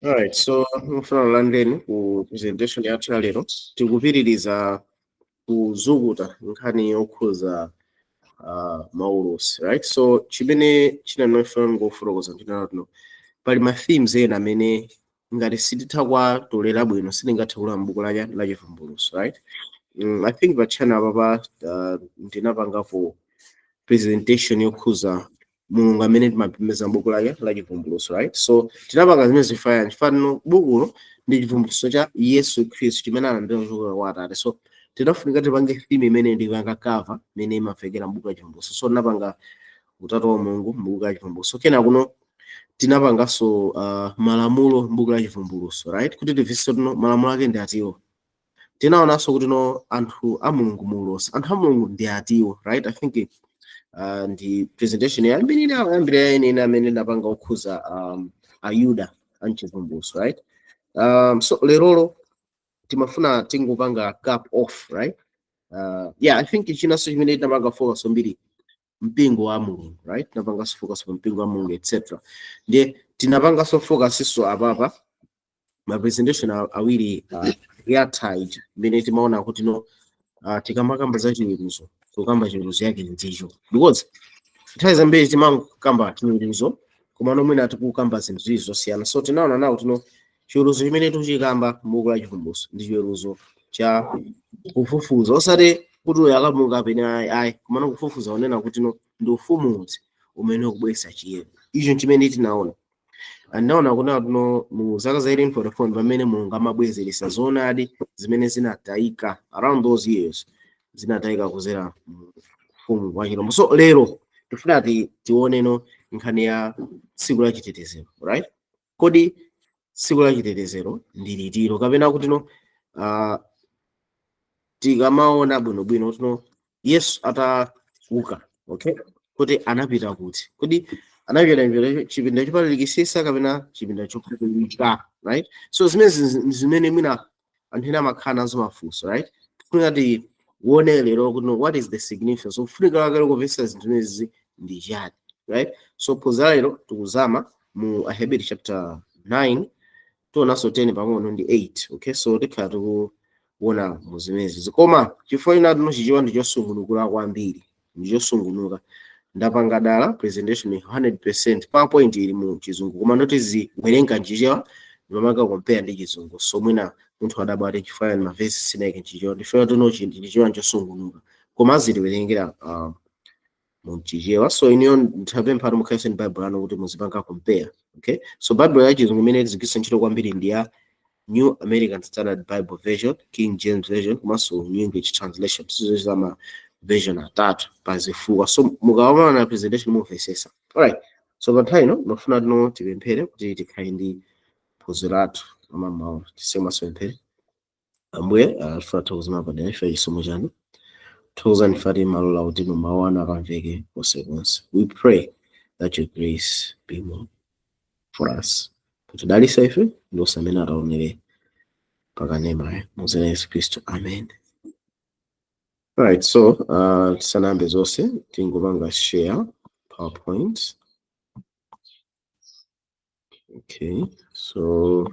Alright, so mfuna landeni ku presentation yathu ya lero, tikupitiriza kuzukuta nkhani yokhuza maulosi, right? So chimene chinanofuna ngofotokoza ndinatino pali ma themes ena amene ngati sititha kuwatolera bwino sitingathe kulowa m'buku la Chivumbulutso, right? I think pa channel apapa ndinapangapo presentation yokhuza Mulungu amene timapembedza m'buku lake la Chivumbulutso, right? So tinapanga zimene zifaya chifano bukulo ndi chivumbulutso cha Yesu Khristu chimene analandira kuchokera kwa Atate. So tinafunika tipange theme imene ndikanga cover imene imamvekera m'buku la Chivumbulutso. So tinapanga utatu wa Mulungu m'buku la Chivumbulutso. Kena kuno tinapanganso malamulo m'buku la Chivumbulutso, right? Kuti timvetse tino malamulo ake ndi atiwo. Tinaonanso kuti no anthu a Mulungu muulosi, anthu a Mulungu ndi atiwo, right? I think ndi presentation yambirira yambirira ine amene ndapanga okhuza Ayuda amchivumbulutso, right? So lerolo timafuna tingopanga cap off, right? Yeah, I think chinanso chimene tinapanga focus kwambiri mpingo wa Mulungu, right? Tinapanganso focus pa mpingo wa Mulungu, etc. Ndiye tinapanganso focus so apapa ma presentation awiri yatha ija imene timaona kuti no tikamakamba za chiweruzo tikukamba chiweruzo yake ndicho, because nthawi zambiri timakamba chiweruzo koma nomwena tikukamba zinthu ziwiri zosiyana. So tinaona nawo tino chiweruzo chimene tikuchikamba m'buku la Chivumbulutso ndi chiweruzo cha kufufuza, osati kuti uyu akamuka kapena ayi ayi, komano kufufuza onena kuti no ndi ufumu uti umene ukubweretsa chiyero. Icho chimene tinaona, anaona kuna tuno mu zaka za 1844 pamene Mulungu amabwezeretsa zoonadi zimene zinatayika around those years, zinatayika kuzera mu ufumu wa chilombo. So lero tifuna tioneno nkhani ya tsiku la chitetezero, right? Kodi tsiku la chitetezero ndi litiro? Kapena kuti no tikamaona bwinobwino tino Yesu atauka, okay, kuti anapita kuti? Kodi anapita chipinda chopatulikitsitsa kapena chipinda chopatulika, right? So zimene zimene mwina anthu ena amakhala nazo mafunso, right? Tifuna tione lero kuti no, what is the significance, kufunika kwake kumvetsa zinthu zimenezi ndi chani, right? So phunziro lero tikuzama mu Aheberi chapter 9, tionanso 10 pang'ono ndi 8, okay? So tikhala tikuona mu zimenezi, koma chifukwa ina tino Chichewa ndi chosungunukira kwambiri, ndi chosungunuka, ndapanga dala presentation 100% PowerPoint ili mu Chizungu, koma ndoti ziwerenga mChichewa ndimamanga compare ndi Chizungu. So mwina munthu adabwa ati chifukwa ni mavesi sineke mChichewa, ndifuna tino Chichewa nchosungunuka, koma azitiwerengera mu Chichewa. So iniyo nditapempha kuti mukhalenso ndi Bible anu kuti muzipanga compare, okay? So Bible ya Chizungu imene tizigwiritsa ntchito kwambiri ndi ya New American Standard Bible Version, King James Version komanso New English Translation. Sizo ma version atatu pazifukwa. So mukaona na presentation mumvesesa. Alright, so pa nthawi ino ndofuna tino tipemphere kuti tikhale ndi phunziro lathu amamawa. Tisemaso pemphere. Ambuye, tifuna thokozana padera ife chisomo chanu, thokozani fati malola kuti mawu anu akamveke konsekonse. We pray that your grace be more for us, kuti dalisa ife ndi osamene ataonere pakanemayo, mu dzina la Yesu Khristu, amen. Alright, so tisanayambe zonse tingopanga share PowerPoint. Okay, so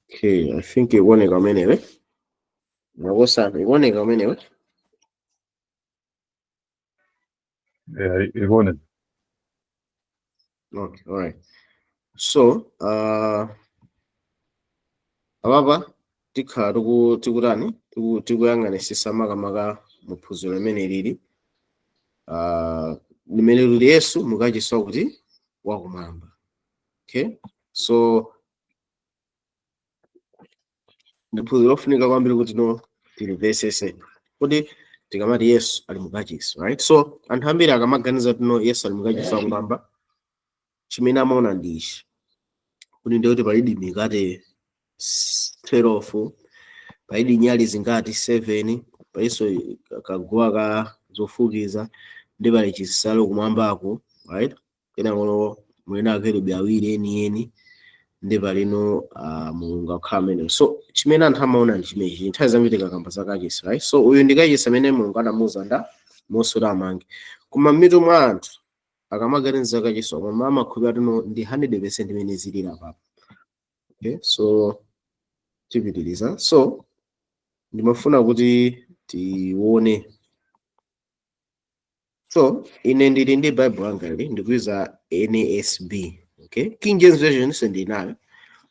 okay, I think ikuoneka umenewe. Makosana, ikuoneka umenewe. Yeah, ikuoneka. Okay, all right. So, apapa tikhala tikutani, tikuyang'anisisa makamaka mu phunziro limene lili limene lili Yesu mukachisi kuti wakumwamba. Okay, so ndi phunziro lofunika kwambiri kuti no tilimvesese kuti tikamati Yesu ali mukachisi, right? So anthu ambiri akamaganiza kuti no Yesu ali mukachisi wakumwamba, chimene amaona ndi ichi, kuti ndiye kuti palidi mikate 12, palidi nyali zingati 7, palinso kaguwa ka zofukiza, ndi pali chinsalu kumwambako, right? Kenako mwina akerubi awiri enieni. Ndi palino Mulungu akukhala amenewo. So chimene anthu amaona ndi chimenechi nthawi zambiri tikakamba za kachisi, right? So uyu ndi kachisi amene Mulungu anamuuza nda Mose kuti amange. Koma m'mitu mwa anthu akamaganiza kachisi omwe amakhulupirira tino ndi 100% imene zilili apapa. Okay, so tipitiriza. So ndimafuna kuti tione. So ine ndili ndi Bible yanga ili, ndikuiza NASB. Okay, King James Version sindinayo,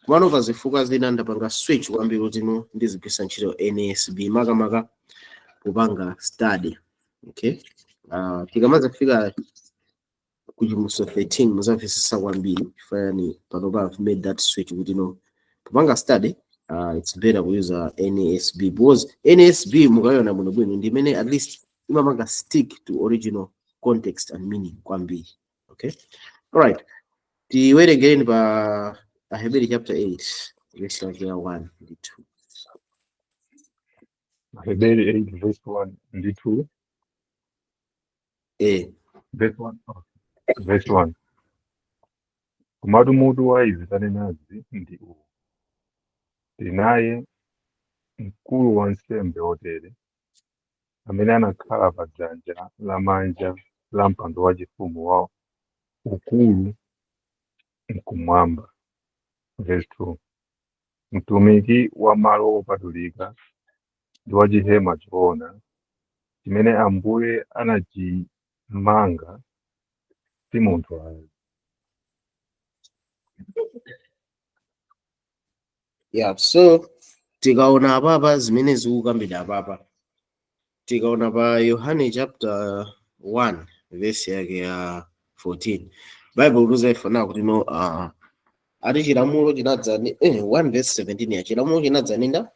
komano pa zifukwa zina ndapanga switch kwambiri kuti no ndizigwisa ntchito NASB, makamaka kupanga study. Okay, tikamaza kufika ku Chivumbulutso 13 muzamvetsetsa kwambiri chifukwa panopa I've made that switch kuti no kupanga study it's better kuyuza NASB, because NASB mukayiona bwinobwino ndi imene at least imapanga stick to original context and meaning kwambiri. Okay, alright, tiwerengereni pa Aheberi chapter 8 verse yake ya 1 ndi 2. Heberi 8 verse 1 ndi 2. Eh. Verse 1, oh, verse 1: Komatu mutu wa izi tanenazi ndi uwu: tinaye mkulu wa nsembe wotere, amene anakhala pa dzanja lamanja la mpando wachifumu wa ukulu mkumwamba. Verse 2: Mtumiki wa malo opatulika ndi wa chihema choona, chimene Ambuye anachimanga, si munthu ayi. Yeah, so tikaona apapa zimene zikukambidwa apapa, tikaona pa Yohane chapter 1 verse yake ya 14, Bible ikuuza ife na kuti no ati chilamulo chinadza 1 verse 17 ya chilamulo chinadza ninda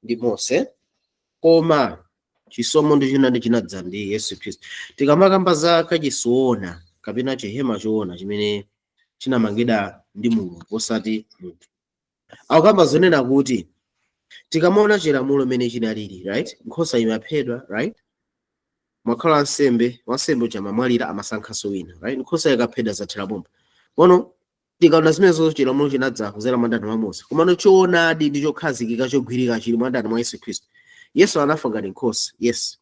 ndi Mose, koma chisomo ndi chinadi chinadza ndi Yesu Khristu. Tikamakamba za kachisi woona kapena chihema choona chimene chinamangidwa ndi Mulungu osati munthu, akukamba zonena kuti tikamaona chilamulo imene chinalili, right, nkhosa imaphedwa, right, mwakhala wansembe, wansembe uja amamwalira, amasankhanso wina, right? Nkhosa ikaphedwa zathera pompo. Kono tikaona zimenezo, chilamulo chinadza kudzera mwa ndani? Mwa Mose. Komano choonadi ndi chokhazikika chogwirika chili mwa ndani? Mwa Yesu Khristu. Yesu anafa ngati nkhosa, yes,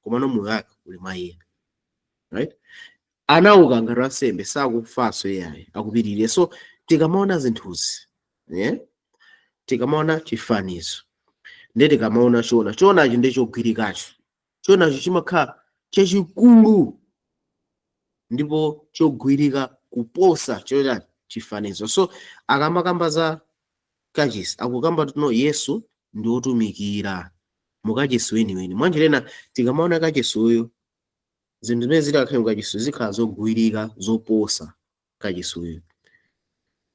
komano moyo wake uli mwa iye, right? Anauka ngati wansembe, sakufanso iyayi, akupitirira. So tikamaona zinthuzi, yeah? Tikamaona chifanizo ndi tikamaona choona, choonachi ndi chogwirikacho, choonacho chimakhala chachikulu ndipo chogwirika kuposa chochani? Chifanizo. So akamakamba za kachisi, akukamba tino Yesu ndi wotumikira mukachisi weniweni. Mwanjirena tikamaona kachisi uyu, zinthu zimene zili akhale mukachisi zikhala zogwirika zoposa kachisi uyu.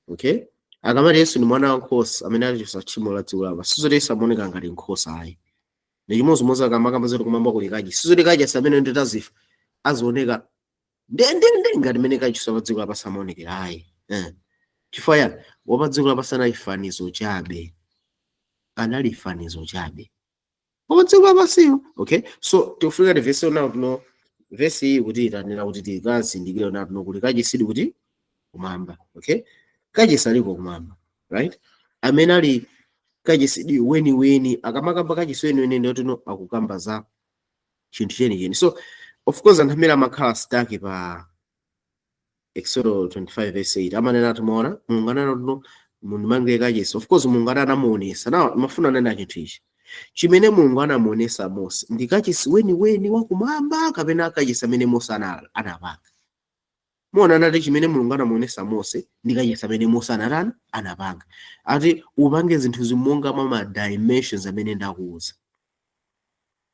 Okay, akamati Yesu ndi mwana wankhosa amene alichosa tchimo la dziko lapansi, sizoti Yesu amaoneka ngati nkhosa ayi. Ndi chimodzimodzi akamakamba zoti kumwamba kuli kachisi, sizoti kachisi amene ndi tazifa azioneka ndendende ngati mene kachisi pa dziko lapansi amaonekera ayi. Chifukwa yani? Wapa dziko lapansi anali fanizo chabe, anali fanizo chabe wapa dziko lapansiyo. Okay, so tikufika ti vesi nawo tuno, vesi iyi kuti itanena kuti tikazindikire nawo tuno kuti kachisidi kuti kumwamba. Okay, kachisi aliko kumwamba, right? Amene ali kachisidi weniweni. Akamakamba kachisi weniweni, ndiyo tino akukamba za chinthu chenicheni. So of course anthu amene amakhala stuck pa Exodus 25 verse 8 amanena ati muona Mulungu anena tuno mundimangire kachisi. Of course Mulungu ati anamuonesa. Now mafuna anena chinthu ichi: chimene Mulungu anamuonesa Mose ndi kachisi weniweni wakumwamba kapena kachisi amene Mose anapanga? Muona anati chimene Mulungu anamuonesa Mose ndi kachisi amene Mose anatani? Anapanga. Ati upange zinthu monga mwa ma dimensions amene ndakuuza.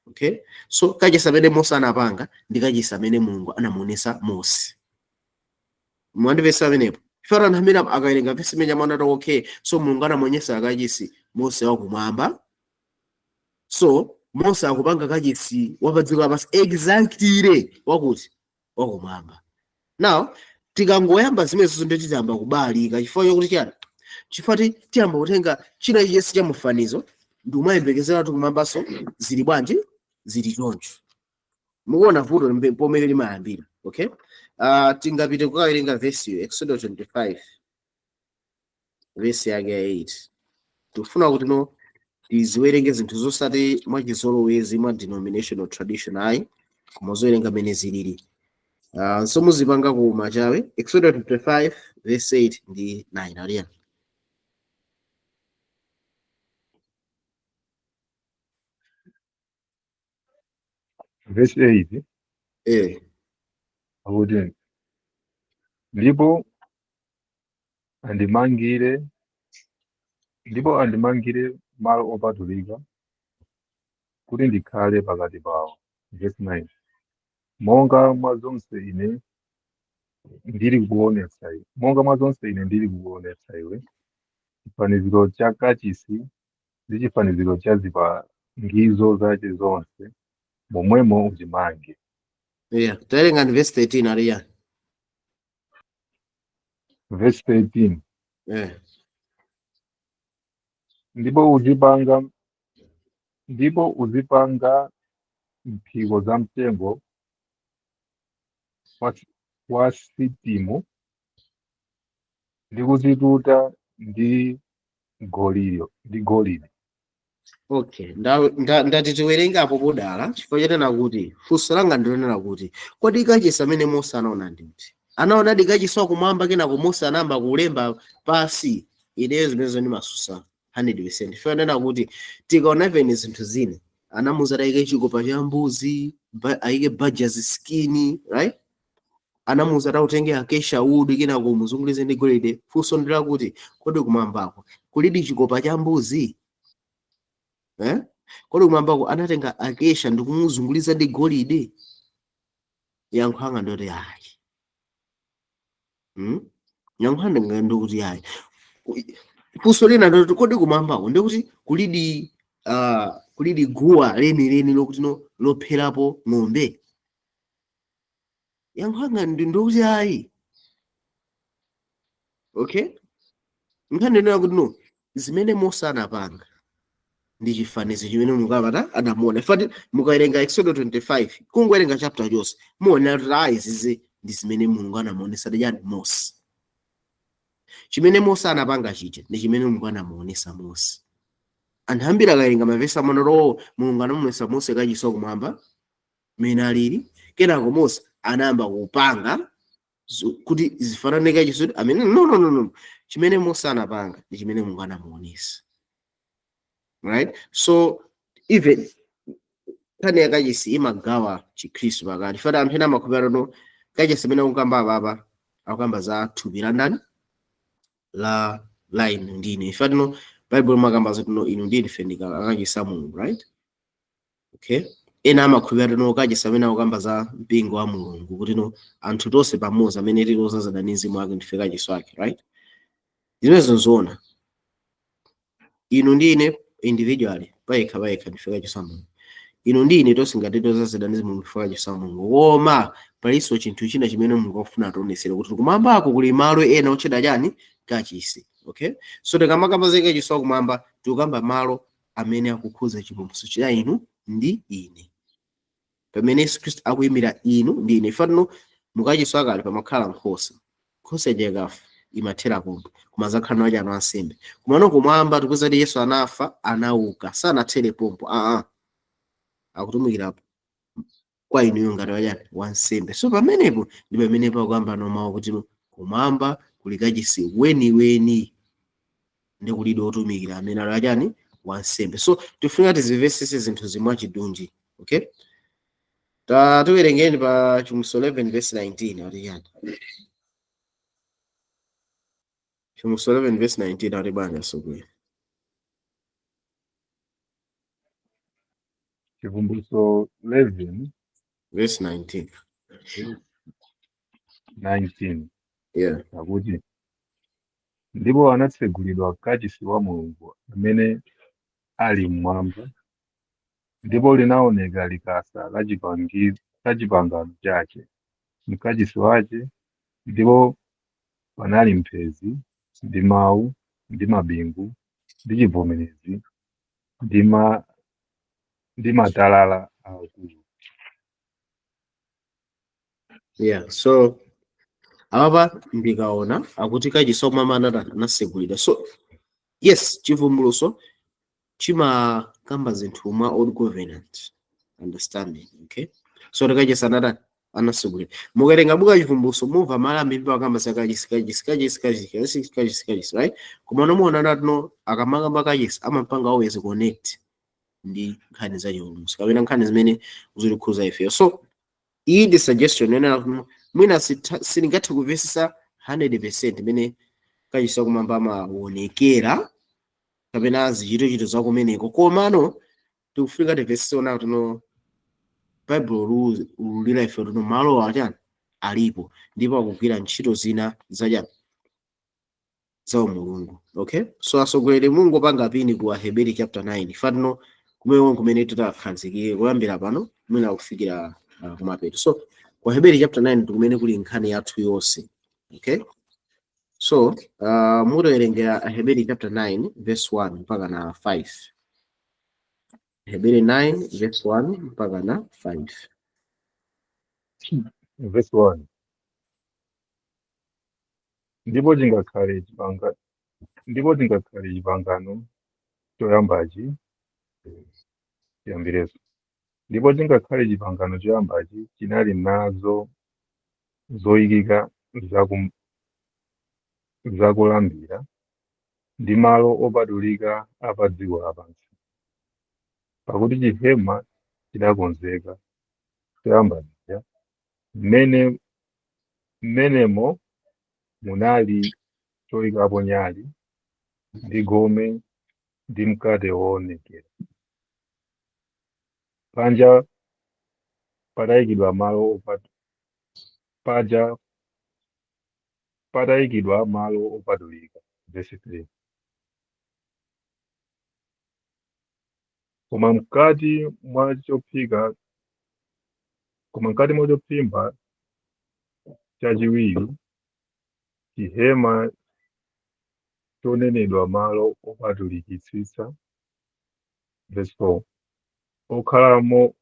Okay, so kachisi amene Mose anapanga ndi kachisi amene Mulungu anamuonesa Mose. Mwandivesa amenepo? Chifukwa anthu amene akawerenga vesi imene amaona kuti okay, so Mulungu anamuonyesa kachisi Mose wakumwamba, so Mose akupanga kachisi wapadziko lapansi exactly wakuti wakumwamba. Now tikangoyamba zimenezo ndi tiyamba kubalika. Chifukwa chokuti chani? Chifukwa tiyamba kutenga china chilichonse cha mufanizo ndi kumayembekezera kuti kumwambanso zili bwanji? Zili choncho. Mukuona vuto pomwe limayambira? Okay, tingapite kukawerenga vesi iyo, Exodus 25. verse yake ya 8. Tikufuna kuti no tiziwerenge zinthu zosati mwachizolowezi mwa denominational tradition ayi, koma zowerenga mene zilili. So muzipanga ku machawe Exodus 25 verse 8 ndi 9 aliya. Verse 8 akuti ndipo andimangire malo opatulika kuti ndikhale pakati pawo. Verse 9 monga mwa zonse ine ndili kuonetsa iwe, monga mwa zonse ine ndili kuonetsa iwe, chifaniziro cha kachisi ndi chifaniziro cha zipangizo zace zonse, momwemo uchimange. Yeah, tawerenga ndi verse 13 aliya. Verse 13 ndipo uzipanga mphiko za mtengo wa sitimu ndi kuzituta ndi golide. Okay, ndati tiwerengapo podala chifukwa chanena kuti funso langa ndilonena kuti kodi kachisi amene Mose anaona ndi kuti anaonadi kachisi wakumwamba, kenako Mose anayamba kulemba pasi? Ineyo zimenezo ndimasusa 100%. Chifukwa chanena kuti tikaona even zinthu zina anamuza ayike chikopa cha mbuzi, ayike badger's skin, right? Anamuza atenge acacia wood kenako muzungulize ndi golide. Funso ndilakuti kodi kumwambako kulidi chikopa cha mbuzi? Kodi kumwambako anatenga acacia ndikumuzunguliza ndi golide? Yankho anga ndoti ayi. Yankho anga ndikuti ayi. Funso lina ndoti kodi kumwambako ndikuti kulidi guwa lenileni lokuti no lopherapo ng'ombe? Yankho anga ndikuti ayi. Okay, nkhani ndinena kuti no zimene Mose anapanga ndi chifanizo chimene Mulungu amata anamuona. Ifati mukawerenga Exodus 25, kungowerenga chapter chonse, muona kuti ayi, zizi ndi zimene Mulungu anamuonesa chani Mose. Chimene Mose anapanga chija ndi chimene Mulungu anamuonesa Mose. Anthu ambiri akawerenga mavesi amaona kuti Mulungu anamuonesa Mose kachisi kumwamba mene alili, kenako Mose anayamba kupanga kuti zifanane kachisi amene. No, no, no, no, chimene Mose anapanga ndi chimene Mulungu anamuonesa, right? So even nkhani ya kachisi imagawa chikhristu pakati. Fati anthu ena amakhulupirira no kachisi amene akukamba apapa akukamba za thupi la ndani, la inu ndi ine. Ifati no Bible imakamba zoti no inu ndi ine ife ndi akachisi a Mulungu, right? Okay, ena amakhulupirira no kachisi amene akukamba za mpingo wa Mulungu, kuti no anthu tonse pamodzi amene tili ozazana ndi mzimu wake ndife kachisi wake, right? Zimenezo nzoona. Inu ndi ine individually, payekha payekha, ndife kachisi wa Mulungu. Inu ndi ine tonse ngati tozazana ndi Mulungu ndife kachisi wa Mulungu. Koma palinso chinthu china chimene Mulungu akufuna ationesere kuti kumwambako kuli malo ena otchedwa chani? Kachisi. Okay, so tikamakamba za kachisi wakumwamba, tikukamba malo amene akukhuza chipulumutso cha inu ndi ine, pamene Yesu Khristu akuyimira inu ndi ine. Ifatino mukachisi akale pamakhala nkhosa. Nkhosa ija ikafa imathera pomwe, koma zakhala nawo chanu ansembe. Komano kumwamba tikuza kuti Yesu anafa, anauka, sanathere pompo aa, akutumikira kwa inuyo ngati wachani? Wansembe. So pamenepo ndi pamene pakuyamba nomawu kuti kumwamba kuli kachisi weniweni ndi kulidi otumikira amene ali achani? Wansembe. So tifunika tizimvesese zinthu zimwe chidunji. Okay, tatiwerengeni pa Chivumbulutso 11 verse 19, ati chani? Chivumbulutso 11 verse 19 ati banja sokwe? Chivumbulutso 11 verse 19. Verse 19. Yeah. Akuti ndipo anatsegulidwa kachisi wa Mulungu amene ali mmwamba, ndipo linaoneka likasa la chipangano chache mkachisi wache, ndipo panali mphezi ndi mawu ndi mabingu ndi chivomerezi ndi matalala akulu. Yeah, so Apapa ndikaona akuti kachisi wakumwamba anatani? Anasegulidwa. So yes, Chivumbulutso chimakamba zinthu mwa old covenant understanding, okay? So kachisi anatani? Anasegulidwa. Mukatenga buku la Chivumbulutso, mumva malo ambiri akamba za kachisi, kachisi, kachisi, kachisi, kachisi, kachisi, kachisi, right? Koma nomuona natino akamakamba kachisi, amapanga always connect ndi nkhani za chivumbulutso kapena nkhani zimene zikutikhuza ifeyo. So iyi ndi suggestion yonena kuti mwina sindingathe kumvetsetsa 100% imene kachisi wakumwamba amaonekera kapena zichitochito zakumeneko, komano tikufunika timvetsetse ona kuti no, Bible lulira ife kuti malo achani alipo ndipo akugwira ntchito zina zachani? Za Mulungu, okay? So asogoleri, mungopanga pin ku Aheberi chapter 9 fatino kumene kumene titakhazikike kuyambira pano mwina kufikira kumapeto. So ku Aheberi chapter 9 ndikumene kuli nkhani yathu yonse, okay? So mutowerengera Aheberi chapter 9 verse 1 mpaka na 5. Aheberi 9 verse 1 mpaka na 5. Verse 1. Ndipo chingakhale chipangano choyambachi, chiyambireso. Ndipo chingakhale chipangano choyambachi chinali nazo zoyikika zakulambira ndi malo opatulika a pa dziko lapansi. Pakuti chihema chidakonzeka choyamba chija, mmenemo munali choyikapo nyali ndi gome ndi mkate woonekera. Panja patayikidwa malo paja patayikidwa malo opatulika. Verse 3. Koma mkati mwa chophimba chachiwiri, chihema chonenedwa malo opatulikitsitsa. Verse 4.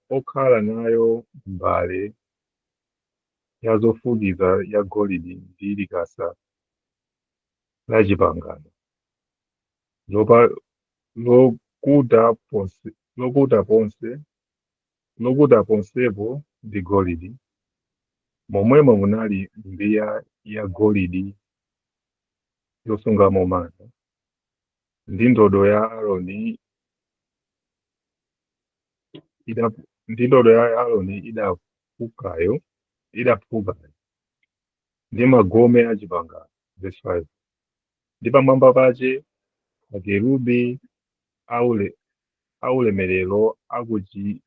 Okhala nayo mbale ya zofukiza ya golide ndi likasa la chipangano lokuta ponsepo ndi golide, momwemo munali mbiya ya golide yosungamo mana, ndi ndodo ya Aaroni idaphukayo, ndi magome a chipangano. Verse 5. Ndi pamwamba pache akerubi aulemerero akuchi.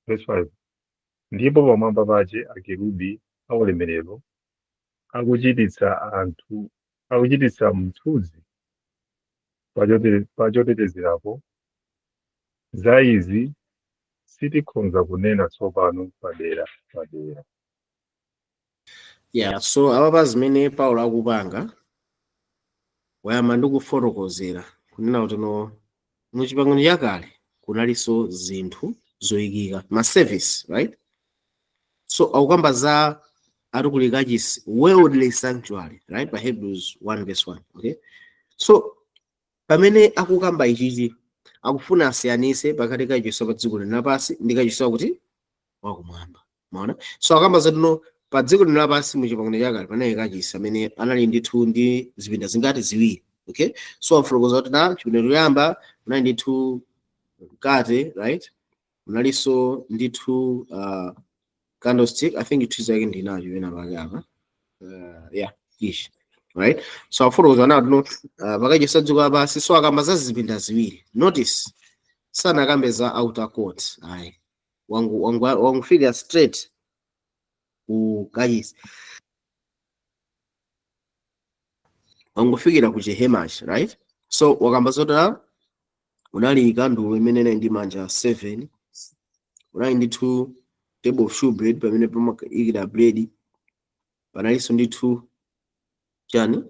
Verse 5. Ndipo pamwamba pache akerubi aulemerero akuchititsa mthunzi pachotetezerapo. Za izi sitikhonza kunena tsopano padera padera. Yeah, so apapa zimene Paulo akupanga, wayamba ndi kufotokozera kunena kuti no, mu Chipangano Chakale kunalinso zinthu zoyikika, ma service, right? So akukamba za ati kachisi, worldly sanctuary, right, pa Hebrews 1 verse 1, okay? So pamene akukamba ichichi, akufuna asiyanise pakati kachisi pa dziko lino lapansi ndi kachisi wakuti? Wakumwamba, maona? So akamba zatino pa dziko lino lapansi mu Chipangano Chakale panali kachisi amene anali ndithu ndi zipinda zingati? Ziwiri, okay? So afotokoza kuti na chipinda choyamba munali ndithu mkate, right? Munalinso ndithu candlestick. I think chithunzi yake ndinacho pena pake apa. Yeah, ish, right? So afotokoza nawo tino pakachisi dziko lapansi. So akamba za zipinda ziwiri. Notice sanakambe za outer court, ayi. Wangufika straight ku kachisi, wangufikira ku chihemachi, right? So wakamba zoti unali kandulo imene inali ndi manja 7, unali ndithu table of shewbread pamene pamayikira bread, panalinso ndithu chani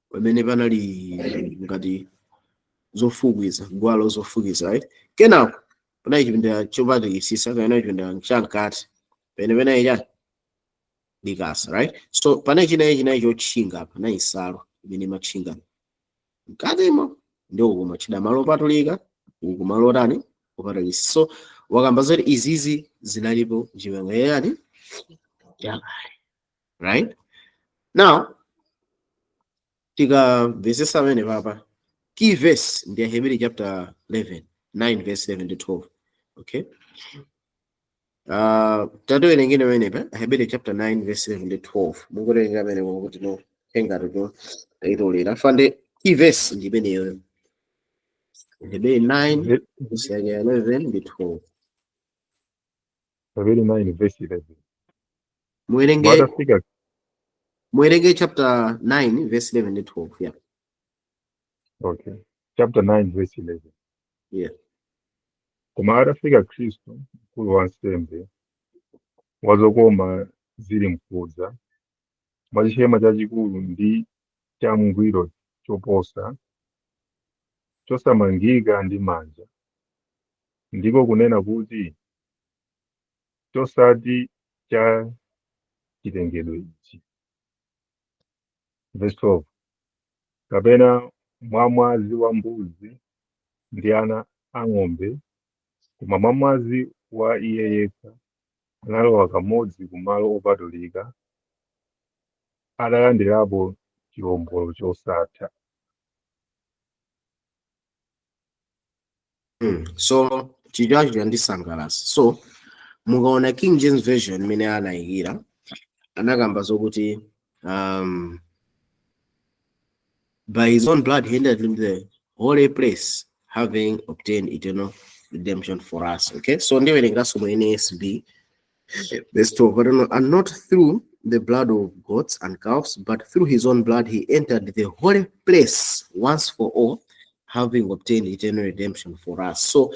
pamene panali ngati zofukiza, gwalo zofukiza, right? Kenako panali chipinda chopatulikitsitsa kapena chipinda chamkati. Pene pene ichani? Likasa, right? So pane chinayi chotchinga, panali nsalu imene imatchinga mkatimo, ndi uku machida malo opatulika, uku malo otani? Opatulika. So wakamba zoti izizi zinalipo mchipangano yani chakale, right? Now tikamvesesa amene papa, key verse ndi Aheberi chapter 11 9 verse 11 to 12, okay? Tatiwerengeni pamenepa Aheberi chapter 9 verse 11 to 12. Mungoterenga pamene kuti no hengati to taitolera fande. Key verse ndi imeneyo, Aheberi 9 verse yake ya 11 ndi 12. Aheberi 9 verse 11. Muwerenge. Watafika Muwerenge chapter 9 verse 11 ndi 12, yeah. Okay. Chapter 9 verse 11. Yeah. Koma atafika Khristu, mkulu wa ansembe wazokoma zili mkudza, mwa chihema chachikulu ndi chamngwiro choposa, chosamangika ndi manja, ndiko kunena kuti chosati cha chilengedwe ichi. Verse 12. Kapena mwa mwazi wa mbuzi ndi ana ang'ombe, koma mwa mwazi wa iye yekha analowa kamodzi kumalo opatulika, atalandirapo chiwombolo chosatha. So chichacho chandisangalatsa. So mukaona King James Version imene anayikira, anakamba zokuti by his own blood he entered into the holy place, having obtained eternal redemption for us. Okay, so ndiwerenganso mu NASB verse 12. But no, and not through the blood of goats and calves, but through his own blood he entered the holy place once for all, having obtained eternal redemption for us. So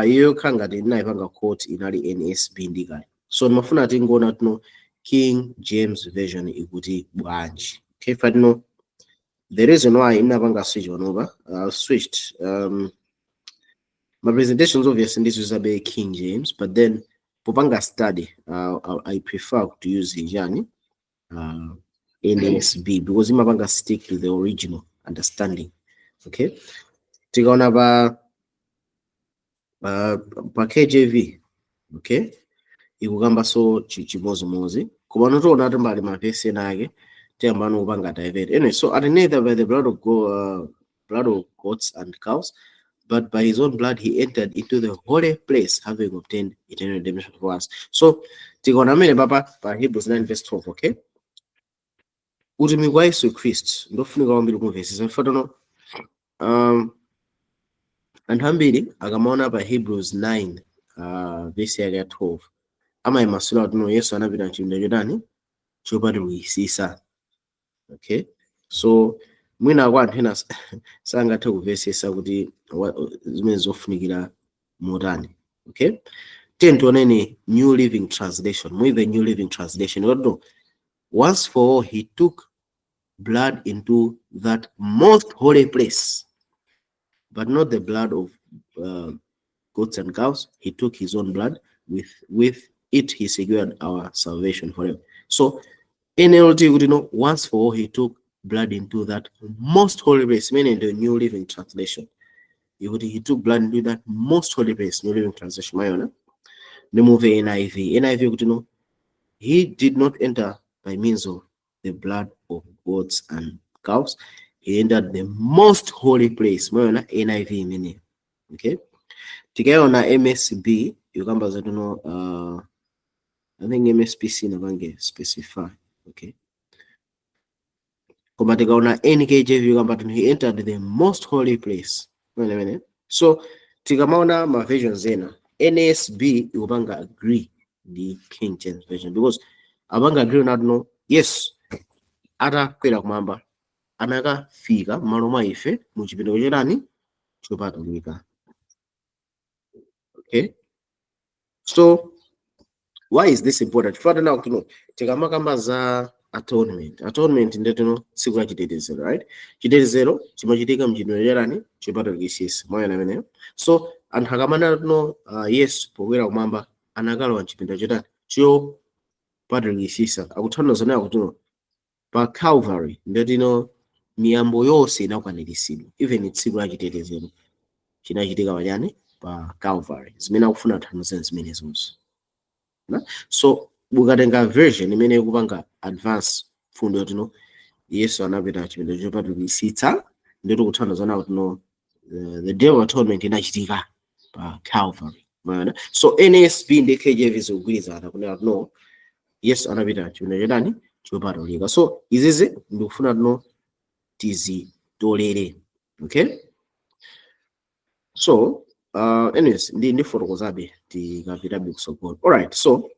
iyo khangati ndinayipanga quote inali NASB ndikale. So ndimafuna tingoona tino King James Version ikuti bwanji. Okay, fatino the reason why inapanga switch panopa, switched my presentations, obviously ndizizabe King James, but then popanga study I prefer to use ijani NASB because imapanga stick to the original understanding. Okay, tikaona pa KJV, okay, ikukamba so chimozimozi, koma notoona ati mbali mavesi ena ake tiyamba kupanga divert. Anyway, so and neither by the blood of go, blood of goats and cows, but by his own blood he entered into the holy place, having obtained eternal redemption for us. So tikaona amene papa pa Hebrews 9 verse 12, okay, utumiki wa Yesu Khristu ndofunika kwambiri kumvesesa. Mfatono anthu ambiri akamaona pa Hebrews 9 verse yake ya 12, amayimasula kuti no, Yesu anapita mchipinda chotani? Chopatulikisisa. Okay, so mwina kwa anthu ena sangathe kumvesesa kuti zimene zofunikira motani. Okay, tiye tioneni New Living Translation. Muive New Living Translation kuti once for all he took blood into that most holy place, but not the blood of goats and cows. He took his own blood. With it he secured our salvation forever. So NLT kuti no, once for all he took blood into that most holy place, meaning the New Living Translation ikuti he took blood into that most holy place. New Living Translation mayona. Ndimuve NIV. NIV kuti no, he did not enter by means of the blood of goats and cows. He entered the most holy place. Mayona NIV imene. Okay, tikaona MSB ikamba zatuno, I think MSPC napange specify. Okay, koma tikaona NKJV ikamba tino he entered the most holy place. Mene mene. So tikamaona ma versions ena, NASB ikupanga agree ndi King James Version because apanga agree nati no, yes, atakwera kumwamba anakafika m'malo mwa ife mu chipinda chotani? Chopatulika. Okay, so why is this important? Tifanana kuti no, tikamakamba za atonement, atonement ndetino tsiku la chitetezero, right? Chitetezero chimachitika mchipinda chotani? Chopatulikisisa. Mwayona ameneyo? So anthu akamanena tino Yesu pokwera kumwamba anakalowa mchipinda chotani? Chopatulikisisa akutanthauza nayo kuti no, pa Calvary ndetino miyambo yonse inakwaniritsidwa, even tsiku la chitetezero chinachitika pachani? Pa Calvary. Zimene akufuna kuthandiza zimenezonso. Na? So ukatenga version imene ikupanga advance fundo yotino Yesu anapita chipinda chopatulikisitsa, ndito kuthandiza nawo kuti no, the Day of Atonement inachitika pa Calvary. Maona? So NASB ndi KJV zikugwirizana kunena kuti no, Yesu anapita chipinda chotani? Chopatulika. So izizi ndikufuna tino tizitolere, okay? So anyways, ndi ndifotokozabe tikapitabe kusogolo. Alright, so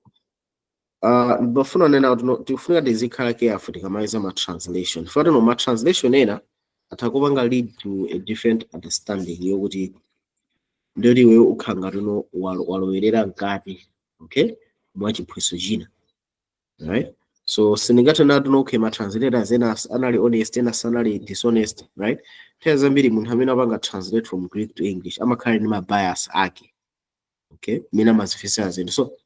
ndimafuna nena kuti no, tikufunika tizikhala careful tikamaliza ma translation. Funa no, ma translation ena atha kupanga lead to a different understanding yokuti ndoti iweyo ukhala ngati no walowerera mkati, okay, mwa chiphunzitso china, right? So sindingathe nati no, okay, ma translators ena anali honest, ena sanali dishonest, right? Nthawi zambiri munthu amene apanga translate from Greek to English amakhala ndi ma bias ake, okay, mmene amazifisira zinthu. So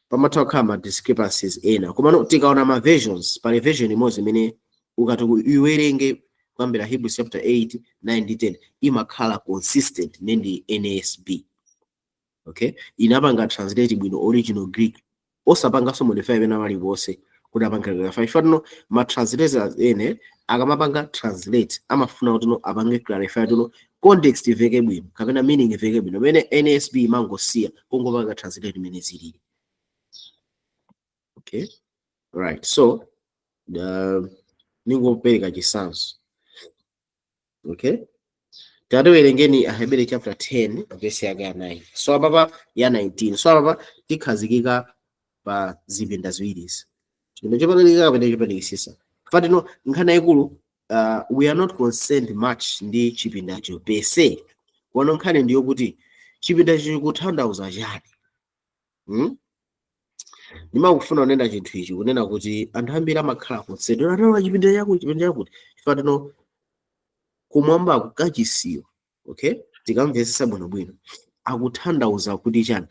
pamatha kukhala ma discrepancies ena. Koma no, tikaona ma versions, pali version imodzi imene ukati iwerenge kuyambira Hebrews chapter 8, 9 ndi 10 imakhala consistent, ndi NASB, okay? Inapanga translate bwino original Greek, osapanganso modify pena paliponse kuti apange clarify. Fatino ma translators ene akamapanga translate amafuna kuti no, apange clarify tuno context iveke bwino kapena meaning iveke bwino, pamene NASB imangosiya kungopanga translate imene zilili, okay? Right, so ningopereka chitsanzo, okay? Tatiwerengeni Ahebere chapter 10 verse yake ya 9, so apapa ya 19. So apapa tikhazikika pa zipinda ziwirizi, chipinda chopatulika kapena chopatulikisisa. Fatino nkhani yayikulu, we are not concerned much ndi chipindacho per se. Kono nkhani ndiyokuti chipindacho chikutanthauza chani? Ndimakufuna kunena chinthu ichi, kunena kuti anthu ambiri amakhala concerned analowa chipinda chakuti, chipinda chakuti. Fatino kumwambako kachisiyo, okay, tikamvesesa bwinobwino akutanthauza kuti chani?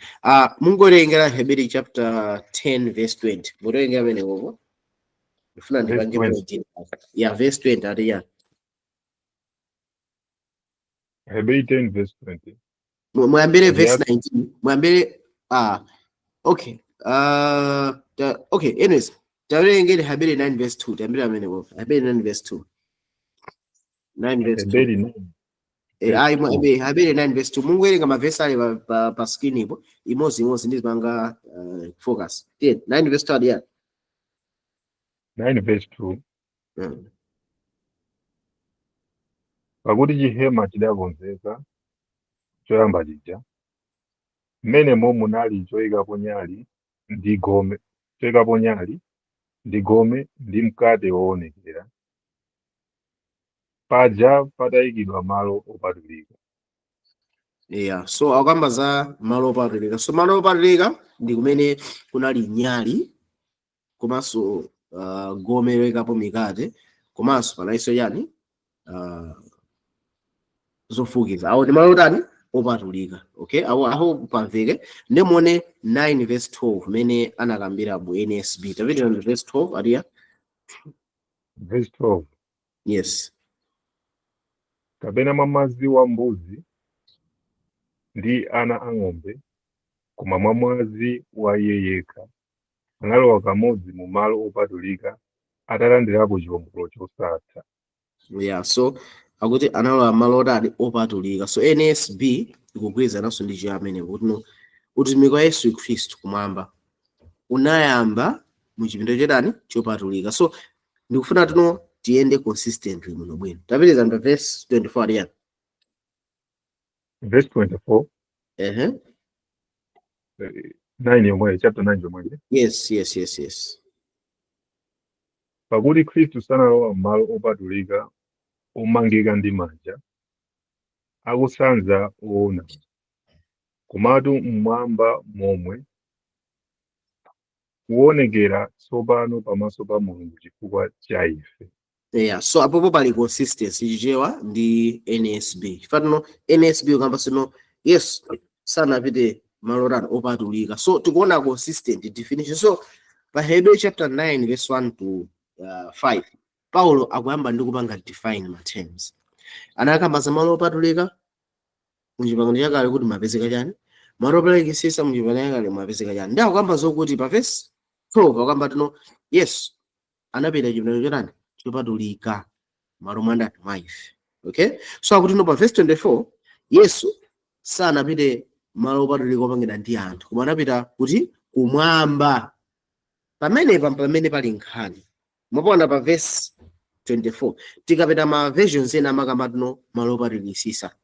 Mungowerengera Hebrew chapter 10 verse 20, mutowerengera pamenepopo, ndifuna Verse ndipange 20. point ya verse 20 ati ya Hebrew 10 verse 20. Muyambire verse Yes. 19, muyambire. Ah, okay, okay, anyways, tawerengere Hebrew 9 verse 2, tayambire pamenepopo, Hebrew 9 verse 2, 9 verse 2. Hebrew 9 Eh, ayi. verse 2. Hebrew 9 verse 2. Mungowerenga mavesi ali pa screen ipo imodzi imodzi, ndizipanga focus. 10 9 verse 2 adi ya 9 verse 2. Pakuti chihema chidakonzeka choyamba chija, mmenemo munali choyikapo nyali ndi gome, choyikapo nyali ndi gome ndi mkate woonekera, paja patayikidwa malo opatulika. Yeah, so akamba za malo opatulika. So malo opatulika ndi kumene kunali nyali komanso gome loyikapo mikate, komanso panalinso chani? Zofukiza. Awo ndi malo otani? Opatulika, okay? Awo pamveke. Ndimuone 9 verse 12 mene anakambira bu NSB. Tapitira ndi verse 12 adiya. Verse 12. Yes. Kapena mwa mwazi wa mbuzi ndi ana ang'ombe, koma mwa mwazi wa iye yekha analowa kamodzi mu malo opatulika atalandirapo chiwombolo chosatha. Yeah, so akuti analowa malo otani? Opatulika. So NSB ikugwirizananso ndi chiyo amene kuti no, utumiki wa Yesu Khristu kumwamba unayamba mu chipinda chotani? Chopatulika. So ndikufuna tino tiyende consistently muno bwino. Tapitiriza pa verse 24 aliya. Verse 24. Ehe. 9 yomweyo, chapter 9 yomweyo. Yes. Pakuti Khristu sanalowa m'malo opatulika omangika ndi manja akusanza woona, komatu mmwamba momwe, kuonekera tsopano pamaso pa Mulungu chifukwa cha ife. Yeah, so apopo pali consistency Chichewa ndi NSB. Chifukwa tino NSB ukamba sino Yesu sanapite Malo otani? Opatulika. So tikuona consistent definition. So pa Hebrew chapter 9 verse 1 to 5, Paulo akuyamba ndi kupanga define ma terms. Anakamba za malo opatulika muchipangano chakale kuti mapezeka chani, malo opatulikisisa muchipangano chakale mapezeka chani. Ndi akukamba zokuti pa verse 12 akukamba tino Yesu anapita chipinda chotani? Chopatulika, malo mwandani? Mwa ife. Okay, so akuti no, pa verse 24, Yesu sanapite malo opatulika opangidwa ndi anthu, koma anapita kuti? Kumwamba. Pamenepa pamene pali nkhani. Mwaona pa verse 24, tikapita ma versions ena amakamba tino malo opatulikisisa.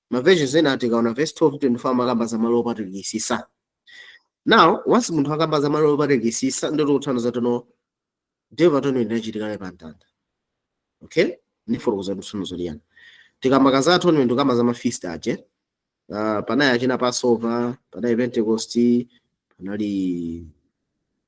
Ma versions ena, tikaona verse 12 24, amakamba za malo opatulikisisa. Now once munthu akamba za malo opatulikisisa, ndito kuthandiza tino Day of Atonement inachitikale pa mtanda. Okay, ndifotokoza mtsuno liyani. Tikamba za atonement, tikamba za ma feast aje. Panali achina Passover, panali Pentecost, panali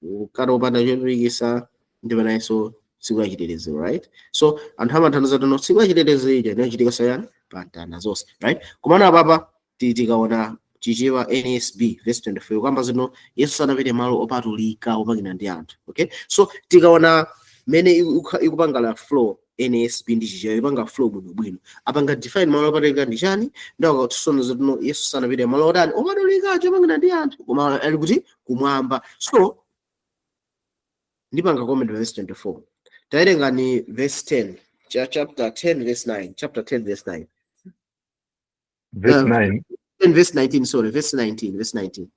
mkate wopanda chotupikisa, ndi panalinso tsiku la chitetezero, right? So anthu amathandiza tino tsiku la chitetezero ija inachitika sayani? Pa mtanda zonse, right? Komano apapa tikaona Chichewa NASB verse 24 kamba zino Yesu sanapite malo opatulika opangidwa ndi anthu. Okay, so tikaona mene ikupanga la flow NASB ndi Chichewa, ipanga flow bwinobwino. Apanga define malo opatulika ndi chani, ndi akatisona zino Yesu sanapite malo otani? Opatulika opangidwa ndi anthu, koma ali kuti? Kumwamba. So ndipanga comment verse 24. Tawerengani verse 10, chapter 10 verse 9, chapter 10 verse 9. Verse 9. 10 verse 19, sorry, verse 19, verse 19.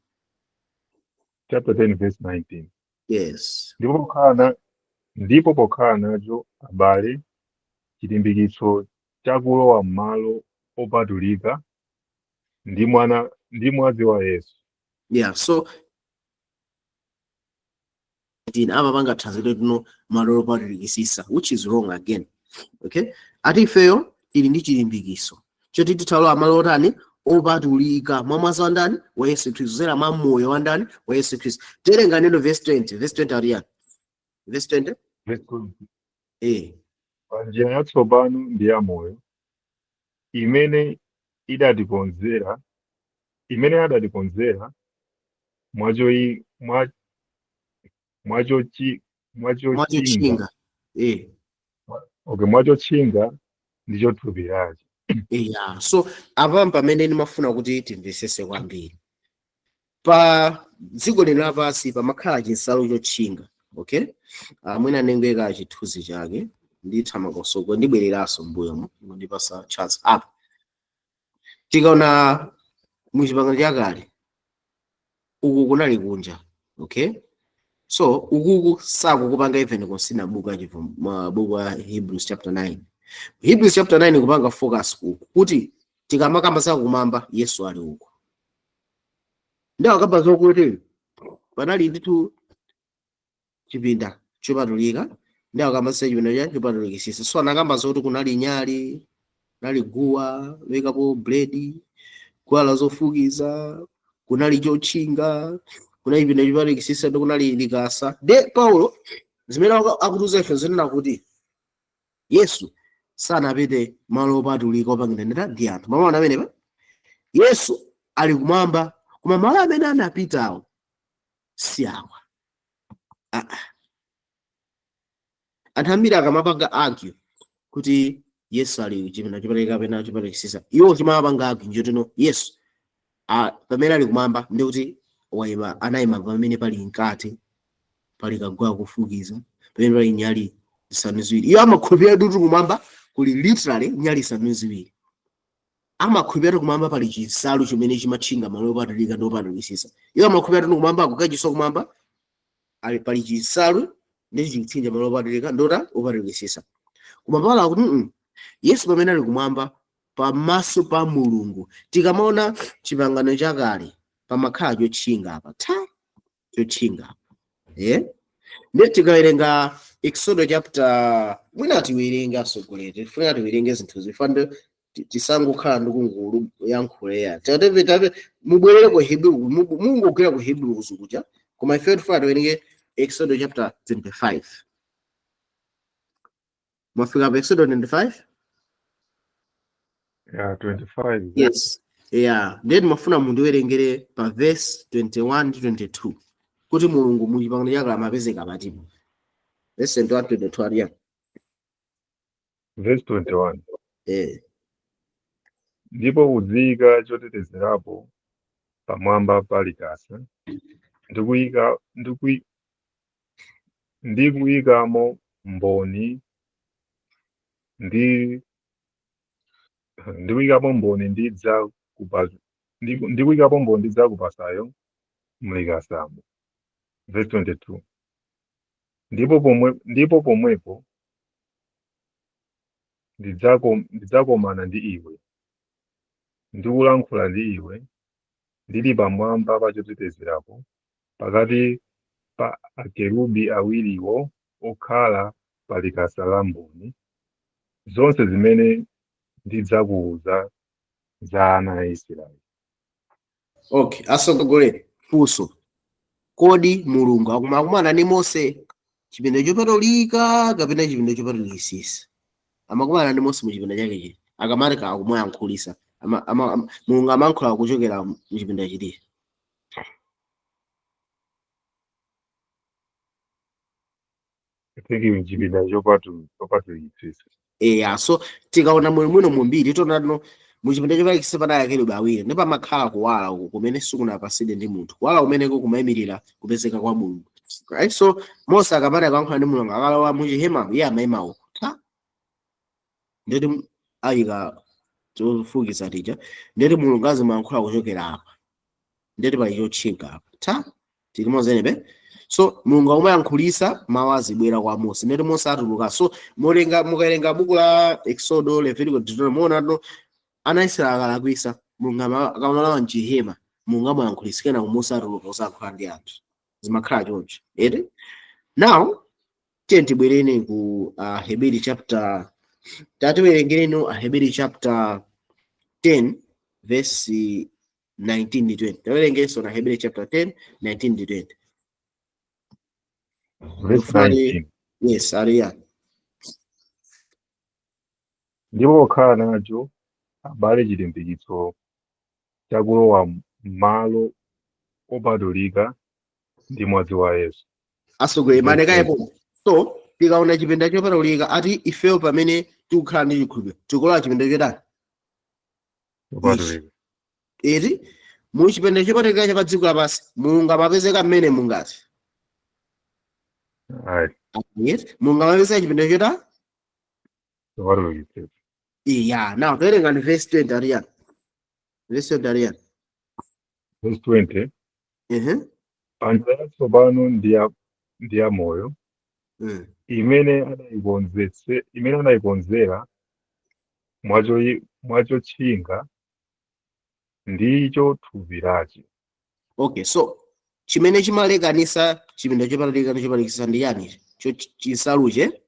Chapter 10 verse 19. Yes. Ndipo pokhala nacho, abale, chilimbikitso chakulowa m'malo opatulika ndi mwazi wa Yesu. Yeah, so 19 amapanga translate no malo opatulikisisa, which is wrong again. Okay, ati ifeyo tili ndi chilimbikitso choti tithalowa malo otani? Opatulika, mwa mwazi wa ndani? Wa Yesu Khristu, zera mwa moyo wa ndani? Wa Yesu Khristu. Terenga neno verse 20. Verse 20 ali yani? Verse 20. Verse 20. Eh. Pa njira yatsopano ndi yamoyo imene adatikonzera mwachochinga. Mwachochinga, eh. Okay, mwachotchinga ndicho thupi lake. Yeah, so apa pamene ndimafuna kuti timvesese kwambiri. Pa dziko lino lapansi pamakhala chinsalu chotchinga. Okay, mwina ndengeka chithunzi chake, nditha kosoko ndibwereranso mbuyomo, ndipasa chance. Apa tikaona muchipangano chakale, uku kunali kunja. Okay, so ukuku sakukupanga even consider buku buku ya Hebrews chapter 9. Hebrews chapter 9 kupanga focus uku kuti tikamakamba za kumwamba, Yesu ali uku. Ndi akamba zokuti panali ndithu chipinda chopatulika, ndi akamba za chipinda cha chopatulikisisa. So anakamba zokuti kunali nyali, kunali guwa loyikapo buledi, guwa la zofukiza, kunali chotchinga, kunali chipinda chopatulikisisa, ndi kunali likasa. De Paulo zimene akutiuza ife zinena kuti Yesu sanapite malo opatulika opangidwa ndi anthu. Maona amenepa, Yesu ali kumwamba, koma malo amene anapitawo si awa. Ah, ah. Anthu ambiri akamapanga argue kuti Yesu ali chipinda chopatulika kapena chopatulikisisa, iwo chimapanga argue njotino Yesu pamene ali kumwamba ndi kuti wayima, anayima pamene pali mkate, pali kaguwa kufukiza, pamene pali nyali zisanu ziwiri. Iwo amakhulupirira kuti kumwamba kuli literally nyali zisanu ziwiri. Amakhulupirira kuti kumwamba pali chinsalu chimene chimatchinga malo opatulika ndi opatulikisisa. Iwo amakhulupirira kuti kumwamba kukachiswa kumwamba ali pali chinsalu ndi chikutchinja malo opatulika ndota opatulikisisa. Koma Paulo akuti Yesu pamene ali kumwamba pamaso pa Mulungu, tikamaona chipangano chakale pamakhala chotchinga apa, tha chotchinga apa, eh? Ndiye tikawerenga Exodo chapter, mwina tiwerenge, asogolere, tifuna tiwerenge zinthu zifande, tisangokhala ndi kungulu yankhula ya tatepe tape. Mubwerere ku Hebrew, mungogwera ku Hebrew kuzukuja, koma ife tifuna tiwerenge Exodo chapter 25. Mwafika pa Exodo 25? Yeah, 25. Yes. Yeah, ndiye ndimafuna mundiwerengere pa verse 21 ndi 22 kuti Mulungu mu chipangano chakale amapezeka patipo. Verse 21, 22 aliya. Verse 21. Ndipo uziyika chotetezerapo pamwamba pa likasa ndi kuyikamo mboni ndi ndikuyikapo mboni ndikuyikapo mboni ndidzakupasayo mlikasamo. Verse 22. Ndipo pomwepo ndidzakomana ndi iwe, ndikulankhula ndi iwe ndili pamwamba pa chotetezerapo pakati pa akerubi awiriwo okhala pa likasa la mboni, zonse zimene ndidzakuwuza za ana a Israeli. Okay, asogolere funso. Kodi Mulungu akumakumana ndi Mose chipinda chopatulika kapena chipinda chopatulikisisa? Amakumana ndi Mose mu chipinda chake chiti? Akamati akumuyankhulisa. Mulungu amayankhula kuchokera mu chipinda chiti? I think chipinda chopatulikisisa. Eya, so tikaona mwino mumbiri tiona no muchipinda chopatulikisisa panali akerubi awiri, ndipo pamakhala kuwala uku kumene sikunapasidwe ndi munthu. Kuwala kumeneko kumayimirira kupezeka kwa Mulungu. Right? So Mose akamati akayankhula ndi Mulungu akalowa muchihema, iye amayima uku. Ta? Ndeti ayika chofukiza tija, ndeti Mulungu azimayankhula kuchokera apa. Ndeti pali chotchinga apa. Ta? Tili mozenepe? So Mulungu akumayankhulisa mawu azibwera kwa Mose, ndeti Mose atuluka. So mukawerenga buku la Exodo, Leviticus, Deuteronomy, muona no ana Israeli akalakwisa, Mulungu akamalowa mchihema, Mulungu amayankhulisa kena Mose atuluka kusayankhula ndi anthu. Zimakhala choncho. Eti? Now, tiye tibwereni ku Heberi chapter, tatiwerengereni Heberi chapter 10 verse 19 ndi 20. Tawerengeso na Heberi chapter 10 19 ndi 20. Verse 19. Yes, aliya. Ndipo pokhala nacho abale chilimbikitso chakulowa m'malo opatulika ndi mwazi wa Yesu. Asogolere manekayepo. So tikaona chipinda chopatulika ati ifeyo pamene tikukhala ndi chikhulupiriro tikulowa chipinda chotani? Chopatulika. Eti mu chipinda chopatulika cha pa dziko lapansi Mulungu amapezeka mmene mungati. Ayi. Yes, Mulungu amapezeka chipinda chotani? Chopatulika. Yeah, now tawerenga ndi verse 20 aliya. Verse 20 aliya. Verse 20. Panjira yatsopano ndi ya moyo imene anayikonzera mwachotchinga ndicho thupi lace. Okay, so chimene chimalekanisa chipinda chopatulika ndi chopatulikisisa ndi chani? Chinsaluche?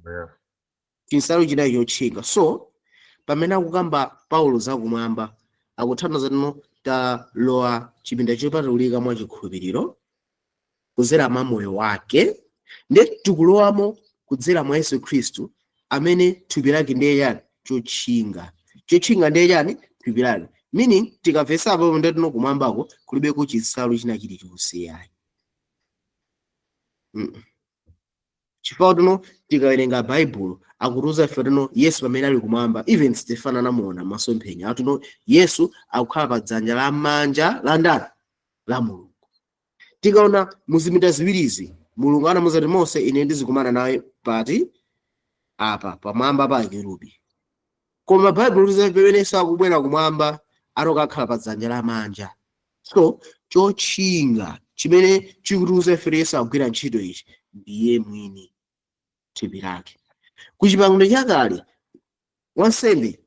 Yeah. Chinsalu chinayi chotchinga. So pamene akukamba Paulo zakumwamba akuthandiza tino talowa chipinda chopatulika mwa chikhulupiriro kudzera mwa moyo wake, ndi tikulowamo kudzera mwa Yesu Khristu amene thupi lake ndiye chani? Chotchinga. Chotchinga ndiye chani? Thupi lake. Meaning tikamvetsa apo ndiye tino kumwambako kulibeko chinsalu china chilichonse yayi. Chifukwa tino tikawerenga Baibulo akutiuza ife tino Yesu pamene ali kumwamba, even Stefano anamuona masomphenya atuno Yesu akukhala pa dzanja lamanja la ndani? La Mulungu. Tikaona muzipinda ziwirizi Mulungu anamuuza kuti Mose ine ndizikumana nawe pati apa pamwamba pa akerubi, koma Baibulo liza pamene Yesu akubwera kumwamba atokakhala pa dzanja lamanja. So chotchinga chimene chikutiuza ife Yesu akugwira ntchito ichi ndiye mwini thupi lake. Ku chipangano chakale wansembe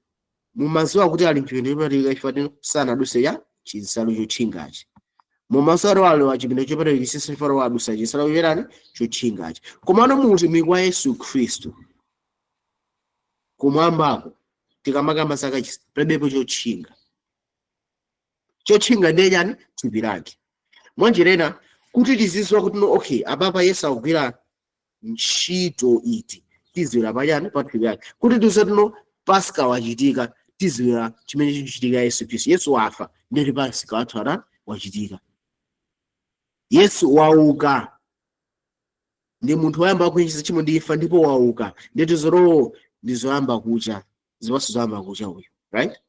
mumadziwa kuti ali mchipinda chopatulika chifukwa tino sanaduse ya chinsalu chotchingachi. Mumadziwa kuti ali wa chipinda chopatulikisisa chifukwa wadusa chinsalu chotani? Chotchingachi. Komano mu utumiki wa Yesu Khristu kumwambako tikamakamba zaka palibepo chotchinga. Chotchinga ndiye chani? Thupi lake. Mwanjira ina kuti tizidziwa kuti no, okay, apapa Yesu akugwira ntchito iti, tidziwira pachani? Pa thupi lake. Kuti tizidziwe kuti no, Paska wachitika, Tiziwira chimene chikuchitika Yesu Khristu. Yesu wafa, ndeti pasika wathu ata wachitika. Yesu wauka, ndi munthu woyamba kugonjetsa tchimo ndi imfa, ndipo wauka, ndeti zorowo ndi zoyamba kucha, zipatso zoyamba kucha uyu, right?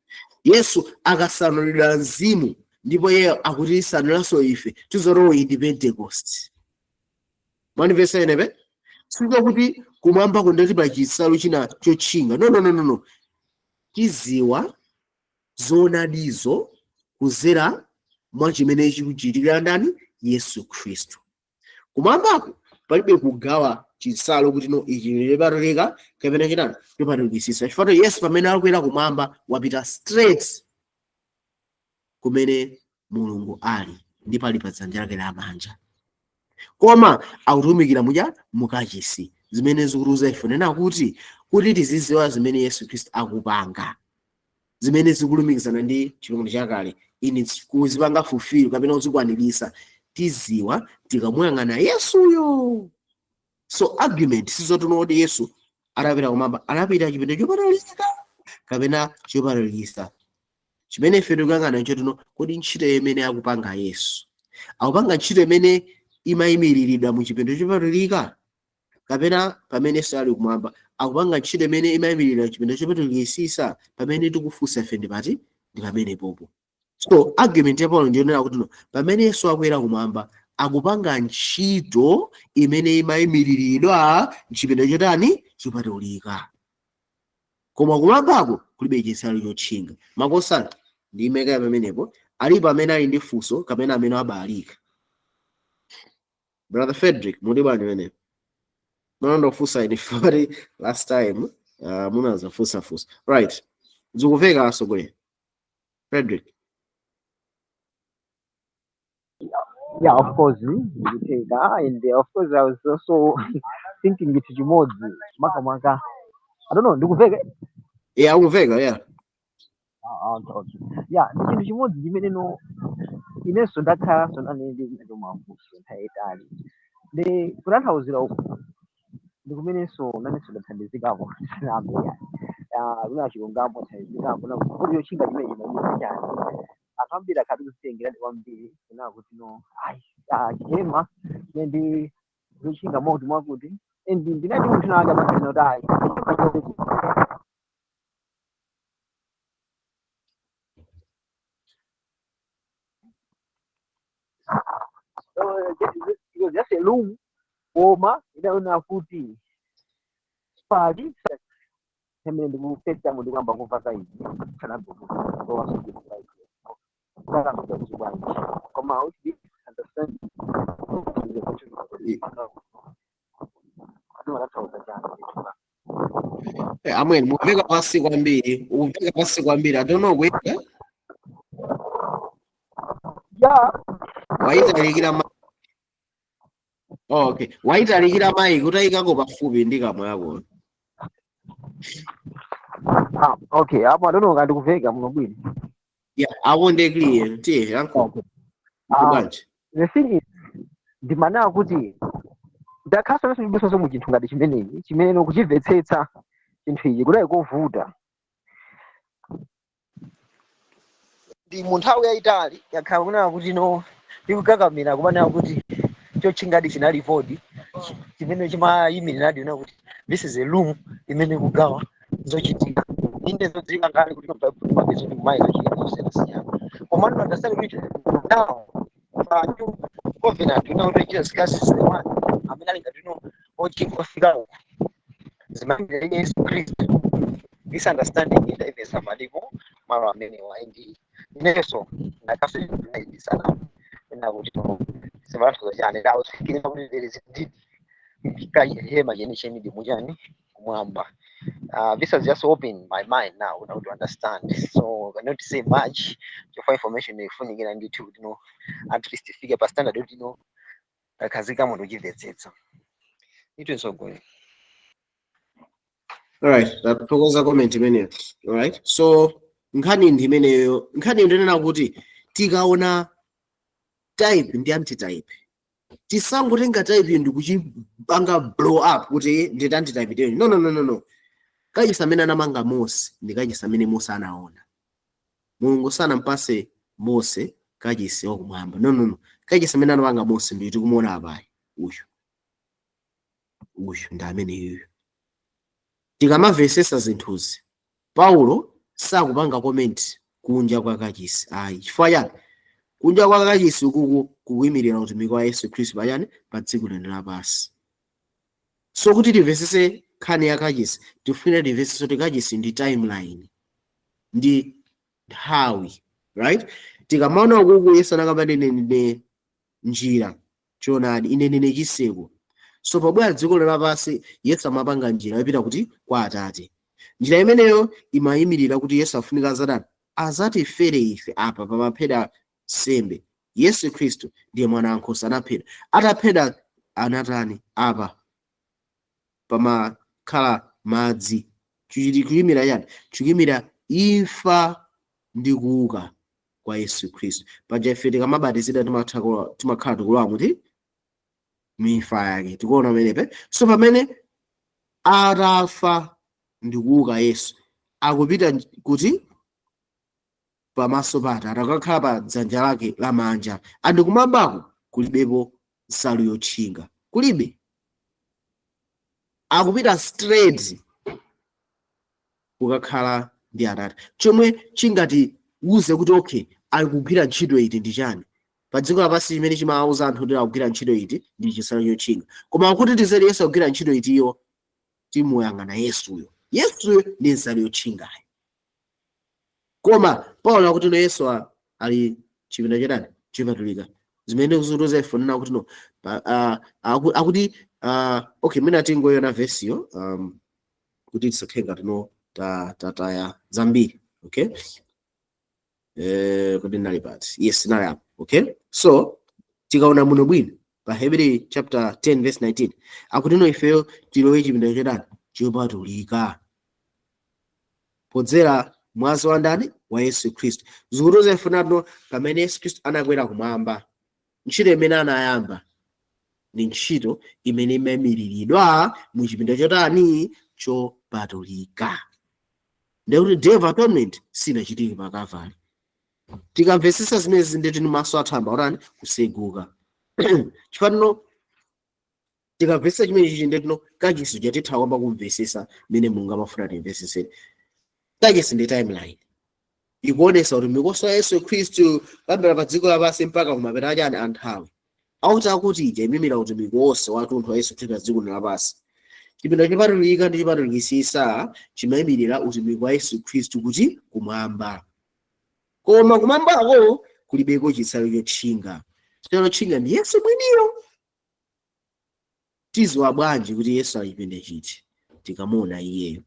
Yesu akasanulidwa mzimu, ndipo iye akutisanulanso ife, tizorowo iyi ndi Pentecost. Mwandimvetsa inepe? Sikuti kuti kumwamba kundeti pa chisalu china chotchinga. No, no, no, no, no. Tiziwa zoonadizo kuzera mwa chimene chikuchitikira ndani? Yesu Khristu. Kumwambako palibe kugawa chisalu kuti no, ichi chipatulika kapena chitani, chipatulikisisa, chifukwa Yesu pamene akwera kumwamba wapita straight kumene Mulungu ali, ndipo ali pa dzanja lake lamanja, koma akutumikira muja mukachisi, zimene zikutiuza ife nena kuti tiziziwa zimene Yesu Khristu akupanga, zimene zikulumikizana ndi Chipangano Chakale ini kuzipanga fulfill kapena kuzikwanirisa, tiziwa tikamuyang'ana Yesuyo. So argument sizotono kuti Yesu atapita kumwamba anapita chipinda chopatulika kapena chopatulikisa. Chimene ife tikuyang'ana nchotuno kuti ntchito imene akupanga Yesu, akupanga ntchito imene imayimiriridwa mu chipinda chopatulika, kapena pamene Yesu ali kumwamba akupanga ntchito imene imayimiririra chipinda chopatulikisisa? Pamene tikufunsa ife ndipati? Ndi pamene popo. So argument ya Paulo ndiyonena kuti no, pamene Yesu akwera kumwamba akupanga ntchito imene imayimiriridwa mchipinda chotani? Chopatulika, koma kumwambako kulibe chinsalu chotchinga. Makosana, ndiyimeka pamenepo. Alipo amene ali ndi funso kapena amene abalika? Brother Frederick, muli bwanji pamenepo? Munandofunsa ine fori last time, munazafunsafunsa, right? Zikuveka, asogolera Frederick? Yeah, of course, ndikutheka, and of course I was also thinking it chimodzi makamaka. I don't know, ndikuveka? Yeah, akumveka, yeah. Ah, okay. Yeah, ndi chinthu chimodzi chimene no inenso ndakhalanso nane ndi kumene mafunso nthawi yayitali, ndi kutanthauzira uku ndi kumenenso nanenso ndathandizikapo sinambe yani. Ah, kuna chilungamo thandizikapo na kuti yotchinga chimene chimayimira chani. Anthu ambiri akhati kuzitengerani kwambiri kuna kuti no, ayi, ah, chihema chimene ndi zotchinga mwakuti mwakuti, and ndinati munthu nake amanena kuti ayi, chihema it was just a room, koma idaona kuti pali pamene ndikupesa ndikuyamba kumva za izi kuti bwanji, koma with this understanding atimatanthauza chani? Eh, amweni mumveka pasi kwambiri, umveka pasi kwambiri. I don't know where. Yeah. Waitalikira ma oh, okay, waitalikira mic, utayikako pafupi ndi kamwa yako. Ah, okay, apo I don't know ngati kuveka muno bwino. Yeah, apo ndi clear. Tiye yanko. Okay. Ah, bwanji? The thing is, ndimanena kuti ndakhaso naso chibusoso mu chinthu ngati chimenechi chimene kuchimvetsetsa chinthu ichi kudali kovuta. Ndi mu nthawi yayitali yakhala kunena kuti no, ndikukakamira kumanena kuti chotchingadi chinalipodi chimene chimayimiriradi una kuti this is a room imene ikugawa zochitika. Inde, zodziwika ngale kuti mabaibulo mapezo ndi kumayi zochitika zosiyanasiyana, koma ndi understand kuti now pa new covenant una kuti Jesus Christ is the one amene ali ngati no ochinga ofikawo zimayimira Yesu Khristu. This understanding itaipeza malipo malo amenewa, and inenso ndakaso ndinayibisana ena kuti no, zimatanthauza chani. I was thinking kuti there is indeed hema chenicheni ndi muchani kumwamba. This has just opened my mind now to understand, so I cannot say much chifukwa information ifunikira ndithu kuti no, at least ifike pa standard kuti no, takhazika munthu uchimvetsetsa itu nsogolera. Alright, tathokoza comment imeneyo. Alright, so nkhani ndi imeneyo. Nkhani ndinena kuti tikaona type ndi antitype, tisangotenga type ndi kuchipanga blow up kuti ndi antitype teni. No, no, no, no, no. Kachisi amene anamanga Mose ndi kachisi amene Mose anaona. Mulungu sanampase Mose kachisi wakumwamba. No, no, no. Kachisi amene anamanga Mose ndi tikumuona apayi, uyu. Uyu ndi amene yuyu. Tikamamvesesa zinthuzi, Paulo sakupanga comment kunja kwa kachisi, ayi. Chifukwa chani? Kunja kwa kachisi ukuku kukuyimirira utumiki wa Yesu Khristu pachani? Pa dziko lino lapansi. So kuti timvesese nkhani ya kachisi, tifunika timvesese kuti kachisi ndi timeline, ndi nthawi, right? Tikamaona ukuku, Yesu anakamba, "Ine ndine njira, choonadi, ine ndine chiseko." So pabwera dziko lapansi, Yesu amapanga njira yopita kuti? Kwa Atate. Njira imeneyo imayimirira kuti Yesu afunika azatani? Azatifere ife. Apa pamaphedwa sembe. Yesu Khristu ndiye mwana wankhosa, anaphedwa. Ataphedwa anatani? Apa pamakhala madzi, chili kuyimira chani? Chikuyimira imfa ndi kuuka kwa Yesu Khristu. Paja ife tikamabatizidwa timakhala tikulowa muti? Miimfa yake. Tikuona pamenepe. So pamene atafa ndi kuuka, Yesu akupita kuti? Pamaso pa Atate, akakhala pa dzanja lake lamanja. And kumwambako kulibepo nsalu yotchinga, kulibe. Akupita straight kukakhala ndi Atate. Chomwe chingatiuze kuti okay, akugwira ntchito iti ndi chani? Pa dziko lapansi chimene chimawuza anthu kuti akugwira ntchito iti ndi chinsalu chotchinga. Koma kuti tizere Yesu akugwira ntchito itiyo, timuyang'ana Yesuyo. Yesuyo ndi nsalu yotchingayo. Koma Paulo akuti no, Yesu ali chipinda chotani? Chopatulika. Zimene kuzutiza ife nena kuti no, akuti okay, mwina tingoyona vesiyo kuti tisakhale ngati no tataya zambiri. Okay, kuti nali pati? Yes, nali apo. Okay, so tikaona muno bwino pa Hebrew chapter 10 verse 19, akuti no, ifeyo tilowe chipinda chotani? Chopatulika, podzera mwazi wa ndani? Wa Yesu Khristu. Zikutiuza ife nato pamene Yesu Khristu anakwera kumwamba, ntchito imene anayamba ndi ntchito imene imayimiriridwa mu chipinda chotani? Chopatulika. Ndekuti Day of Atonement sinachitike pa Calvary. Tikamvesesa zimene, ndeti maso athu amba utani? Kuseguka. Chifukwa tikamvesesa chimene chichi, ndetino kachisi chatitha kwamba kumvesesa mmene Mulungu amafuna timvesesere. Kachisi ndi timeline, ikuonesa kuti mikoso ya Yesu Khristu kuyambira pa dziko lapansi mpaka kumapeto achani? Anthawi. Akuti ija imimira utumiki wonse wathunthu wa Yesu Khristu pa dziko lapansi. Chipinda chopatulika ndi chopatulikisisa chimayimirira utumiki wa Yesu Khristu kuti? Kumwamba. Koma kumwambako kulibeko chinsalu chotchinga. Chinsalu chotchinga ndi Yesu mwiniyo. Tiziwa bwanji kuti Yesu ali chipinda chiti? Tikamuona iyeyo.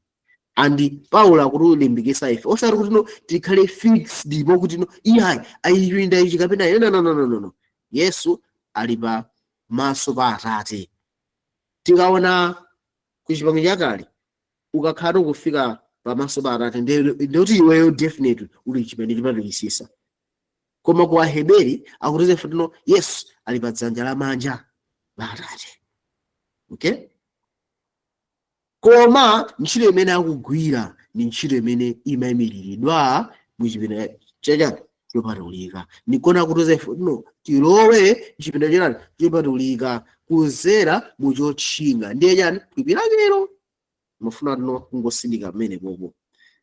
And Paulo akutilimbikitsa ife, osati kuti no, tikhale fixed ndipo kuti no, iyayi, ayichipinda ichi kapena no, no, no, no, no, no. Yesu ali pa maso pa Atate. Tikaona ku Chipangano Chakale, ukakhala ukufika pamaso pa Atate, ndikuti iweyo definitely uli chipinda chopatulikisisa. Koma ku Aheberi akutiza ife tino Yesu ali pa dzanja lamanja la Atate. Okay, koma ntchito imene akugwira ndi ntchito imene imayimiriridwa mu chipinda chachani? Chopatulika. Nikona kutiza ife no, tilowe chipinda chachani? Chopatulika, kuzera mu chotchinga, ndiye chani? Thupi lakelo. Mafuna tino kungosindika pamene popo.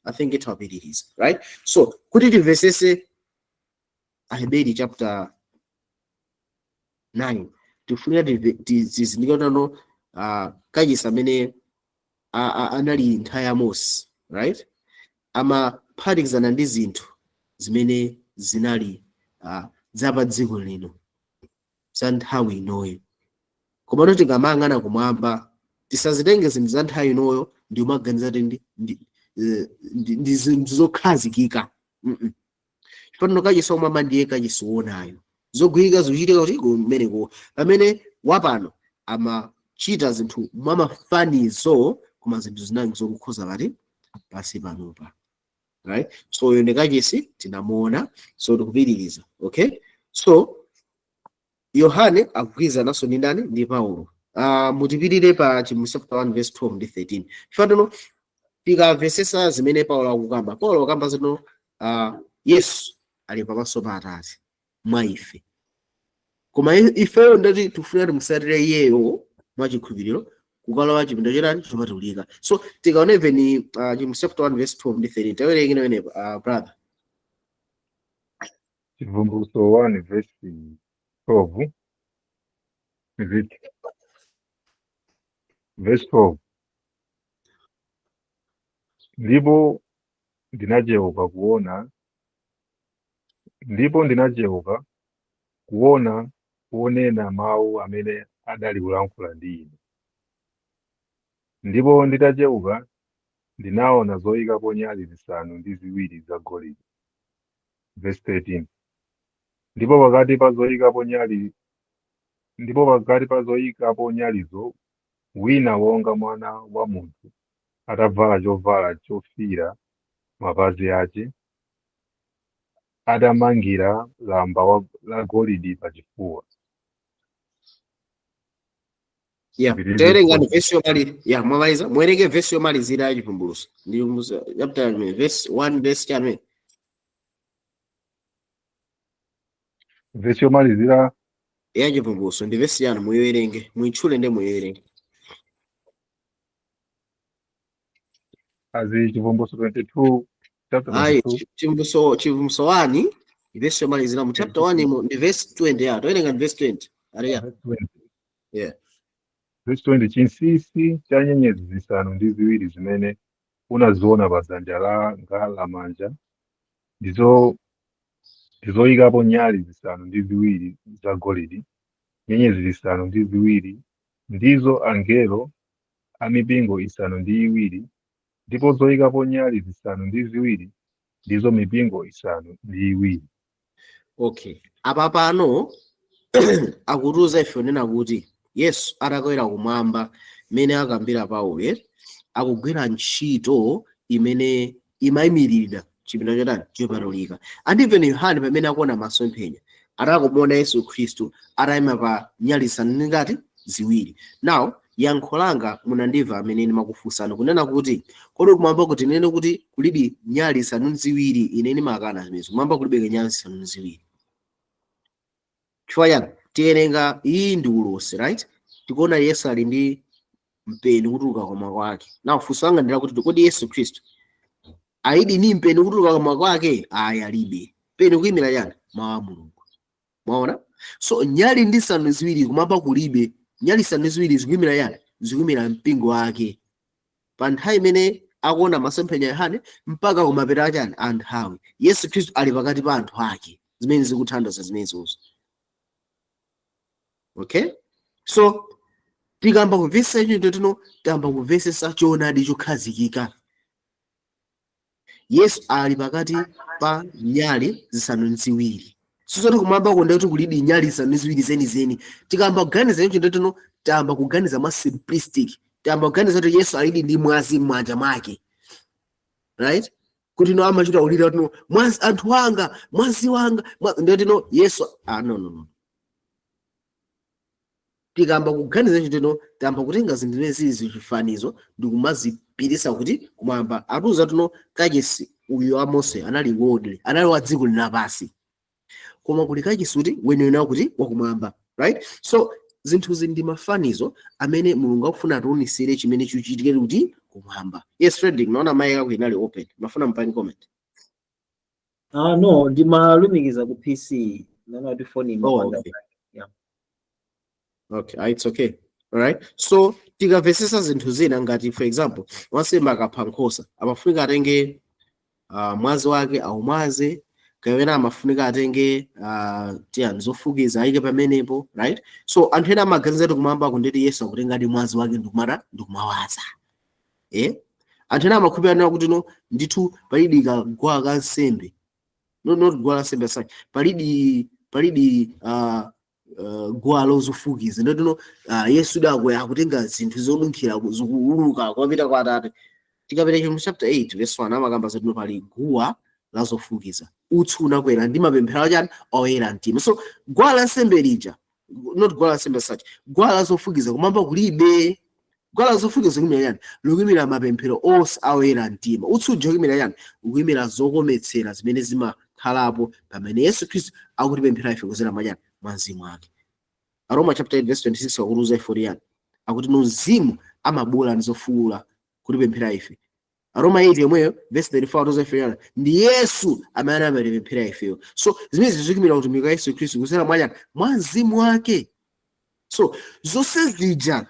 I think itawapitiriza, right? So kuti timvesese Aheberi chapter 9, tifunika tizindike tano kachisi amene anali nthawi ya Mose, right, amaphatikizana ndi zinthu zimene zinali za pa dziko lino, za nthawi inoyo. Komano tikamayang'ana kumwamba, tisazitenge zinthu za nthawi inoyo ndi kumaganiza kuti ndi zinthu zokhazikika. Chifukwa kachisi wakumwamba ndiye kachisi wonayo, zogwirika zikuchitika kuti? Kumeneko. Pamene wapano amachita zinthu mwamafanizo, koma zinthu zinangi zokukhoza pati? Pasi panopa, right? So uyo ndi kachisi tinamuona. So tikupitiriza. Okay, so Yohane akugwirizananso ndi ndani? Ndi Paulo. Mutipirire pa Chivumbulutso chapter 1 verse 12 ndi 13. Chifukwa Tikamvesesa zimene Paulo akukamba, Paulo akukamba zino, Yesu ali pamaso pa Atate mwa ife, koma ifeyo ndati tikufuna timusatire iyeyo mwachikhulupiriro kukalowa chipinda chotani? Chopatulika. So tikaona even Chivumbulutso chapter 1 verse 12 ndi 13, tawerengeni wenepo, brother. Chivumbulutso 1 verse 12, is it verse 12? Ndipo ndinachewuka kuona, ndipo ndinachewuka kuona wonena mawu amene adali kulankhula ndi ine. Ndipo nditachewuka ndinaona zoyikapo nyali zisanu ndi ziwiri zagolide. Verse 13. Ndipo pakati pa zoyikapo nyali, ndipo pakati pa zoyikapo nyalizo wina wonga mwana wa munthu, atavala chovala chofiira mapazi ace, atamangira lamba la golide pachifuwa. Yeah. Ndilibe. Tawerengani verse yomali ya mwamaliza, muwerenge verse yomalizira ya Chivumbulutso, ndi Chivumbulutso chapter imene, verse 1 verse chani? Verse yomalizira ya Chivumbulutso ndi verse yanu, muyiwerenge, muyitchule ndi muyiwerenge. Azi Chivumbulutso 22, chapter Ayi. 22. Chivumbulutso 1, verse yomalizira mu chapter 1 mu ndi verse 20. Ya, tawerenga ndi verse 20 ariya. Verse 20. Yeah. Verse 20: chinsinsi cha nyenyezi zisanu ndi ziwiri zimene unaziona pa dzanja langa lamanja ndizo ndizoyikapo nyali zisanu ndi ziwiri zagolide. Nyenyezi zisanu ndi ziwiri ndizo angelo a mipingo isanu ndi iwiri, ndipo zoyikapo nyali zisanu ndi ziwiri ndizo mipingo isanu ndi iwiri. Okay, apa pano akutiuza ife kunena kuti Yesu atakwera kumwamba, mmene akambira Paulo, akugwira ntchito imene imayimirira chipinda chotani? Chopatulika. And even Yohane pamene akuona masomphenya, atakumuona Yesu Khristu atayima pa nyali zisanu ndi ngati ziwiri. Now yankho langa munandimva amene ndimakufunsani kunena kuti kodi kumwamba kuti nene kuti kulibe nyali zisanu ndi ziwiri? Ine ndimakana zimenezo. Kumwamba kulibe nyali zisanu ndi ziwiri. Chifukwa chani? Tiwerenga iyi ndi ulosi, right? Tikuona Yesu ali ndi mpeni kutuluka kamwa kwake. Now funso langa ndila kuti kodi Yesu Khristu alidi ndi mpeni kutuluka kamwa kwake? Ayi, alibe. Mpeni kuyimira chani? Mawu a Mulungu. Mwaona? So nyali ndi zisanu ziwiri kumwamba kulibe. Nyali zisanu ziwiri zikuyimira chani? Zikuyimira mpingo wake pa nthawi imene akuona masomphenya Yohane mpaka kumapeto achani? A nthawi. Yesu Khristu ali pakati pa anthu ake, zimene zikuthandiza zimenezozo. Okay, so tikamba kumvetsa icho tino, tamba kumvetsetsa choonadi chokhazikika. Yesu ali pakati pa nyali zisanu ndi ziwiri. Sizoti kumwamba konde kuti kulidi nyali zisanu ndi ziwiri zenizeni. Tikamba kuganiza icho tino, tamba kuganiza mwa simplistic, tamba kuganiza kuti Yesu alidi ndi mwazi m'manja mwake, right? Kuti no amachita kulira kuti no mwazi anthu anga, mwazi wanga, ndiyoti no Yesu, ah, no, no, no. Tikamba kuganiza icho tino, tamba kutenga zinthu zimene zili zichifanizo ndikumazipitisa kuti kumwamba. Atiuza tino kachisi uyu wa Mose anali worldly, anali wa dziko lapansi, koma kuli kachisi kuti weniweni kuti wakumwamba, right? So zinthuzi ndi mafanizo amene Mulungu akufuna tionesere chimene chikuchitikire kuti kumwamba. Yes, Frederick, naona mic yako inali open, mafuna mpange comment. Ah, no, ndimalumikiza ku PC. Naona kuti phone Oh, imapanda. okay. Yeah. Okay, ah, it's okay. Alright. So tikamvetsetsa zinthu zina ngati, for example, wansembe akapha nkhosa amafunika atenge mwazi wake aumwaze, kapena amafunika atenge tiyani, zofukiza ayike pamenepo, right? So anthu ena amaganiza kuti kumwamba kunditi Yesu akutengadi mwazi wake ndikumata ndikumawaza, eh? Anthu ena amakhulupirira kuti no, ndithu palidi kaguwa ka nsembe, no, not guwa la nsembe asai, palidi guwa lozofukiza, ndotino Yesu dakwe akutenga zinthu zonunkhira zikuuluka kwapita kwa Atate. Tikapita Chivumbulutso chapter 8 verse 1, amakamba zatino pali guwa la zofukiza, utsi unakwera ndi mapemphero achani? Oyera mtima. So guwa la nsembe lija, not guwa la nsembe such, guwa la zofukiza kumwamba kulibe. Guwa la zofukiza likuyimira chani? Likuyimira mapemphero onse awoyera mtima. Utsi uja ukuyimira chani? Ukuyimira zokometsera zimene zimakhalapo pamene Yesu Khristu akutipemphera ife kudzera mwa chani? Mwa mzimu wake. Aroma chapter 8 verse 26 akutiuza ife kuti yani? Akuti no, mzimu amabuula ndi zofuwula kutipemphera ife. Aroma 8 yomweyo verse 34 akutiuza ife yani? Ndi Yesu amene amatipemphera ifeyo. So zimene zikuyimira utumiki wa Yesu Khristu kudzera mwa chani? Mwa mzimu wake. So zonse zija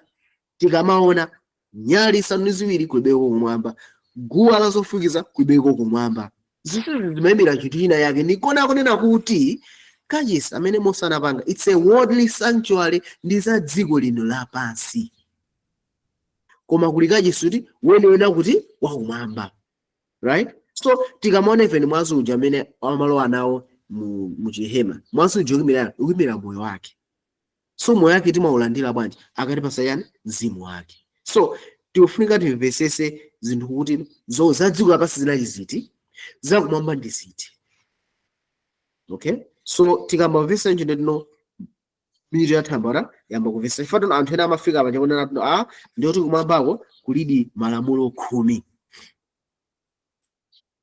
tikamaona nyali isanu ndi ziwiri kulibeko kumwamba, guwa la zofukiza kulibeko kumwamba, zonse zimayimira chinthu china yake. Ndikona kunena kuti kachisi amene Mose anapanga, it's a worldly sanctuary, ndi za dziko lino lapansi, koma kuli kachisi kuti weniweni kuti wakumwamba, right? So tikamaona even mwazi uja amene amalowa nawo mu chihema, mwazi uja ukuyimira moyo wake. So moyo wake timaulandira bwanji? Akatipasa yani? Mzimu wake. So tikufunika timvesese zinthu kuti zo za dziko lapansi zinali ziti, zakumwamba ndi ziti, okay? So tikambamvesa nje ndino mitu yathambara yamba kumvesa chifukwa anthu ena amafika pa chakunena kuti ah, ndiyoti kumwambako kulidi malamulo 10,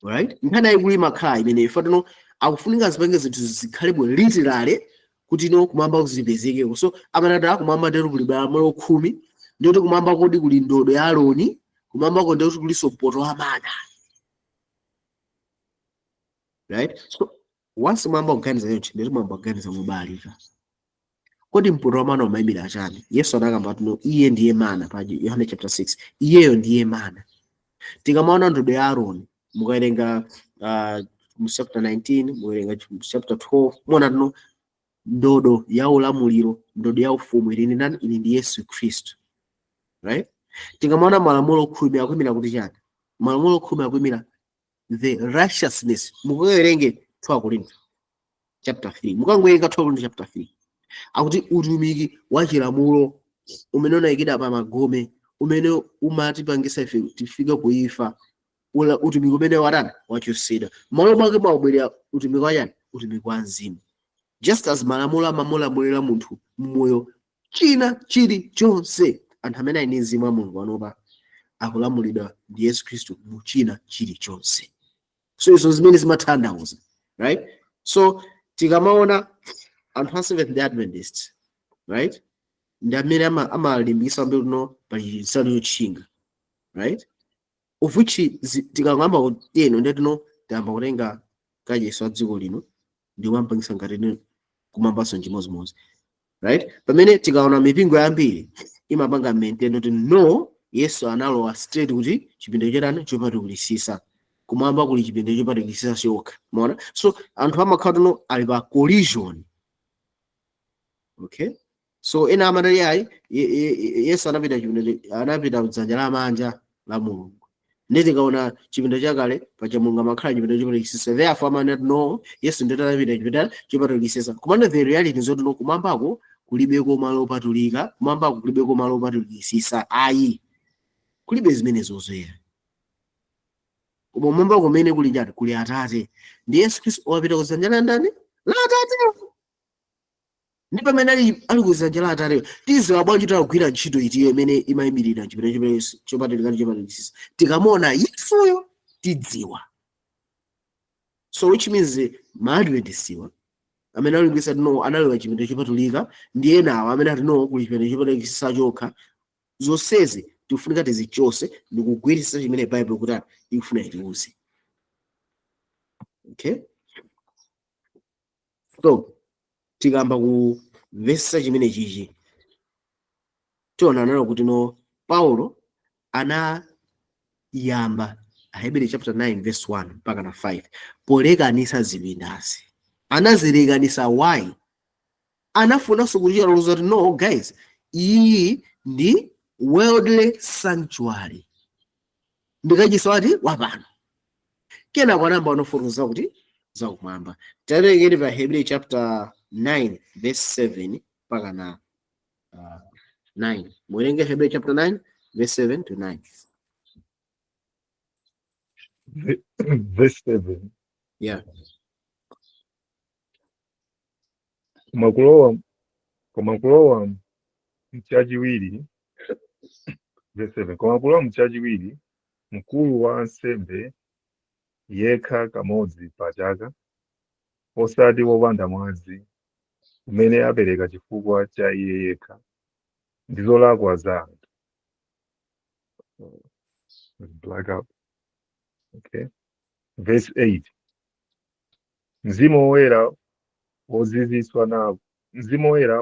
right? Nkhani yayikulu imakhala imeneyo chifukwa akufunika zipange zinthu zikhale bwino literally kuti no kumwamba kuzipezekeko. So amanati kumwamba ndiyoti kuli malamulo 10, ndiyoti kumwamba kodi kuli ndodo ya Aroni, kumwambako ndiyoti kulinso mpoto wa mana, right? So once mwamba kuganiza yonse, ndiyoti mwamba kuganiza mobalika. Kodi mpoto wa mana umayimira chani? Yesu anakamba kuti no, iye ndiye mana pa Yohane chapter 6, iyeyo ndiye mana. Tikamaona ndodo ya Aroni, mukawerenga mu chapter 19, mukawerenga mu chapter 12, muona tino ndodo ya ulamuliro, ndodo ya ufumu ili ndi ndani? Ili ndi Yesu Khristu, right? Tikamaona malamulo 10 akuyimira kuti chani? Malamulo 10 akuyimira the righteousness. Mukawerenge 2 Korinto chapter 3, mukangowerenga 2 Korinto chapter 3, akuti utumiki wa chilamulo umene unayikidwa pa magome, umene umatipangisa ife tifike kuifa, ula utumiki umene watani? Wachosedwa. Malo mwake mwabwera utumiki wa chani? Utumiki wa mzimu. Just as malamulo amamulamulira munthu mmoyo china chilichonse, anthu amene ali ndi mzimu wa Mulungu panopa akulamulidwa ndi Yesu Khristu mu china chilichonse. So izo zimene zimatanthauza, right? So tikamaona anthu a Seventh Day Adventist, right, ndi amene amalimbikitsa kwambiri kuno pali nsalu yotchinga, right? Of which tikangamba kuteno ndiye tino tayamba kutenga kachisi wa dziko lino ndi kumampangisa ngati ine kumambanso chimodzimodzi, right? Pamene tikaona mipingo yambiri imapanga maintain kuti no, Yesu analowa straight kuti chipinda chotani? Chopatulikisisa. Kumwamba kuli chipinda chopatulikisisa chokha, maona? So anthu amakhala tuno ali pa collision, okay? So ena amati ayi, Yesu anapita chipinda, anapita kudzanja lamanja la Mulungu. Ndi tikaona chipinda chakale paja Mulungu amakhala chipinda chopatulikisisa, therefore amanati no, Yesu ndiye anapita chipinda chopatulikisisa. Komano the reality nzoti no, kumwambako kulibeko malo opatulika, kumwambako kulibeko malo opatulikisisa, ayi, kulibe zimenezo zoyera. Koma kumwamba kumene kuli chani? Kuli Atate ndi Yesu Khristu wapita kudzanja la ndani? La Atate. Ndi pamene ali kudzanja la Atate, tiziwa bwanji kuti akugwira ntchito itiyo imene imayimirira chipinda chimene chopatulika ndi chopatulikisisa? Tikamuona Yesuyo tidziwa. So which means maadventisiwa amene alimbikitsa no analowa chipinda chopatulika ndi enawo amene ati no, kuli chipinda chopatulikisisa chokha, zonsezi tikufunika tizichose ndi kugwiritsa chimene Bible kuti ikufuna itiuze, okay? So tikamba kumvetsa chimene chichi, tiona nalo kuti no, Paulo anayamba Aheberi chapter 9 verse 1 mpaka na 5 polekanisa zipindazi. Anazilekanisa why? Anafunanso kuchita kuti no guys, iyi ndi worldly sanctuary, ndikachisi wati wapano. Kenako anayamba wanofotokoza kuti zakumwamba. Taterekeni pa Hebrew chapter 9 verse 7 mpaka na 9. Muwerenge Hebrew chapter 9 verse 7 to 9. Verse 7. Yeah. Koma kulowa mchachiwiri. Verse 7. Koma kulowa mchachiwiri, mkulu wa ansembe yekha kamodzi pa chaka, osati wopanda mwazi, umene apereka chifukwa cha iye yekha ndi zolakwa za anthu. Blackout. Okay. Verse 8. Mzimu Woyera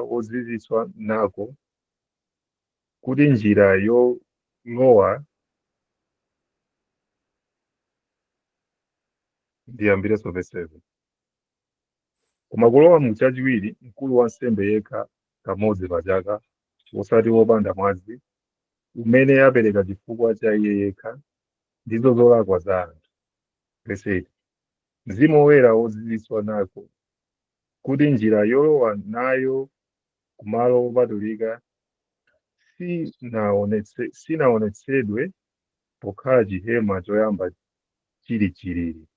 wozizwitsa nako kuti njira yolowa. Ndiyambirenso verse 7. Koma kulowa mu chachiwiri, mkulu wa nsembe yekha kamodzi pa chaka, osati wopanda mwazi, umene apereka chifukwa cha iye yekha ndizo zolakwa za anthu. Verse 8. Mzimu Woyera wozizwitsa nako kuti njira yolowa nayo kumalo opatulika sinaonetsedwe pokhala chihema choyamba chili chilili.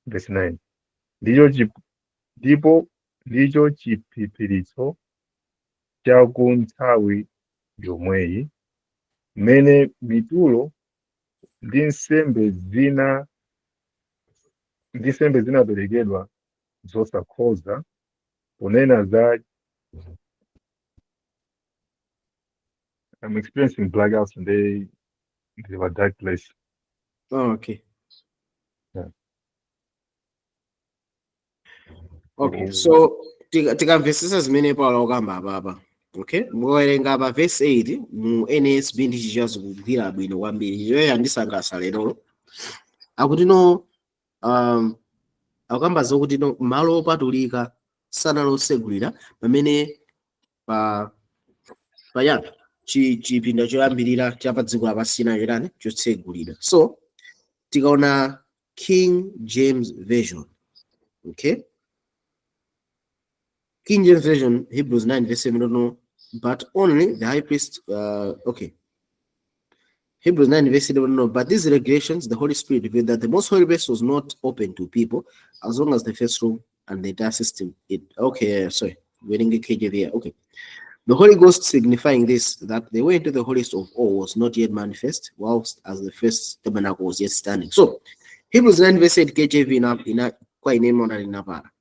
Verse 9. Ndipo ndicho chiphiphiritso cha ku nthawi yomweyi, mmene mitulo ndi nsembe zinaperekedwa zosakhoza ponena za. I'm experiencing blackouts and they were dark place. Oh, okay. Yeah. Okay, so tikamvesesa zimene Paulo akukamba apapa. Okay, mukawerenga apa verse 8 mu NASB ndi Chichewa zikugwira bwino kwambiri. Chichewa yandisangalatsa lerolo. Akuti no, akukamba zokuti no, malo opatulika sanali otsegulira pamene pa payani chipinda choyambirira cha pa dziko lapansi chinali chotsegulira. So tikaona King James Version, okay, King James Version, Hebrews 9 verse 7, no, but only the high priest, okay, Hebrews 9 verse 11, no, but these regulations, the Holy Spirit revealed that the most holy place was not open to people as long as the first room and the entire system, it, okay, sorry, reading the KJV here, okay. The Holy Ghost signifying this, that the way into the holiest of all was not yet manifest, whilst as the first tabernacle was yet standing. So, Hebrews 9 verse 8 KJV ina kwa inemo na inapara.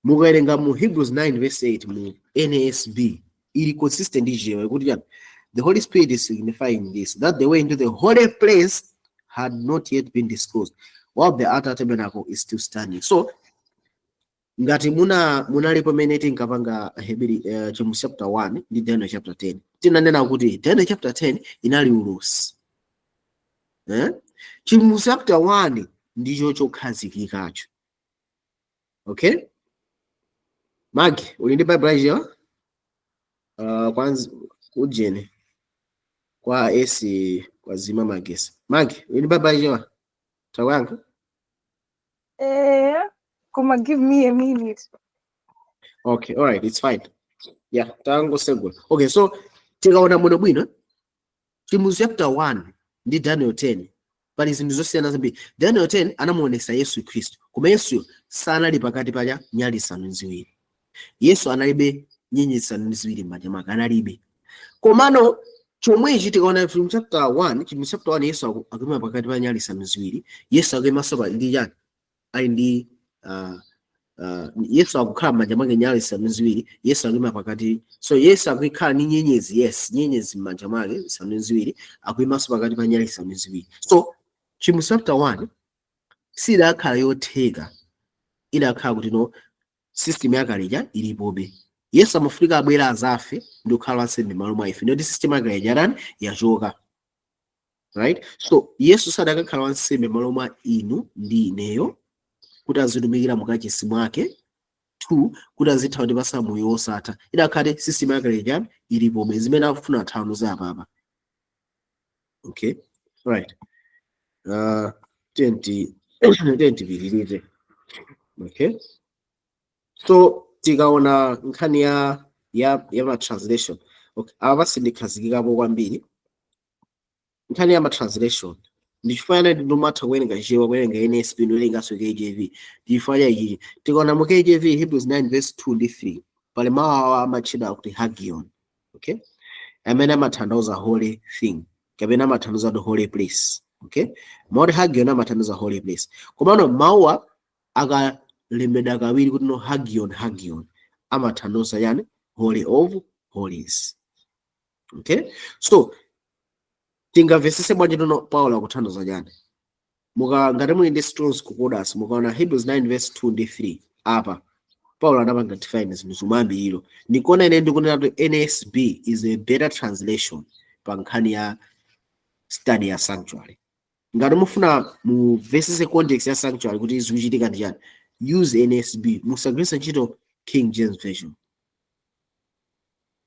Mukawerenga mu Hebrews 9 verse 8 mu NASB, ili consistent ndi kuti chani? The Holy Spirit is signifying this, that the way into the holy place had not yet been disclosed, while the outer tabernacle is still standing. So, ngati munali pamene tinkapanga Hebrew chimu chapter 1 ndi Daniel chapter 10, tinanena kuti Daniel chapter 10 inali ulosi, eh? Chimu chapter 1 ndicho chokhazikikacho. Okay, Magi, uli ndi Bible yachiwa kwanza ujene kwa esi kwazima magesi. Magi, uli ndi Bible yachiwa takuyankha? Eh, koma give me a minute. Okay, all right, it's fine. Yeah, tangosegula. Okay, so tikaona bwino bwino chimu chapter 1 ndi Daniel 10, pali zinthu zosiyana zambiri. Daniel 10 anamuonesa Yesu Khristu, koma Yesu sanali pakati pa nyali zisanu ndi ziwiri. Yesu analibe nyenyezi zisanu ndi ziwiri m'manja mwake, analibe. Komano chomwechi tikaona from chapter 1, chimu chapter 1, Yesu akuyima pakati pa nyali zisanu ndi ziwiri. Yesu akuyimanso pa ndi chani? Ali ndi Yesu akukhala m'manja mwake nyali zisanu ndi ziwiri. Yesu akuyima pakati, so Yesu akukhala ndi nyenyezi, yes, nyenyezi m'manja mwake zisanu ndi ziwiri, akuyimanso pakati pa nyali zisanu ndi ziwiri. So chimu chapter 1 sidakhala yotheka, idakhala kuti no, system yakaleja ilipobe. Yesu amafunika abwera azafe ndi kukhala wansembe m'malo mwa ife, ndiyoti system yakaleja yatani? Yachoka, right? So Yesu sadakakhala wansembe m'malo mwa inu ndi ineyo kuti azitumikira mukachisi mwake, two, kuti azitha kutipasa moyo wosatha, idakhale system yakaleja ilipobe, zimene akufuna athano za apapa. Okay, right, tiyeni tipitirize. Okay, so tikaona nkhani ya ma translation, okay, apa sindikhazikikapo kwambiri nkhani ya ma translation. Ndichifukwa chani ndimatha kuwerenga Chichewa, kuwerenga NSB, ndikuwerenganso KJV? Ndichifukwa cha ichichi. Tikaona mu KJV, Hebrews 9 verse 2 ndi 3, pali mawu awa amatchedwa kuti hagion, okay, amene amatanthauza holy thing. Kapena amathandiza the holy place. Okay, mawu hagion amathandiza holy place, komano mawuwa akalembedwa kawiri kuti no hagion, hagion amathandiza yani? Holy of Holies. Okay, so tingamvesese bwanji tono Paulo akuthandiza chani? Muka ngati muli ndi Strong's Concordance, mukaona Hebrews 9 verse 2 ndi 3, apa Paulo anapanga define zinthu zomayambiriro. Ndikuona ine ndikunena kuti NASB is a better translation pa nkhani ya study ya sanctuary. Ngati mufuna mumvesese context ya sanctuary kuti zikuchitika ndi chani, use NASB, musagwiritse ntchito King James Version.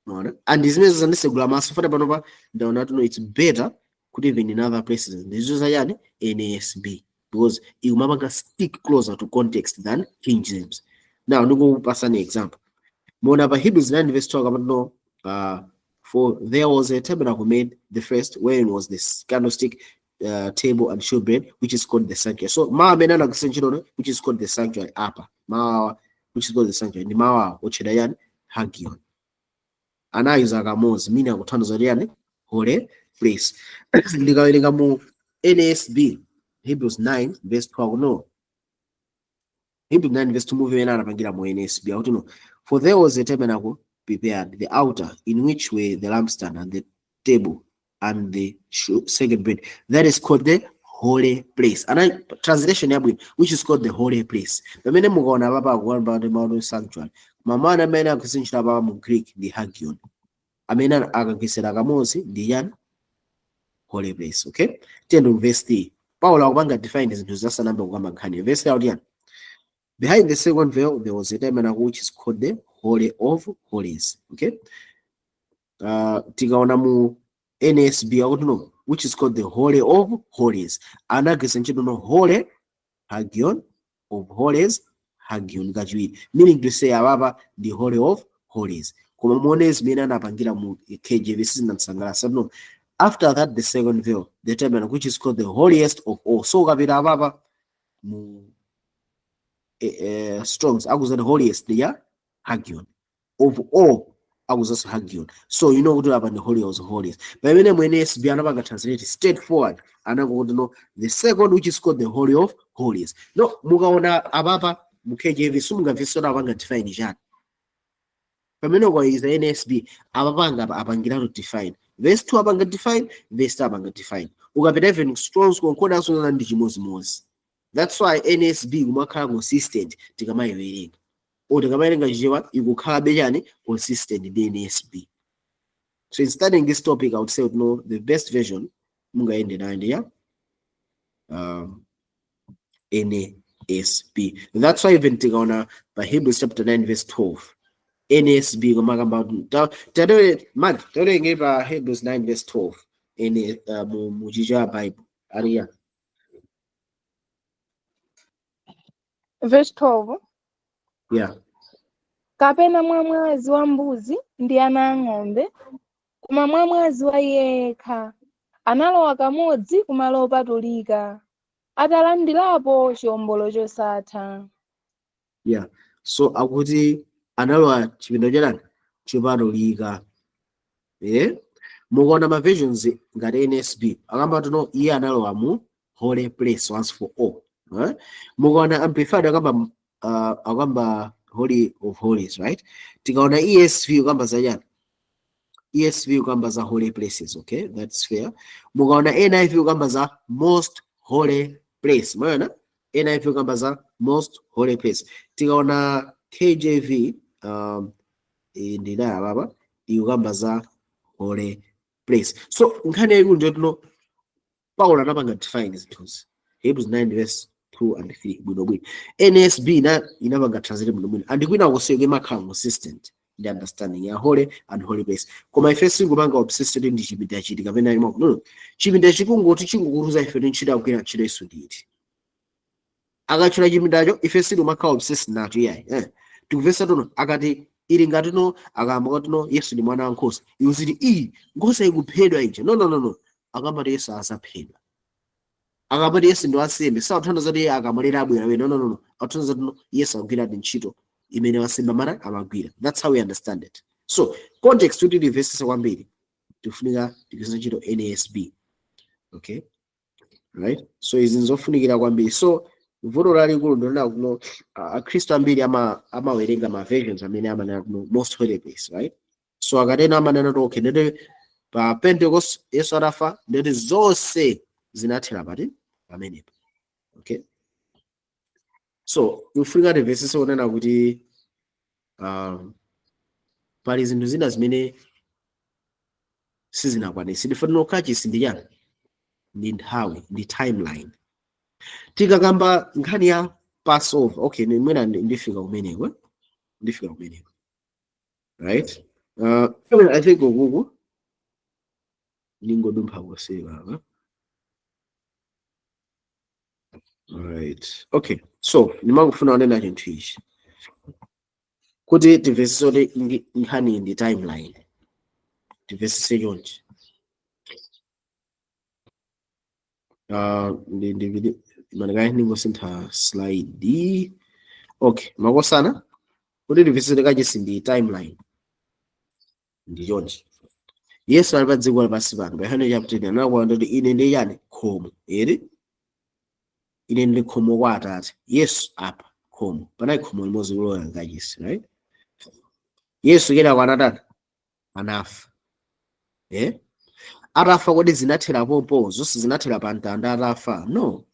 Unaona? And zimene zandisegula maso fana panopa ndaona tuno it's better kuti even in other places ndizo zayani NASB, because ikumapanga stick closer to context than King James. Now ndikupasani example. Muona pa Hebrews 9 verse 12 kapano no, "For there was a tabernacle made, the first, wherein was this candlestick, table and showbread, which is called the sanctuary." So mawu amene anagwiritsa ntchito "which is called the sanctuary" apa, mawu "which is called the sanctuary" ndi mawu awo otchedwa yani? Hagion. Anayuza kamodzi, meaning akuthandiza kuti yani? Holy place. Ndikawerenga mu NASB, Hebrews 9 verse 12, no, Hebrews 9 verse 2, movie imene anapangira mu NASB, akuti no, "For there was a tabernacle prepared, the altar, in which were the lampstand and the table and the sacred bread, that is called the holy place." Ana translation yabwino, "which is called the holy place." Pamene mukaona papa akuwamba ndi mawu sanctuary, mamana amene akusinthira papa mu Greek ndi hagion, amene akagwesera kamodzi ndi yani? Holy place. Okay, tiyende mu verse 3. Paulo akupanga define zinthu zasanambe kukamba nkhani. Verse 3 akuti yani? "Behind the second veil there was a tabernacle, which is called the Holy of Holies." Okay, tikaona mu NASB akuti no, "which is called the Holy of Holies." Anagwisa ntchito no holy, hagion, of holies, hagion kachiwiri, meaning to say apapa ndi Holy of Holies. Koma muone zimene anapangira mu KJV, sizinamsangalatsa no. "After that, the second veil, the tabernacle, which is called the holiest of all." So ukapita apapa mu Strongs akuzati holiest ya hagion, of all akuzanso hagion, so you know kuti apa ndi Holy of Holies. Pamene mu NASB anapanga translate straightforward, anangokuti no, "the second, which is called the Holy of Holies." No, mukaona apapa mu KJV simungamvetse kuti apanga define chani. Pamene ukayiza NASB, apapanga apa apangiratu define verse 2, apanga define verse 3, apanga define. Ukapita even Strong's Concordance ndi chimozimozi. That's why NASB kumakhala consistent tikamayiwerenga, or tikamawerenga Chichewa ikukhalabe chani? Consistent ndi NASB. So in studying this topic, I would say no, the best version mungayende nayo ndi ya NASB. That's why even tikaona pa Hebrews chapter 9 verse 12, NASB kumakamba tadole Mark tawerenge pa Hebrews 9 verse 12 ene mu Chichewa Bible aliya. Verse 12. Yeah. Kapena mwa mwazi wa mbuzi ndi ana ang'ombe, koma mwa mwazi wa iye yekha, analowa kamodzi kumalo opatulika, atalandirapo chiwombolo chosatha. Yeah, so akuti analowa chipinda chotani? Chopatulika. Eh, mukaona ma versions ngati NASB akamba tuno iye analowa mu holy place once for all, eh? Mukaona Amplified akamba Holy of Holies, right? Tikaona ESV ukamba za chani? ESV ukamba za holy places. Okay, that's fair. Mukaona NIV ukamba za most holy place. Maona NIV ukamba za most holy place. Tikaona KJV, ndinaya baba, ikukamba za holy place. So nkhani yayikulu ndiyo tino Paulo anapanga define zinthuzi, Hebrews 9 verse 2 and 3, bwinobwino. NASB ina inapanga translate bwinobwino, and kwina kuseko imakhala consistent ndi understanding ya holy and holy place. Koma ife singupanga obsessed ndi chipinda chiti kapena imwe, no. Chipinda chikungoti chingukuruza ife ndi ntchito akugwira ntchito isu nditi akatchula chipindacho, ife sikumakhala obsessed nacho iyayi, eh. Tikuvesa tono akati ili ngati no akamba kuti no, Yesu ndi mwana wankhosa, iwo ziti iyi nkhosa ikuphedwa ija. No, no, no, no. Akambati Yesu asaphedwa, akambati Yesu ndi wansembe, sakuthandiza kuti iye akamwalira abwera wena. No, no, no. Akuthandiza kuti no, Yesu akugwira ntchito imene wansembe amene amagwira. That's how we understand it. So context kuti timvesese kwambiri, tikufunika tigwiritse ntchito NASB. Okay, right, so izi nzofunikira kwambiri. So vuto lalikulu ndilona kuno, akhristu ambiri amawerenga ma versions amene amanena kuno most holy place, right? So akatena amanena kuti okay, ndete pa Pentecost Yesu atafa, ndete zonse zinathera pati pamenepo. Okay, so tikufunika timvetsetse kunena kuti pali zinthu zina zimene sizinakwanitse. Ndifanira kachisi ndi chani? Ndi nthawi, ndi timeline. Tikakamba nkhani ya Passover, okay, mwina ndifika kumeneko, ndifika kumeneko, right? I think ukuku ningodumpha kuseva apa. Right, okay, so ndimangofuna kunena chinthu ichi kuti timvetsetse kuti nkhani ndi timeline, timvetsetse chonchi. Ndi manekayi ndingosintha slide. Okay, makosana, kuti timvetsetse kachisi ndi timeline ndi chonchi. Yesu ali pa dziko lapansi pano, pa Yohane chapter 10 anakuwa kuti ine ndi chani? Khomo eri, ine ndi khomo kwa Atate. Yesu apa khomo, panali khomo limodzi kulowa kachisi, right? Yesu kenako anatani? Anafa. Eh? Atafa, kodi zinathera pompo? Zonse zinathera pa mtanda atafa? No.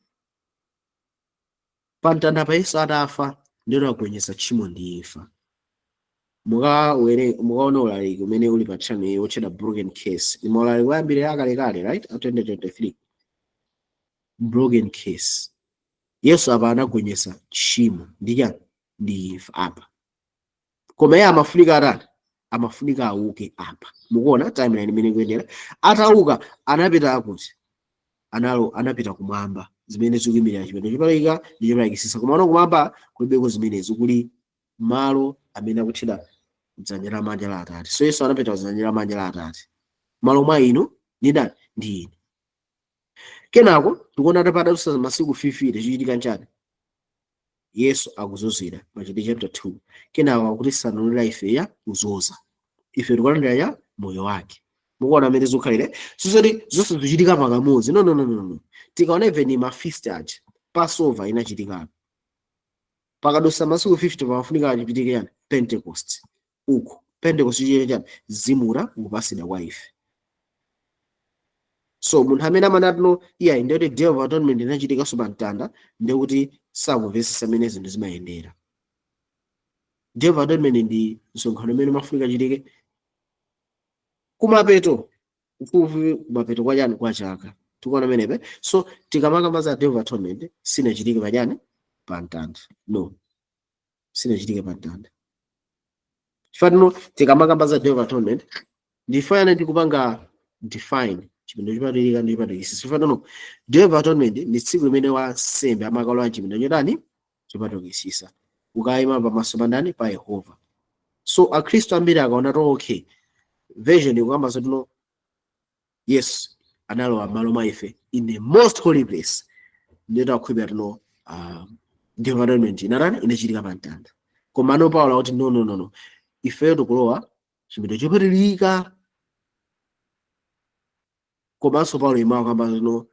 Pa mtanda pa Yesu atafa ndilo agonjetsa tchimo ndi imfa. Mukaona ulaliki umene uli pa channel iyi wotchedwa Broken Case, ni maulaliki oyambirira akalekale, right, a 2023, Broken Case. Yesu apa anagonjetsa tchimo ndi chani? Ndi imfa apa. Koma iye amafunika atani? Amafunika auke apa. Mukuona timeline imene ikuyendera? Atauka anapita akuti analo anapita kumwamba, zimene zikuyimirira chipinda chopatulika ndi chopatulikitsitsa. Koma ano kumwamba kulibeko zimenezo, kuli malo amene akutchedwa dzanja lamanja la Atate. So Yesu anapita dzanja lamanja la Atate malo mwa inu ndi ndani? Ndi ine. Kenako tikuona kuti padadutsa masiku 50, chichitika nchani? Yesu akuzozera, Machitidwe chapter 2. Kenako akutisanulira ife ya kuzoza, ife tikulandira ya moyo wake. Mukuona amene zikukhalira? Sizoti zonse zikuchitika pakamodzi. No, no, no, no, no. Tikaona even ma feast aja, Passover inachitika, pakadutsa masiku 50 pamafunika achipitike yani? Pentecost. Uku Pentecost chichite chani? Zimura kupasidwa kwa ife. So munthu amene amanati no, iya, ndiyoti Day of Atonement inachitikanso pa mtanda, ndiyekuti sakumvetsetsa amene zinthu zimayendera. Day of Atonement ndi msonkhano umene umafunika chitike kumapeto, kufupi kumapeto kwa chani? Kwa chaka. Tikuona menepe? So tikamakamba za Day of Atonement, sinachitike pachani? Pa mtanda. No, sinachitike pa mtanda. Chifukwa tikamakamba za Day of Atonement, ndifayana ndikupanga define chipinda chopatulika ndi chopatulikitsitsa. Chifukwa no, Day of Atonement ndi tsiku limene wansembe amakalowa chipinda chotani? Chopatulikitsitsa, ukayima pamaso pa ndani? Pa Yehova. So akhristu ambiri akaona to, okay, version ikukamba zoti no, Yesu analowa m'malo mwa ife in the most holy place, ndiye takhulupirira tino Day of Atonement inatani? Inachitika pa mtanda. Koma ano Paulo akuti no, no, no, no, ifeyo tikulowa chipinda chopatulika. Komanso Paulo imawo kamba no,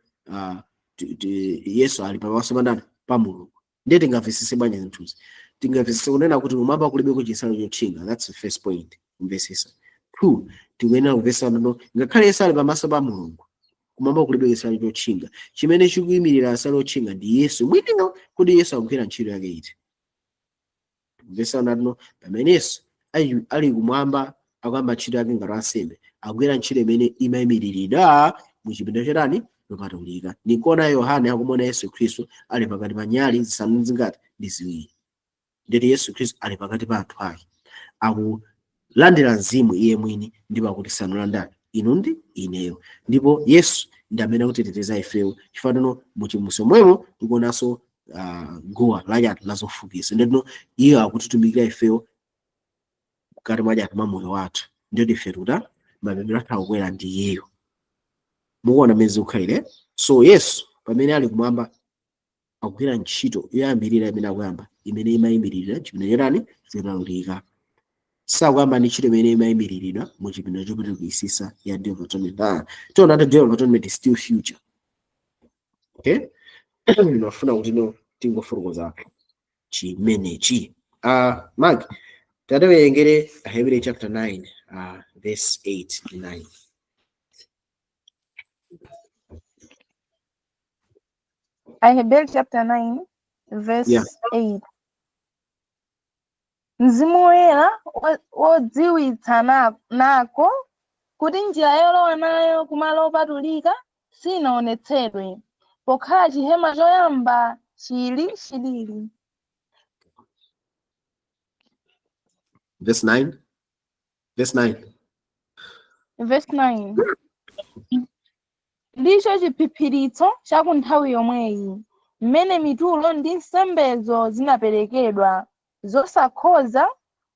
Yesu ali pamaso pa ndani? Pa Mulungu. Ndiye tingamvetsetse bwanji zinthuzi? Tingamvetsetse kunena kuti kumwamba kulibeko chinsalu chotchinga. That's the first point kumvetsetsa. Two, tikuyenera kumvetsa no, ngakhale Yesu ali pamaso pa Mulungu, kumwamba kulibe chinsalu chotchinga. Chimene chikuyimirira nsalu yotchinga ndi Yesu mwiniyo. Kuti Yesu akugwira ntchito yake iti? Kumvetsa no, pamene Yesu ali kumwamba akuyamba ntchito yake ngati wansembe, akugwira ntchito imene imayimiriridwa mu chipinda chotani? Chopatulika. Ndikuona Yohane akumuona Yesu Khristu ali pakati pa nyali zisanu zingati? Ndi ziwiri. Ndeti Yesu Khristu ali pakati pa anthu ake, akulandira mzimu iye mwini, ndipo akutisanula ndani? Inu ndi ineyo. Ndipo Yesu ndi amene akutiteteza ifeyo, chifukwa tino muchimuso mwemo tikuonanso guwa lachatu lazofukiza. Ndetino iye akutitumikira ifeyo mkati mwa chatu mwa moyo wathu. Ndiyoti ife tuta mapemphero athu akukwera ndi iyeyo. Mukuona mmene zikukhalire? So Yesu pamene ali kumwamba akugwira ntchito yoyambirira imene akuyamba, imene imayimiririra chipinda chotani? Chopatulika. Sakuyamba ndi ntchito imene imayimiriridwa mu chipinda chopatulikitsitsa ya Day of Atonement. Ah, tiona kuti Day of Atonement is still future. Okay, ndimafuna kuti no tingofotokoza chimenechi. Mark, tatiwerengere Ahebrew chapter 9 verse 8 to 9. Aheberi chapter 9 verse 8. Mzimu Woyera wodziwitsa nako kuti njira yolowa nayo kumalo opatulika sinaonetsedwe, pokhala chihema choyamba chili chilili. Verse 9. Verse 9. Verse 9. Ndicho chiphiphiritso cha ku nthawi yomweyi, mmene mitulo ndi nsembezo zinaperekedwa, zosakhoza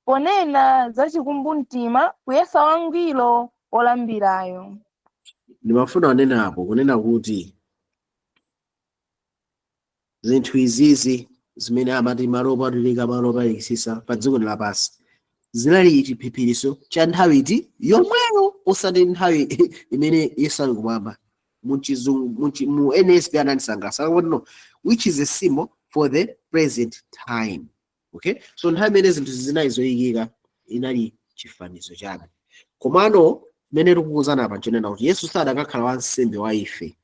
ponena za chikumbumtima kuyesa wangwiro wolambirayo. Ndimafuna kunena apo kunena kuti zinthu izizi zimene amati malo opatulika, malo opatulikitsitsa pa dziko lapansi zinali chiphiphiritso cha nthawi iti yomweyo, osati nthawi imene Yesu ali kumwamba. Mu chizungu, mu NSB anandisangalatsa kuti no, which is a symbol for the present time. Okay, so nthawi imene zinthu zinali zoyikika inali chifanizo chabe. Komano mmene tikukuuzana apa nchonena kuti Yesu sadakakhala wansembe wa ife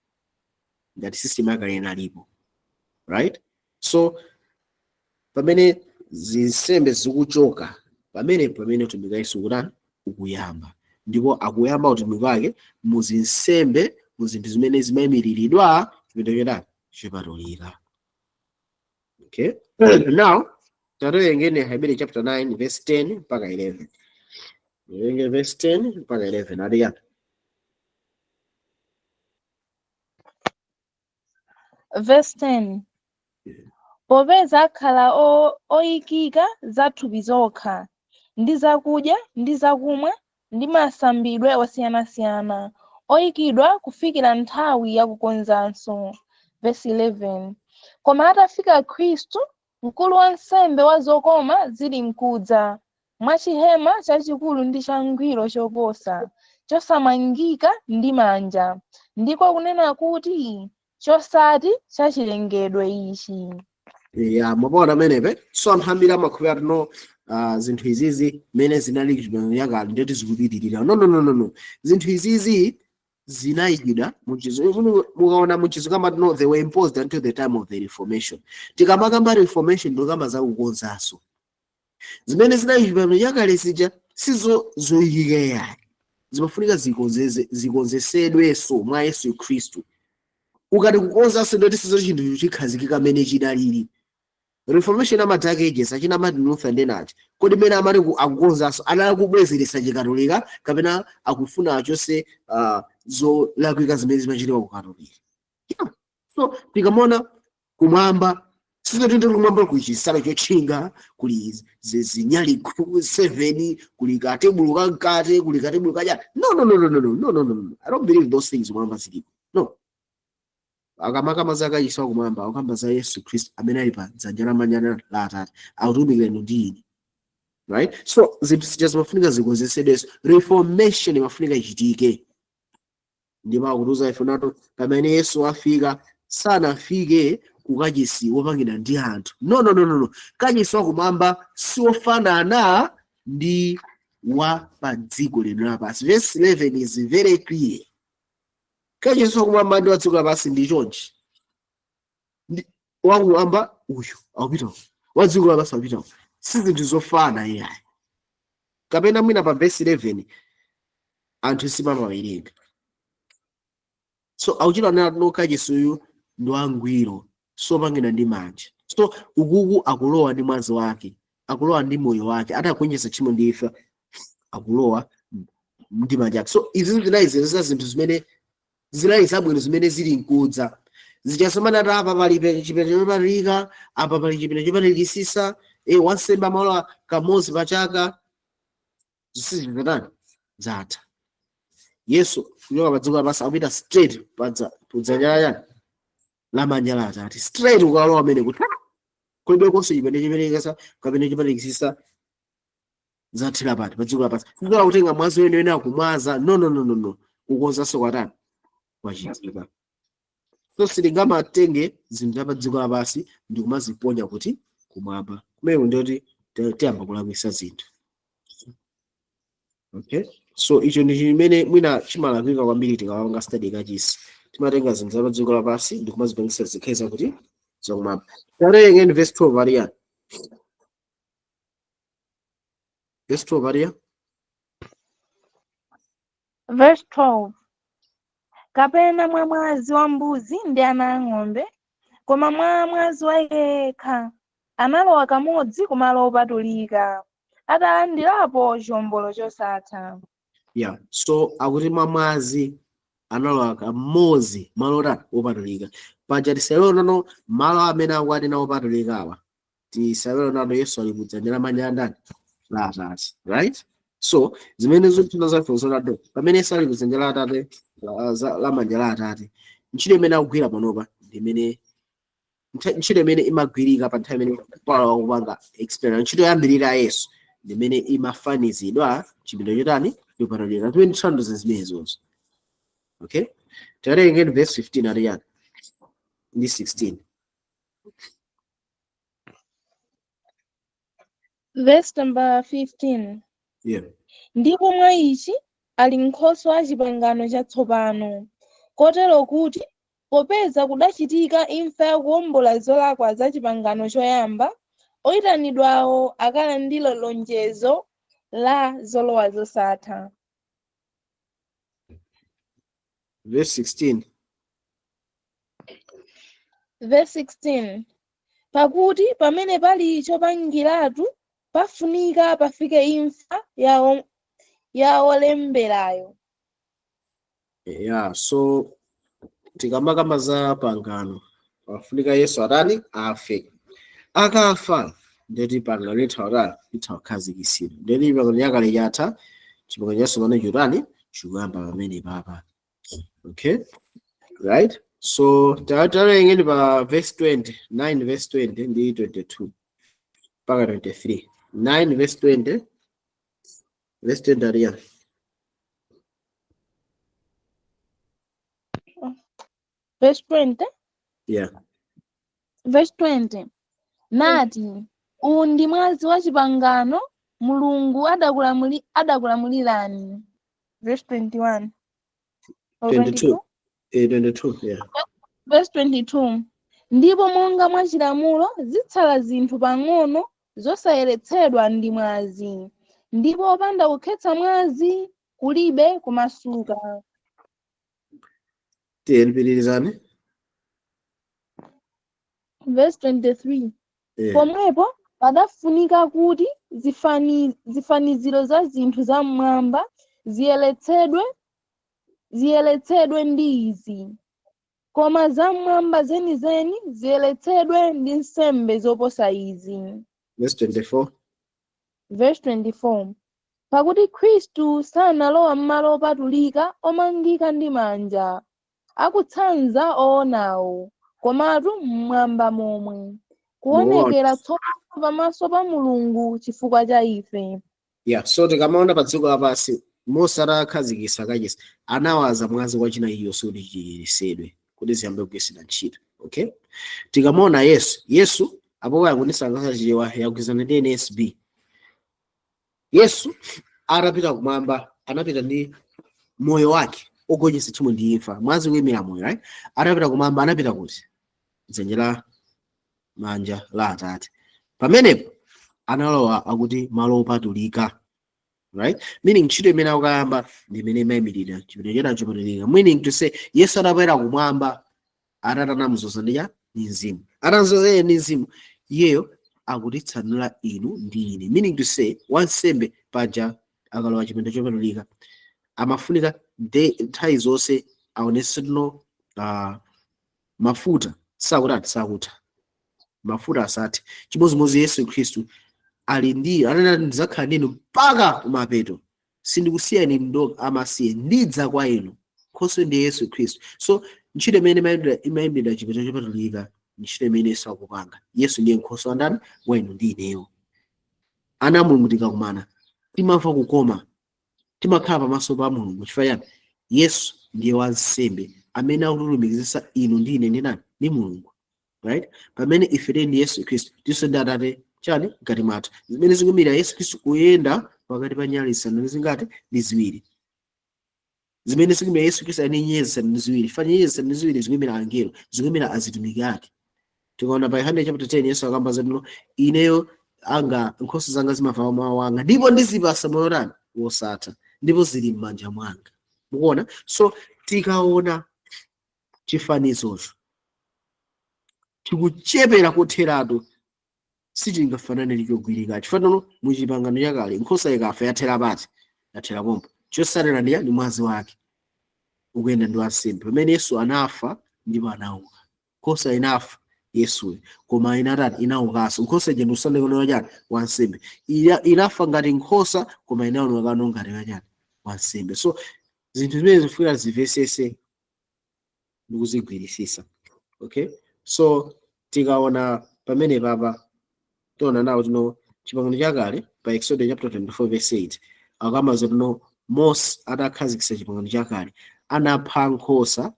ngati system yakale inalipo, right? So pamene zinsembe zikuchoka, pamene utumiki wa Yesu kutani ukuyamba, ndipo akuyamba utumiki wake mu zinsembe, mu zinthu zimene zimayimiriridwa chipinda chotani chopatulika. Okay, now tatiwerengeni Aheberi chapter 9 verse 10 mpaka 11. Werenge verse 10 mpaka 11 adiyana. Verse 10. Popeza akhala oyikika za thupi zokha, ndi zakudya ndi zakumwa ndi masambidwe osiyanasiyana, oyikidwa kufikira nthawi yakukonzanso. Verse 11. Koma atafika Khristu, mkulu wa nsembe wa zokoma zili mkudza, mwa chihema chachikulu ndi changwiro choposa, chosamangika ndi manja, ndiko kunena kuti chosati cha chilengedwe ichi. Ya, mwapaona amenepe. So anthu ambiri amakhulupirira no zinthu izizi mmene zinali chipangano chakale ndeti zikupitirira. No, no, no, no, no, zinthu izizi zinayikidwa muchizungu. Mukaona muchizungu amati no, they were imposed until the time of the Reformation. Tikamakamba Reformation, ndikamba zakukonzanso. Zimene zinali chipangano chakale zija sizo zoyikika yayi, zimafunika zikonzesedwenso mwa Yesu Khristu. Ukati kukonzanso, ndoti sizo chinthu chikhazikika mmene chidalili. Reformation ama Dark Ages achina Martin Luther ndi ena, kodi mmene amati akukonzanso anali kubwezeretsa Chikatolika kapena akufuna achose zolakwika zimene zimachitika ku Katolika? Yeah. So tikamaona kumwamba, sizotende kumwamba kuli chinsalu chotchinga, kuli zinyali 7, kuli katebulo kamkate, kuli katebulo kaja. No, no, no, no, no, no, no, no, no, no. I don't believe those things. Kumwamba zilipo, no. Akamakamba za kachisi wakumwamba, akamba za Yesu Khristu amene ali pa dzanja lamanja la Atate, akutumikira inu ndi ine, right? So zinthu zija zimafunika zikonzesedwenso, reformation imafunika ichitike. Ndipo akutiuza ife nato pamene Yesu afika, sanafike ku kachisi wopangidwa ndi anthu. No, no, no, no, no. Kachisi wakumwamba siwofanana ndi wa pa dziko lino lapansi. Verse 11 is very clear. Kachisi wakumwamba ndi wa dziko lapansi ndi chonchi. Wakumwamba uyu akupita uku, wa dziko lapansi akupita uku, si zinthu zofana iyayi. Kapena mwina pa verse 11 anthu simamawerenga. So akuchita nena no, kachisi uyu ndi wangwiro, sopangidwa ndi manja. So ukuku akulowa ndi mwazi wake, akulowa ndi moyo wake, atagonjetsa tchimo ndi imfa, akulowa ndi manja ake. So izi zinali za zinthu zimene zinali zabwino zimene zili mkudza zichasomana ati apa pali chipinda chopatulika, apa pali chipinda chopatulikisisa, wansembe amalowa kamodzi pa chaka. Zisizitani zatha. Yesu kuchoka pa dziko lapansi akupita straight kudzanja lachani lamanja la Atate, straight ukalowa amene kuti kulibe konse chipinda chiperekesa kapena chopatulikisisa. Zathera pati pa dziko lapansi? Kuzola kutenga mwazi weniweni akumwaza. No, no, no, no, no. Kukonzanso kwatani kwachitika. So sitingamatenge zinthu za pa dziko lapansi ndi kumaziponya kuti kumwamba. Kumene ndiyoti tiyamba kulakwisa zinthu. Okay, so icho ndi chimene mwina chimalakwika kwambiri tikapanga study kachisi. Timatenga zinthu za pa dziko lapansi ndi kumazipangisa zikhale zakuti zakumwamba. Tawerengeni verse 12 aliya. Verse 12 aliya. Verse 12. Kapena mwa mwazi wa mbuzi ndi ana ang'ombe, koma mwa mwazi wa iye yekha, analowa kamodzi kumalo opatulika, atalandirapo chiwombolo chosatha. Yeah, so akuti mwa mwazi analowa kamodzi malo otani? Opatulika. Paja tisaiwale nano malo amene akuati opatulika awa, tisaiwale nano Yesu ali kudzanja lamanja la ndani? La Atate, right? So zimene zikutina zafe zonado pamene Yesu ali kudzanja la Atate, lamanja la Atate, ntchito imene akugwira panopa ndi imene ntchito imene imagwirika pa nthawi imene Paulo akupanga explain ntchito yoyambirira ya Yesu ndi imene imafanizidwa chipinda chotani? Chopatulika. Zimene thandizo zimenezozo. Okay, tawerengeni verse 15 ati yani ndi 16. Verse number 15. Yeah. Ndipo mwa ichi ali nkhoswe wa chipangano chatsopano, kotero kuti, popeza kudachitika imfa yakuwombola zolakwa za chipangano choyamba, oyitanidwawo akalandire lonjezo la zolowa zosatha. Verse 16. Verse 16. Pakuti pamene pali chopangiratu, pafunika pafike imfa ya wolemberayo. Yeah, so tikamakamba za pangano, pafunika Yesu atani? Afe. Akafa ndeti pangano litha atani? Litha kukhazikitsidwa. Ndeti pangano yakale yatha, chipangano chatsopano chotani? Chikuyamba pamene papa. Okay, right? So tawerengeni pa verse 20, 9 verse 20 ndi 22 mpaka 23. 9 verse 20, verse 20 aliya. Verse 20. Yeah. Verse 20. Nati, uwu ndi mwazi wa chipangano Mulungu adakulamulirani. Verse 21. Or 22. 22? 22, yeah. Verse 22. Ndipo monga mwa chilamulo zitsala zinthu pang'ono zosayeretsedwa ndi mwazi, ndipo opanda kukhetsa mwazi kulibe kumasuka. Tiyeni pitirizani. Verse 23. Pomwepo padafunika kuti zifaniziro za zinthu za mmwamba ziyeretsedwe ndi izi, koma za mmwamba zenizeni ziyeretsedwe ndi nsembe zoposa izi. Verse 24. Verse 24. Pakuti Khristu sanalowa m'malo opatulika omangika ndi manja, akutsanza oonawo, komatu mmwamba momwe, kuonekera tsopano pamaso pa Mulungu chifukwa cha ife. Yeah, so tikamaona pa dziko lapansi, Mose atakhazikitsa kachisi, anawaza mwazi wa china chilichonse kuti chiyeretsedwe, kuti ziyambe kugwiritsidwa ntchito. Okay, tikamaona Yesu, Yesu apo yakundisangalatsa Chichewa yagwirizana ndi NSB. Yesu atapita kumwamba anapita ndi moyo wake ogonjetsa tchimo ndi imfa, mwazi kuyimira moyo, right? Atapita kumwamba anapita kuti? Dzanja la manja la Atate. Pamenepo analowa akuti malo opatulika, right? Meaning ntchito imene akukayamba ndi imene imayimirira chipinda chena chopatulika, meaning to say Yesu atapita kumwamba, Atate anamudzoza ndi cha ndi mzimu, atamudzoza iye ndi mzimu, iyeyo akutitsanula inu ndi ine, meaning to say wansembe paja akalowa chipinda chopatulika amafunika nthawi zonse aonetse tino mafuta sakutati sakutha, mafuta asathe. Chimodzimodzi Yesu Khristu ali ndi anena ndidzakhala ndinu mpaka kumapeto, sindikusiyani ndo amasiye, ndidza kwa inu. Nkhoswe ndi Yesu Khristu. So ntchito imene imayimbidwa chipinda chopatulika, ntchito imene Yesu akupanga. Yesu ndiye nkhoswe andani? Wa inu ndi ineyo. Ana a Mulungu tikakumana timamva kukoma, timakhala pamaso pa Mulungu. Chifukwa chani? Yesu ndiye wansembe Amene akutilumikizisa inu ndi ine ndi nani? Ndi Mulungu, right? Pamene ife tili ndi Yesu Khristu, tinso ndi Atate chani? Mkati mwathu. Zimene zikuyimirira Yesu Khristu kuyenda pakati pa nyali zisanu ndi zingati? Ndi ziwiri. Zimene zikuyimirira Yesu Khristu ali ndi nyenyezi zisanu ndi ziwiri. Fa nyenyezi zisanu ndi ziwiri zikuyimira angelo, zikuyimira azitumiki ake. Tikaona pa Yohane chapter 10, Yesu akamba zatino, ineyo anga nkhosa zanga zimamva mawu anga, ndipo ndizipasa moyo tani? Wosatha, ndipo zili m'manja mwanga. Mukuona? So tikaona chifanizocho chikuchepera kotheratu, sichingafanane ndi chogwirika. Chifukwa mu chipangano chakale nkhosa ikafa yathera pati? Yathera pompo. Chosalera ndi mwazi wake ukuyenda ndi wansembe. Pamene Yesu anafa ndipo anauka, nkhosa inafa Yesuyo, koma inatani? Inaukanso. Nkhosa ija ndikusandukana chani? Wansembe. Inafa ngati nkhosa, koma inaonekano ngati wachani? Wansembe. So zinthu zimene zikufunika zimvesese ndikuzigwirisisa. Okay, so tikaona pamene papa tiona nawo tino chipangano chakale pa Exodus chapter 24 verse 8 akamba zotino Mose atakhazikitsa chipangano chakale anapha nkhosa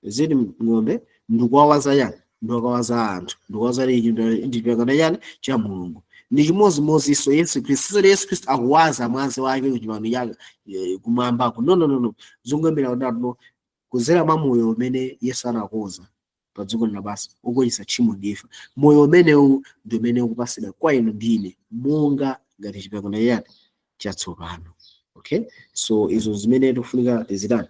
zili ng'ombe ndikuwawaza chani? Ndikuwawaza anthu, ndikuwaza ndi chipangano chani? Cha Mulungu. Ndi chimodzimodzinso Yesu Khristu. Sikuti Yesu Khristu akuwaza mwazi wake ku chipangano chake kumwambako. No, no, no, no. Zikuyambira kutatu kuzera mwa moyo umene Yesu anakonza pa dziko lapansi wogonjetsa tchimo ndi imfa. Moyo umenewu ndi umene ukupasidwa kwa inu ndi ine monga ngati chipangano chani? Chatsopano. Okay, so izo zimene tikufunika tizitani?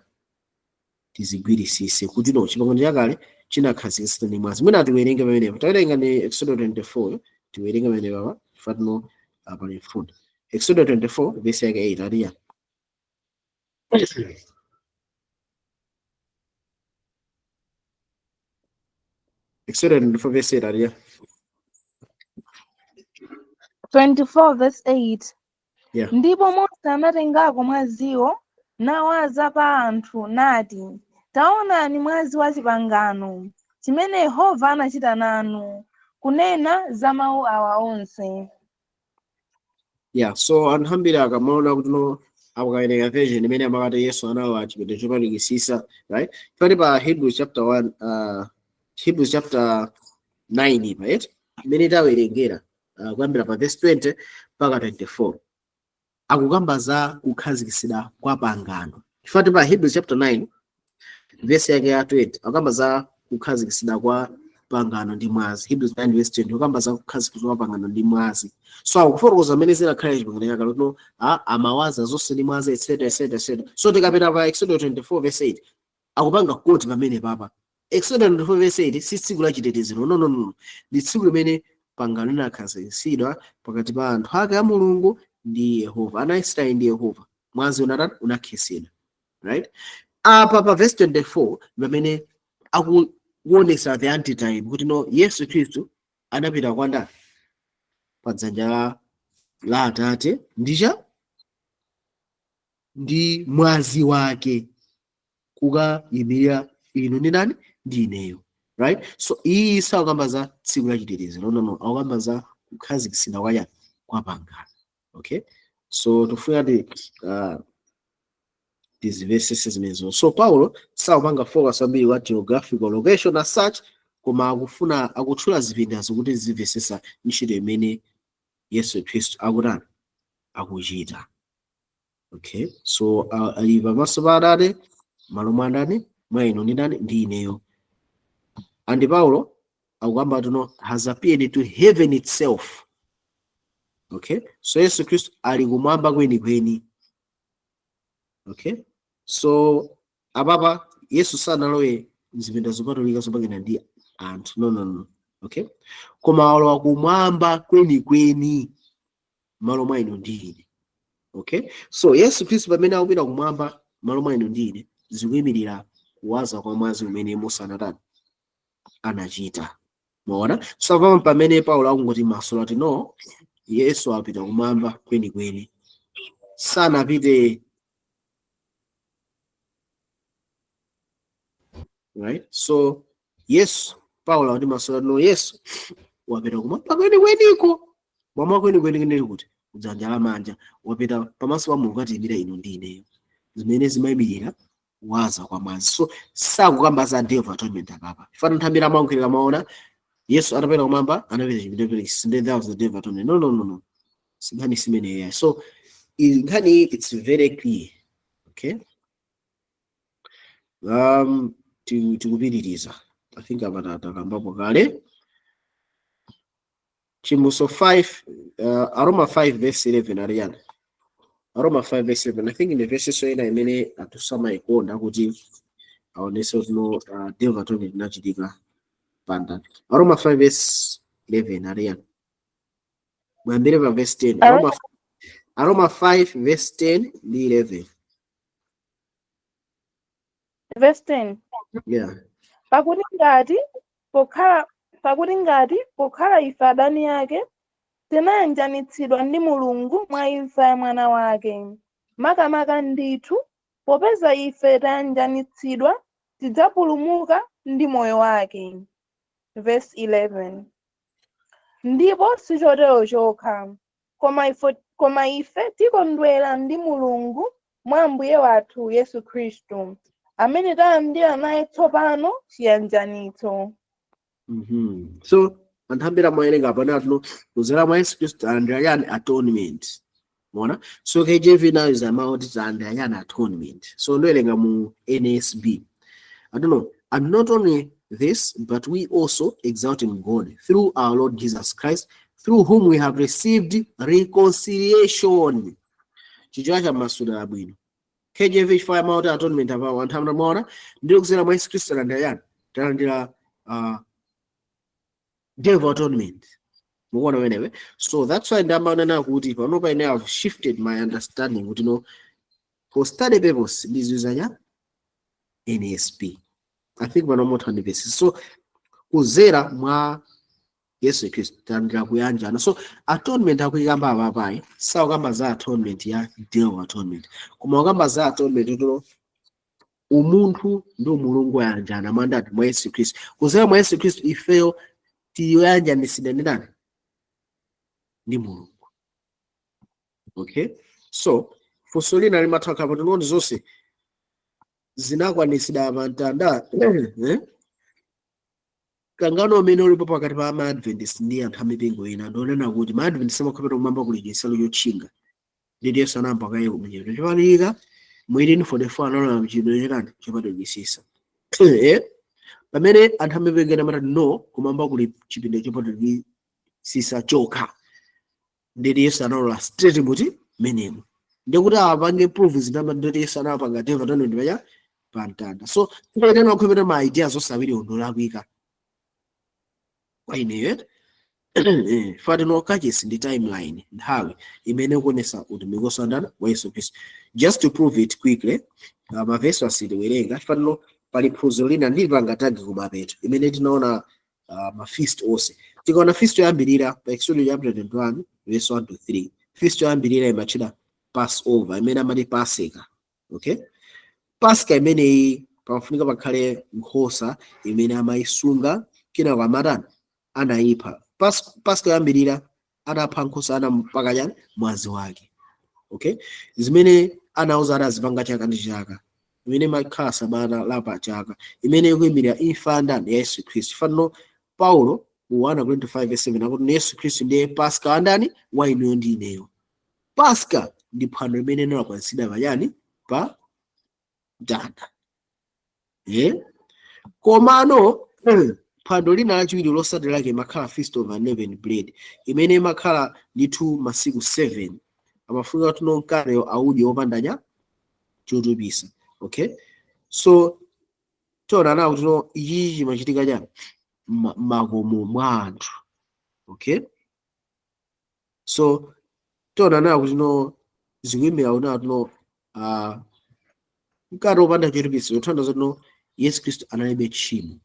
Tizigwirisise kuti no chipangano chakale chinakhazikitsidwa ndi mwazi. Mwina tiwerenge pamenepo, tawerenga ni Exodus 24, tiwerenge pamenepo apa fatino pali mfundo. Exodus 24 verse yake 8 aliya. Exodus 24 verse 8 aliya. 24 verse 8. Yeah. Ndipo Mose anatengako mwaziwo nawaza pa anthu nati, taonani mwazi wa chipangano chimene Yehova anachita nanu, kunena za mawu awa onse. Yeah, so anthu ambiri akamaona kuti no akukawerenga version imene amakati Yesu analowa chipinda chopatulikitsitsa, right? Pali pa Hebrews chapter 1, Hebrews chapter 9, right? Imene tawerengera kuyambira pa verse 20 mpaka 24 akukamba za kukhazikitsidwa kwa pangano. Chifukwa pa Hebrews chapter 9 verse yake ya 20 akukamba za kukhazikitsidwa kwa pangano ndi mwazi. Hebrews 9 verse 20 akukamba za kukhazikitsidwa kwa pangano ndi mwazi. So akufotokoza mmene zinakhalira chipangano chakale kuti no, amawaza zonse ndi mwazi, etc etc etc. So tikapita pa Exodus 24 verse 8 akupanga quote pamene papa. Exodus 24 verse 8 si tsiku la chitetezero, no, no, no, ndi tsiku limene pangano linakhazikitsidwa pakati pa anthu ake a Mulungu ndi Yehova, ana a Israeli ndi Yehova. Mwazi unatani? Unakhetsedwa, right? Apa pa verse 24 pamene akuonesa the antitype kuti no Yesu Khristu anapita kwa ndani? Pa dzanja la Atate ndicha ndi mwazi wake kukayimirira inu ndi ndani? Ndi ineyo, right? So iyi sakukamba za tsiku la chitetezero, no, no, no, akukamba za kukhazikitsidwa kwa chani? Kwa pangano. Okay, so tifuna ti tizimvesese zimenezo. So Paulo sakupanga focus ambiri kwa geographical location as such, koma akufuna akutchula zipindazo kuti zimvesesa ntchito imene Yesu Khristu akutani? Akuchita. Okay, so ali pamaso pa Atate malo mwa ndani? Mwa inu ndi ndani? Ndi ineyo. And Paulo akukamba tuno has appeared to heaven itself. Okay, so Yesu Khristu ali kumwamba kwenikweni. Okay, so apapa Yesu sanalowe mzipinda zopatulika zopangidwa ndi anthu, no, no, no. Okay, koma walowa kumwamba kwenikweni malo mwa inu ndi ine. Okay, so Yesu Khristu pamene akupita kumwamba malo mwa inu ndi ine, zikuyimirira kuwaza kwa mwazi umene Mose anatani? Anachita. Muona? So pamene pamene Paulo akungoti masolo ati no Yesu apita kumwamba kwenikweni, sanapite, right? So Yesu, Paulo akuti masolo ati no Yesu wapita kumwamba kwenikweniko. Mwamba kwenikweni ndili kuti kudzanja lamanja, wapita pamaso pa Mulungu atiyimira inu ndi ineyo, zimene zimayimirira Kuwaza kwa mwazi. So sakukamba za Day of Atonement apapa. Fana nthambi amaonkhera maona Yesu atapita kumwamba anapita chipinda, then that was the Day of Atonement. No, no, no, no, sinkhani simeneyo. So nkhani, it's very clear. Okay, tikupitiriza. I think apa takambapo kale Chivumbulutso 5, Aroma 5 verse 11 ariyana. Aroma 5 verse 11, I think in the verse so ina imene anthu samayikonda kuti aonese kuti no, Day of Atonement inachitika pandani. Aroma 5 verse 11 ariyana, muyambire pa verse 10. Aroma 5 verse 10 ndi 11. Verse 10. Yeah. Pakuti ngati pokhala ife adani ake tinayanjanitsidwa ndi Mulungu mwa imfa ya mwana wake, makamaka ndithu popeza ife tayanjanitsidwa tidzapulumuka ndi moyo wake. Verse 11. Ndipo sichotero chokha, koma ife tikondwera ndi Mulungu mwa Ambuye wathu Yesu Khristu, amene talandira naye tsopano chiyanjanitso. So anthu ambiri amawerenga apano atuno kuzera mwa Yesu Khristu talandira yani? Atonement. Mona, so KJV now is about talandira yani? Atonement. So ndowerenga mu NASB, I don't know. "And not only this, but we also exult in God through our Lord Jesus Christ, through whom we have received reconciliation." Chichewa cha masula abwino. KJV chifukwa amauti atonement apawo anthu amaona ndiyo kuzera mwa Yesu Khristu talandira yani? Talandira Day of Atonement. Mukuona wenewe? So that's why ndamaonena kuti panopa ine have shifted my understanding kuti no, for study purpose ndizizanya NASB. I think pano mothandipesi. So kuzera mwa Yesu Khristu talandira kuyanjana. So atonement akuyikamba apapayi sakukamba za atonement ya Day of Atonement, koma kukamba za atonement tulo umunthu ndi umulungu ayanjana mwandati? Mwa Yesu Khristu. Kuzera mwa Yesu Khristu ifeyo tiyoyanjanisidwa ndi ndani? Ndi Mulungu. Okay, so funso lina limatha kukhala kuti zonse zinakwanisidwa pa mtanda, eh? Kangano umene ulipo pakati pa ma-Adventist ndi anthu amipingo ina ndionena kuti ma-Adventist amakhulupirira kumwamba kuli chinsalu chotchinga, nditi Yesu anayamba kaye kumchipinda chopatulika mu 1844, analowa mchipinda chotani? Chopatulikisisa, eh? Pamene anthu amipingo ina amati no, kumwamba kuli chipinda chopatulikisisa chokha, nditi Yesu analowa straight muti menemo, ndikuti apange prove zinamba nditi Yesu anapanga Day of Atonement paja pa mtanda. So tikaitana wakhulupirira ma ideas osawiri ndolakwika kwa ineyo. Fatino kachisi ndi timeline, nthawi imene ikuonesa utumiki osandana wa Yesu Khristu. Just to prove it quickly, mavesi asitiwerenga fatino pali phunziro lina ndilipanga tag kumapeto imene tinaona ma feast onse. Tikaona feast yoyambirira pa Exodus chapter 21 verse 1 to 3, feast yoyambirira imatchedwa Passover, imene amati Pasika. Okay, Pasika imeneyi pamafunika pakhale nkhosa imene amayisunga, kenako amatani? Anayipha. Pasika yoyambirira anapha nkhosa, anampaka chani? Mwazi wake. Okay, zimene anauza adazipanga chaka ndi chaka, imene imakhala sabata la pa chaka, imene ikuyimirira imfa ndani? Ya Yesu Khristu. Fano Paulo mu 1 Korinto 5 verse 7 akuti Yesu Khristu ndiye Paska wa ndani? Wa inuyo ndi ineyo. Paska ndi phwando limene linakwaniritsidwa pachani? Pa mtanda, eh? Komano phwando lina lachiwiri losatira lake imakhala Feast of Unleavened Bread, imene imakhala ndithu masiku 7. Amafunika kuti mkateyo audye wopanda cha chotupisa. Okay, so tiona nawo kuti no, ichi chimachitika chani? M'makomo mwa anthu. Okay, so tiona nawo kuti no, zikuyimbira kuti no, mkate wopanda chotupisa kuthandiza kuti no, Yesu Khristu analibe tchimo.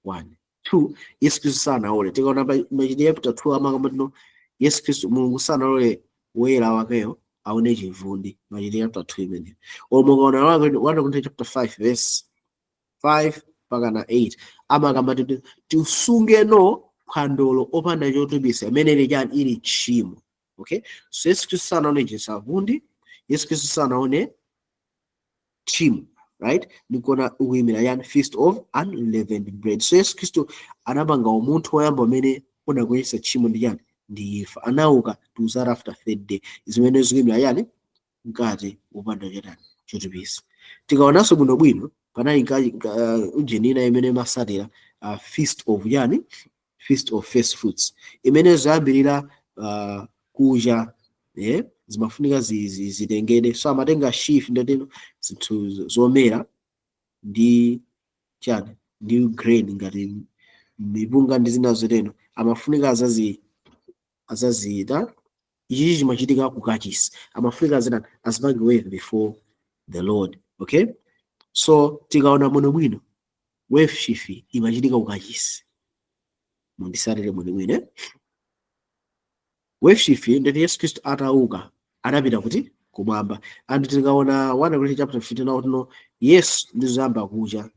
One, two, Yesu Khristu sanaole. Tikaona pa Machitidwe chapter 2 amakamba no, Yesu Khristu, Mulungu sanalole woyera wakeyo aone chivundi. Machitidwe chapter 2 imeneyo. Omwe ukaona 1 Korinto chapter 5 verse 5 mpaka na 8 amakamba kuti tisungeno phwandolo opanda chotupisa, imene ili chani? Ili tchimo. Okay, so Yesu Khristu sanaone chisavundi, Yesu Khristu sanaone tchimo, right? right? Ndikuona ukuyimira yani? Feast of Unleavened Bread. So Yesu Khristu anapanga umunthu woyamba umene unagonjetsa tchimo ndi chani? Ndi imfa. Anauka tuzara after third day, zimene zikuyimira yani? Mkate wopanda chatani? Chotupisa. Tikaonanso bwinobwino, panali ujeni ina imene imasatira, feast of yani? Feast of First Fruits, imene zoyambirira kucha, zimafunika zitengedwe. So amatenga sheaf, ndeteno zinthu zomera ndi chani? Ndi grain, ngati mipunga ndi zina zotero, amafunika azazita. Ichichi chimachitika ku kachisi. Amafunika azitani? Azipange wave before the Lord, okay? So tikaona bwinobwino, wave sheaf imachitika ku kachisi. Mundisatire bwinobwino, eh? Wave sheaf ndeti Yesu Khristu atauka anapita kuti? Kumwamba. And tikaona 1 Corinthians chapter 15 akuti no, Yesu ndizoyamba kucha,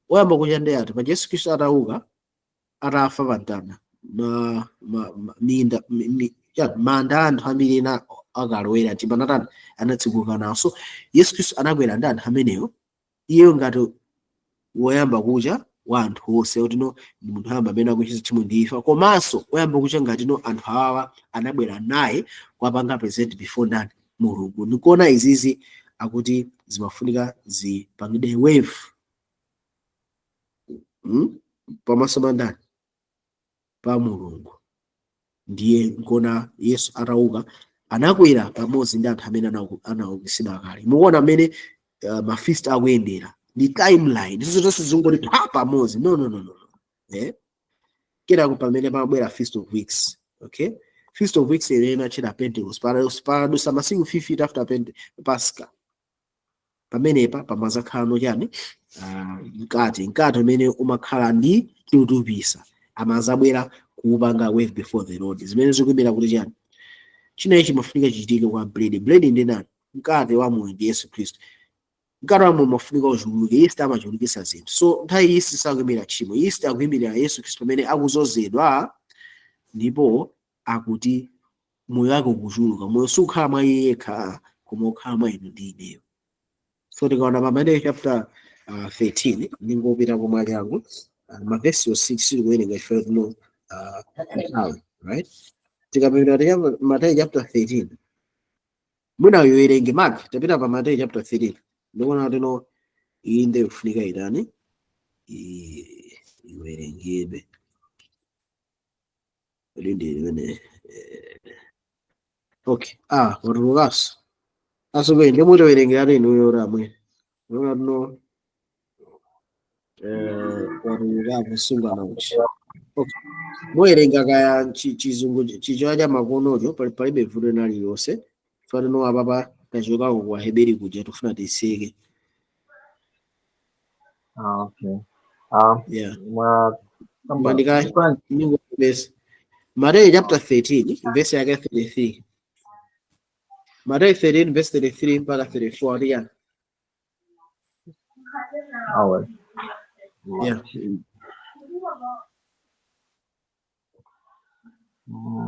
oyamba kucha ndi ati? Paja Yesu Khristu atauka, atafa pa mtanda, ma, minda mi, mi, ya, manda anthu ambiri ena akalowera mtima anatani? Anatsekuka nawo. So Yesu Khristu anakwera ndi anthu amenewo, iye ngati woyamba kucha wa anthu onse, kuti no, ndi munthu woyamba amene akuchita tchimo ndi imfa, komanso woyamba kucha ngati no, anthu awawa anabwera naye kuwapanga present before ndani? Mulungu. Ndikuona izizi akuti zimafunika zipangidwe wave, Pamaso pa ndani? Pa Mulungu. Ndiye nkuona Yesu atauka anakwera pamodzi ndi anthu amene anaukitsidwa kale. Mukuona amene mafeast akuyendera ndi timeline, izo zonse zingoti pa pamodzi? No, no, no, no, no. Eh? Kenako pamene pamabwera Feast of Weeks, okay? Feast of Weeks imene imatchedwa Pentecost, padusa masiku 50 after Pasca. Pamenepa pamazakhala no chani? Mkate umene umakhala ndi chotupisa, amazabwera kuupanga wave before the Lord, zimene zikuyimira kuti chani? Chinechi chimafunika chichitike kwa bread. Bread ndi nani? Mkate wa moyo ndi Yesu Khristu. Mkate wa moyo umafunika uchuluke. Yeast amachulukisa zinthu. So nthawi yeast sakuyimira tchimo, yeast akuyimirira Yesu Khristu pamene akuzozedwa ndipo akuti moyo wake ukuchuluka. Moyo sukhala mwa iye yekha, koma ukhala mwa inu ndi ineyo. So tikaona pa Mateyu chapter 13, ndingopita komwe yangu, mavesi 6 sitikuwerenga ife kuno, nthawi, right? Tikapita Mateyu chapter 13, mwina uyiwerenge, Mark. Tapita pa Mateyu chapter 13. Ndikuona tino iyi ndiye kufunika itani? Iwerengedwe. Ili ndi limene, okay, watulukanso asokwe, ndimutowerengera inuyo ramwe. Ndikuona tino watulukapo sungana uchi. Okay, muwerenga kaya chizungu chichewa cha makonocho, palibe vuto lina lililonse. Fanino apapa tachokako kwa Heberi kuja, tifuna tiseke. Ah, okay. Yeah. Mwa kamba Mandika ningo verse Mateyu chapter 13, verse yake 33. Mateyu 13 verse 33 mpaka 34 ati yani? Awa. Yeah.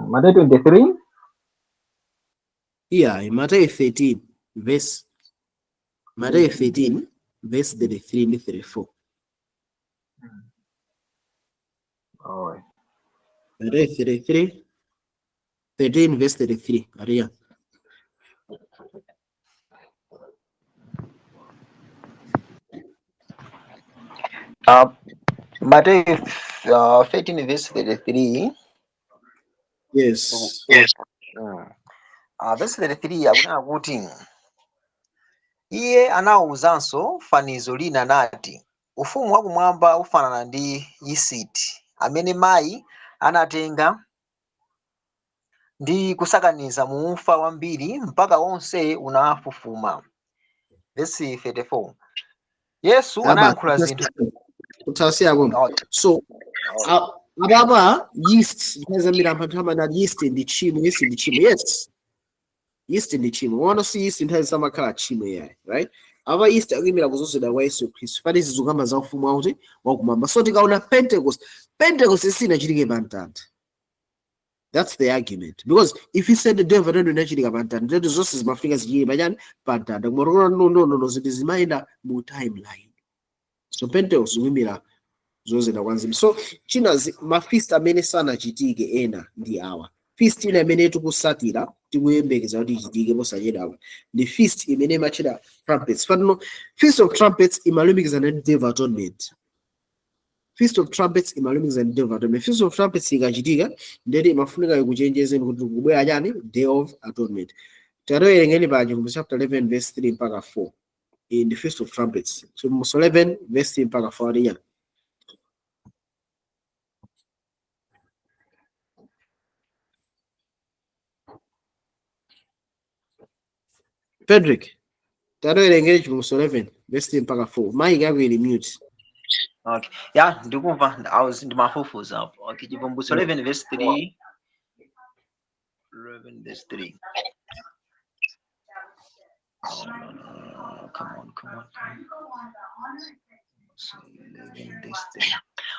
Mateyu 23. Yeah, Mateyu 13 verse, Mateyu 13 verse 33 ndi 34. Awa. Mateyu 33, 13 verse 33 ati yani? Mateyu 13 verse 33. Yes. Yes. Verse 33 akunena kuti iye anawawuzanso fanizo lina nati, ufumu wakumwamba ufanana ndi yisiti amene mayi anatenga ndi kusakaniza mu ufa wambiri mpaka wonse unafufuma. Verse 34. Yesu Aba, anayankhula zinthu. Utasiya komwe. Okay. So apapa yeast, nthawi zambiri anthu amanena yeast ndi tchimo, yeast ndi tchimo. Yes, yeast ndi tchimo. Ona, si yeast nthawi zamakhala tchimo yayi, right? Apa yeast akuyimira kuzozedwa kwa Yesu Khristu. Fani zikukamba za ufumu wakuti? Wakumwamba. So tikaona Pentecost, Pentecost sinachitike pa mtanda. That's the argument, because if he said the day of atonement inachitika pa mtanda, ndeti zonse zimafika zichili pachani? Pa mtanda. Koma tikuona, no, no, no, no, zinthu zimayenda mu timeline. So Pentecost zikuyimira kudzozedwa kwa mzimu. So china mafeast amene sanachitike ena ndi awa. Feast ina imene tikusatira, tikuyembekeza kuti ichitike posachedwapa, ndi feast imene imatchedwa Trumpets. Fatino Feast of Trumpets imalumikizana ndi Day of Atonement. Feast of Trumpets imalumikizana ndi Day of Atonement. Feast of Trumpets ikachitika, ndeti imafunika ikuchenjezeni kuti kubwera chani? Day of Atonement. Tatowerengeni pa Chivumbulutso chapter 11 verse 3 mpaka 4 in the Feast of Trumpets. Chivumbulutso 11 verse 3 mpaka 4 aliya. Frederick, tatowerengeni Chivumbulutso 11 verse 3 mpaka 4. Mic yako ili mute. Okay. Yeah, ndikumva. I was ndimafufuza apo. Okay, Chivumbulutso 11 verse 3. 11 verse 3. Oh, no, no, no, no. Come on, come on, come on. So 11 verse 3.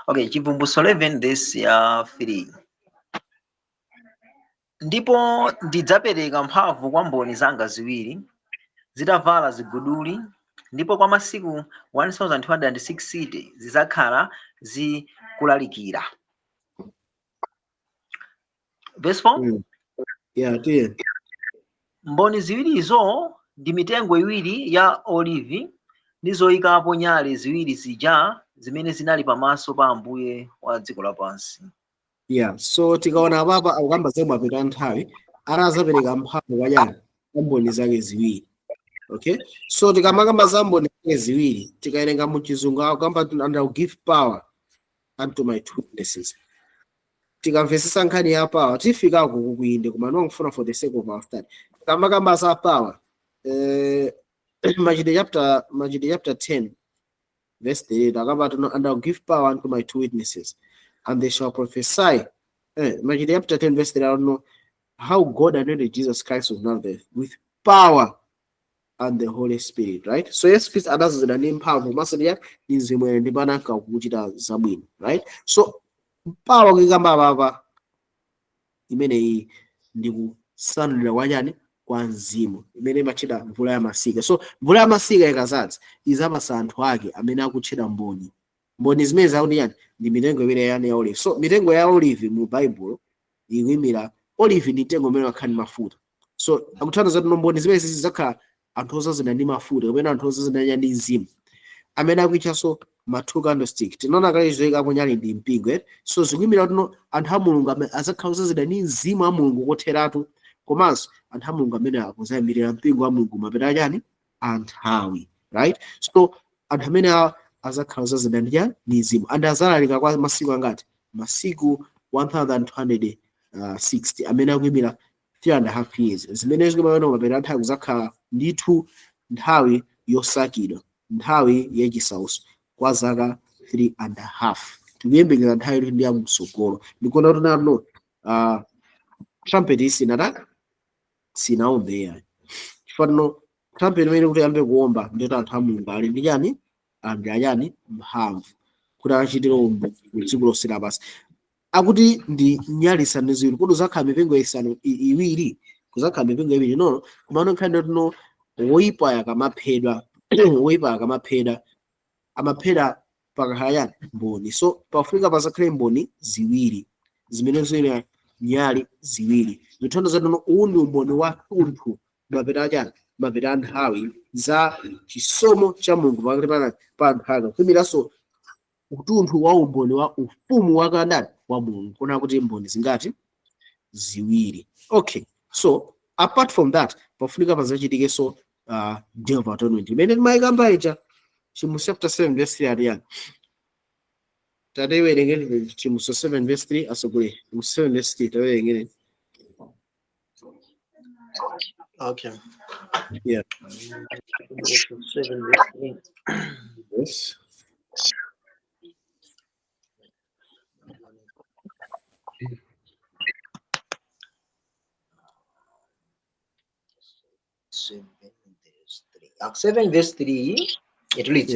Okay, Chivumbulutso 11 verse ya 3. Ndipo ndidzapereka mphamvu kwa mboni zanga ziwiri zitavala ziguduli, ndipo kwa masiku 1260 zidzakhala zikulalikira. Verse 4. Yeah, tiye. Mboni ziwirizo ndi mitengo iwiri ya olivi ndi zoyikapo nyale ziwiri zija zimene zinali pamaso pa Ambuye wa dziko lapansi. Yeah, so tikaona apapa akukamba za mapeto a nthawi, atazapereka mphamvu kwa chani? Kwa mboni zake ziwiri. Okay, so tikamakamba za mboni zake ziwiri, tikawerenga mu Chizungu akukamba, "And I will give power unto my two witnesses." Tikamvesesa nkhani ya power, tifikako kukuinde, koma ndikufuna for the sake of our study, tikamakamba za power, Machitidwe chapter 10 verse 8 akamba tino, "And I will give power unto my two witnesses, and they shall prophesy." Machitidwe chapter 10 verse 3, I don't know how God anointed Jesus Christ of Nazareth with power and the Holy Spirit, right? So Yesu Kristu anadzozedwa ndi mphamvu komanso ndi Mzimu Woyera, ndipo ananka kuchita zabwino, right? So power kuyikamba apapa imeneyi ndi kusanulira kwa chani? Kwa mzimu, imene imatchedwa mvula ya masika. So mvula ya masika ikazadza, izapasa anthu ake amene akutchedwa mboni. Mboni zimene zakuti chani? Ndi mitengo imene yani ya olive. So mitengo ya olive mu Bible ikuyimira, olive ndi mtengo umene wakhala ndi mafuta. So akuthandiza kuti mboni zimene zidzakhala anthu odzazidwa ndi mafuta kapena anthu odzazidwa ndi mzimu, amene akuitchanso ma two candlestick. Tinaona kale zoyikapo nyali ndi mpingo, eh? So zikuyimira kuti no, anthu a Mulungu amene azakhala odzazidwa ndi mzimu wa Mulungu kotheratu, komanso anthu a Mulungu amene akuzayimirira mpingo wa Mulungu mapeto achani? Anthawi, right? So anthu amene awa azakhala odzazidwa ndi chani? Ndi mzimu, and azalalika kwa masiku angati? Masiku 1260, amene akuyimira 3.5 years, zimene zikumaona mapeto anthawi kuzakhala ndithu nthawi yosakidwa, nthawi yachisauso kwa zaka 3.5. Tikuyembekeza nthawi ili ndi yamtsogolo. Ndikuona kuti nano trumpet isinata sinaombe yayi, chifukwa tino trumpet imene kuti yambe kuomba, ndito anthu a Mulungu ali ndi chani? Ali achani? Mphamvu kuti achitire umboni ku dziko lonse lapansi. Akuti ndi nyali isanu ndi ziwiri. Kuti uzakhala mipingo isanu iwiri, kuzakhala mipingo iwiri, no. Komano nkhani tino, woyipa akamaphedwa, woyipa akamaphedwa, amaphedwa pakakhala chani? Mboni. So pafunika pazakhale mboni ziwiri zimene zili nyali ziwiri. Zithandiza tino uwu ndi umboni wa tunthu mapeto achani? Mapeto a nthawi, za chisomo cha Mulungu pakati pa anthu ake, kuyimiranso utunthu wa umboni wa ufumu wakandani? Wa Mulungu. Kuona kuti mboni zingati? Ziwiri. Okay, so apart from that, pafunika pazachitikenso Day of Atonement imene timayikamba ija. Chivumbulutso chapter 7 verse 3 aliyani? Tatewerengeni Chivumbulutso 7 verse 3, asogolere. Chivumbulutso 7 verse 3, tawerengeni. Okay. Yeah. 7 verse 3. Yes. 7 verse 3. 7 verse 3, it reads,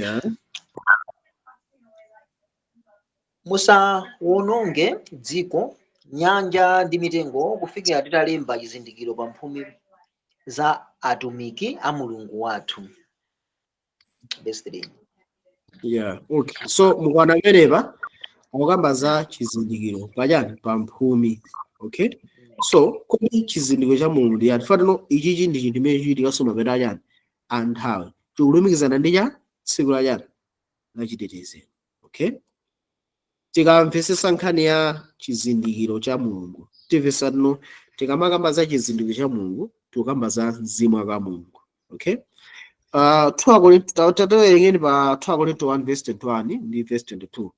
"Musawononge dziko Nyanja ndi mitengo kufikira titalemba chizindikiro pa mphumi za atumiki a Mulungu wathu. Verse 3. Yeah, okay. So mukwana pamenepa akukamba za chizindikiro pachani pa mphumi. Okay, so kodi chizindikiro cha Mulungu ndi yani? Fatino ichichi ndi chinthu chimene chichitikanso mapeto achani anthawi, chikulumikizana ndi cha tsiku la chani la chitetezero. Okay, tikamvesesa nkhani ya chizindikiro cha Mulungu, timvesa tino tikamakamba za chizindikiro cha Mulungu tikukamba za mzimu wa Mulungu. Okay, 2 Korinto, tatiwerengeni pa 2 Korinto 1 verse 21 ndi verse 22.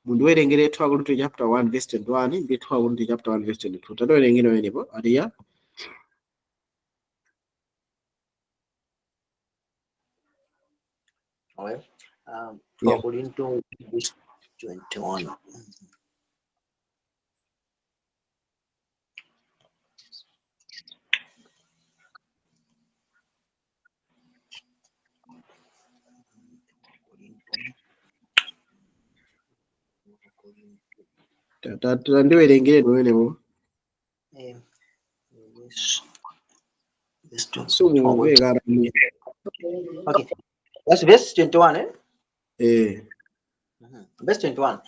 Mundiwerengere 2 Korinto chapter 1 verse 21 ndi 2 Korinto chapter 1 verse 22. Tatiwerengeni pamenepo adiya. Okay. 2 Yeah. Korinto verse 21. Tandiwerengere pamenepo. Verse verse 2. Sikumveka rami. Okay. That's verse 21, eh? Eh. Verse 21.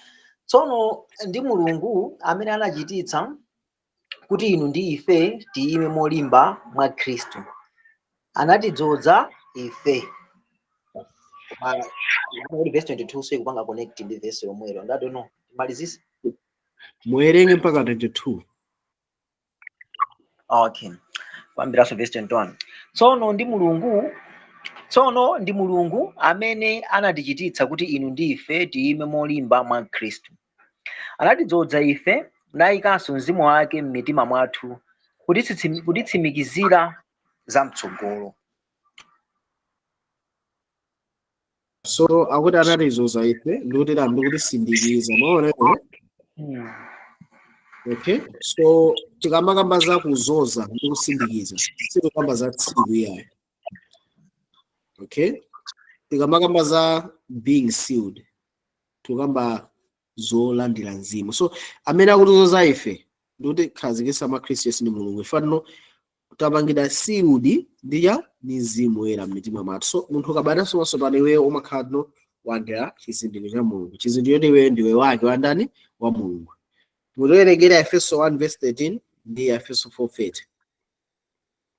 Tsono ndi Mulungu amene anachititsa kuti inu ndi ife tiyime molimba mwa Khristu. Anatidzoza ife. Koma kuti verse 22 so ikupanga connect ndi verse yomwelo. And I don't know. Malizisi? Muwerenge mpaka 22. Okay. Kuyambiranso verse 21. Tsono ndi Mulungu amene anatichititsa kuti inu ndi ife tiyime molimba mwa Khristu. Anatidzoza ife nayikanso mzimu wake m'mitima mwathu kutitsimikizira za mtsogolo. So akuti anatizoza ife ndikuti ndikutisindikiza. Maona iwo? Okay, so tikamakamba za kuzoza ndi kusindikiza sitikamba za tsiku iyayo. Okay, tikamakamba za being sealed tikamba zolandira mzimu. So amene akutizoza ife ndikuti khazikitsa mwa Khristu Yesu ndi Mulungu. Ifanano tapangidwa sealed ndi ya ndi mzimu woyera m'mitima mwathu. So munthu ukabadwanso mwatsopano iweyo umakhala no wandera chizindikiro cha Mulungu. Chizindikiro choti iweyo ndiwe wake wa ndani? Wa Mulungu. Mutiwerengere Efeso 1 verse 13 ndi Efeso 4:30.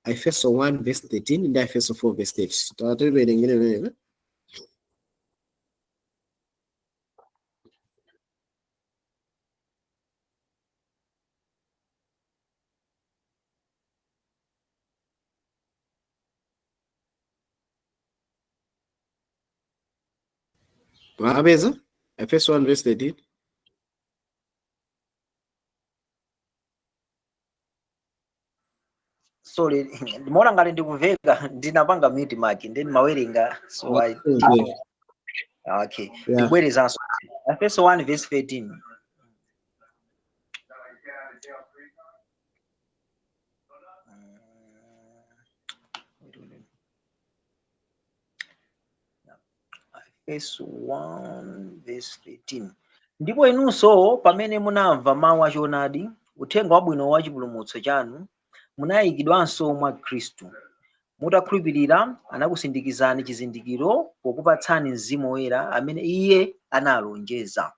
Efeso 1 verse 13 ndi Efeso 4 verse 30. Tatiwerengere pamenepo. Mwapeza? Efeso 1 verse 13. Sorry, ndimaona ngati ndikumveka, ndinapanga mute mic then mawerenga, so I Okay. Okay. Yeah. Ndibwerezanso. Efeso 1 verse 13. Efeso 1 verse 13. Ndipo inunso pamene munamva mawu achoonadi, uthenga wabwino wa chipulumutso chanu, munayikidwanso mwa Khristu. Mutakhulupirira anakusindikizani chizindikiro pokupatsani Mzimu Woyera amene Iye analonjeza.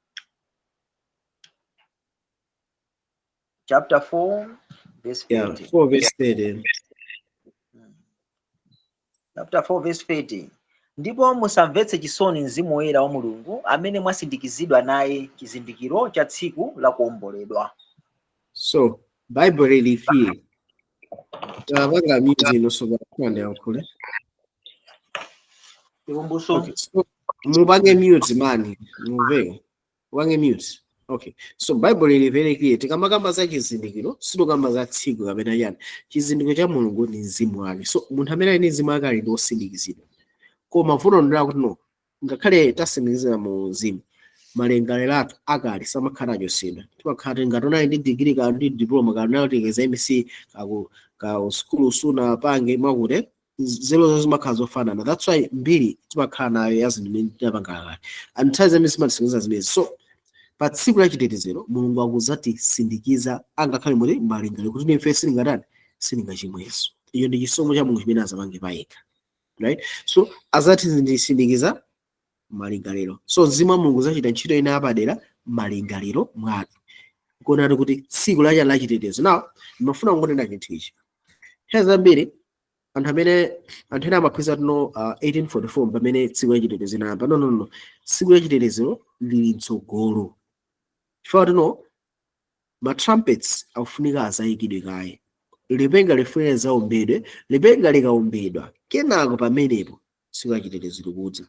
Chapter 4 verse 30. Yeah, 4 verse 30. Chapter 4 verse 30. Ndipo musamvetse chisoni Mzimu Woyera wa Mulungu amene mwasindikizidwa naye chizindikiro cha tsiku la kuwomboledwa. So Bible ili clear. Tapanga mute ino so kwande yankhule. Chivumbulutso. Okay, so mupange mute mani, mumveka. Mupange mute. Okay. So Bible ili very clear. Tikamakamba za chizindikiro, sitikamba za tsiku kapena chani. Chizindikiro cha Mulungu ni mzimu wake. So munthu amene ali ndi mzimu wake ali ndi osindikizidwa. Koma vuto ndi lakuti no, ngakhale tasindikizira mu mzimu, malingaliro athu akale samakhala achosedwa. Timakhala ngati unali ndi degree ka ndi diploma ka unali za MC kaku ka school sunapange mwakuti zelo zimakhala zofanana. That's why mbiri timakhala nayo ya zinthu zimene tinapanga kale. And nthawi zambiri zimatisonyeza zimenezi. So Pa tsiku la chitetezero Mulungu akuzatisindikiza angakhale muti malingaliro kuti ife silingatani, silingachimwenso. Iyo ndi chisomo cha Mulungu chimene azapange payekha, right? So azatisindikiza malingaliro. So Mzimu wa Mulungu uzachita ntchito ina yapadera malingaliro mwathu, kuonani kuti tsiku lacha la chitetezo. Now ndimafuna kungonena chinthu ichi. Nthawi zambiri anthu amene, anthu ena amaphunzira tino 1844 pamene tsiku la chitetezo inayamba. No, no, no, tsiku la chitetezo lili mtsogolo, chifukwa tino ma trumpets akufunika azayikidwe kaye, lipenga lifunika lizaombedwe. Lipenga likaombedwa, kenako pamenepo tsiku la chitetezo likudza.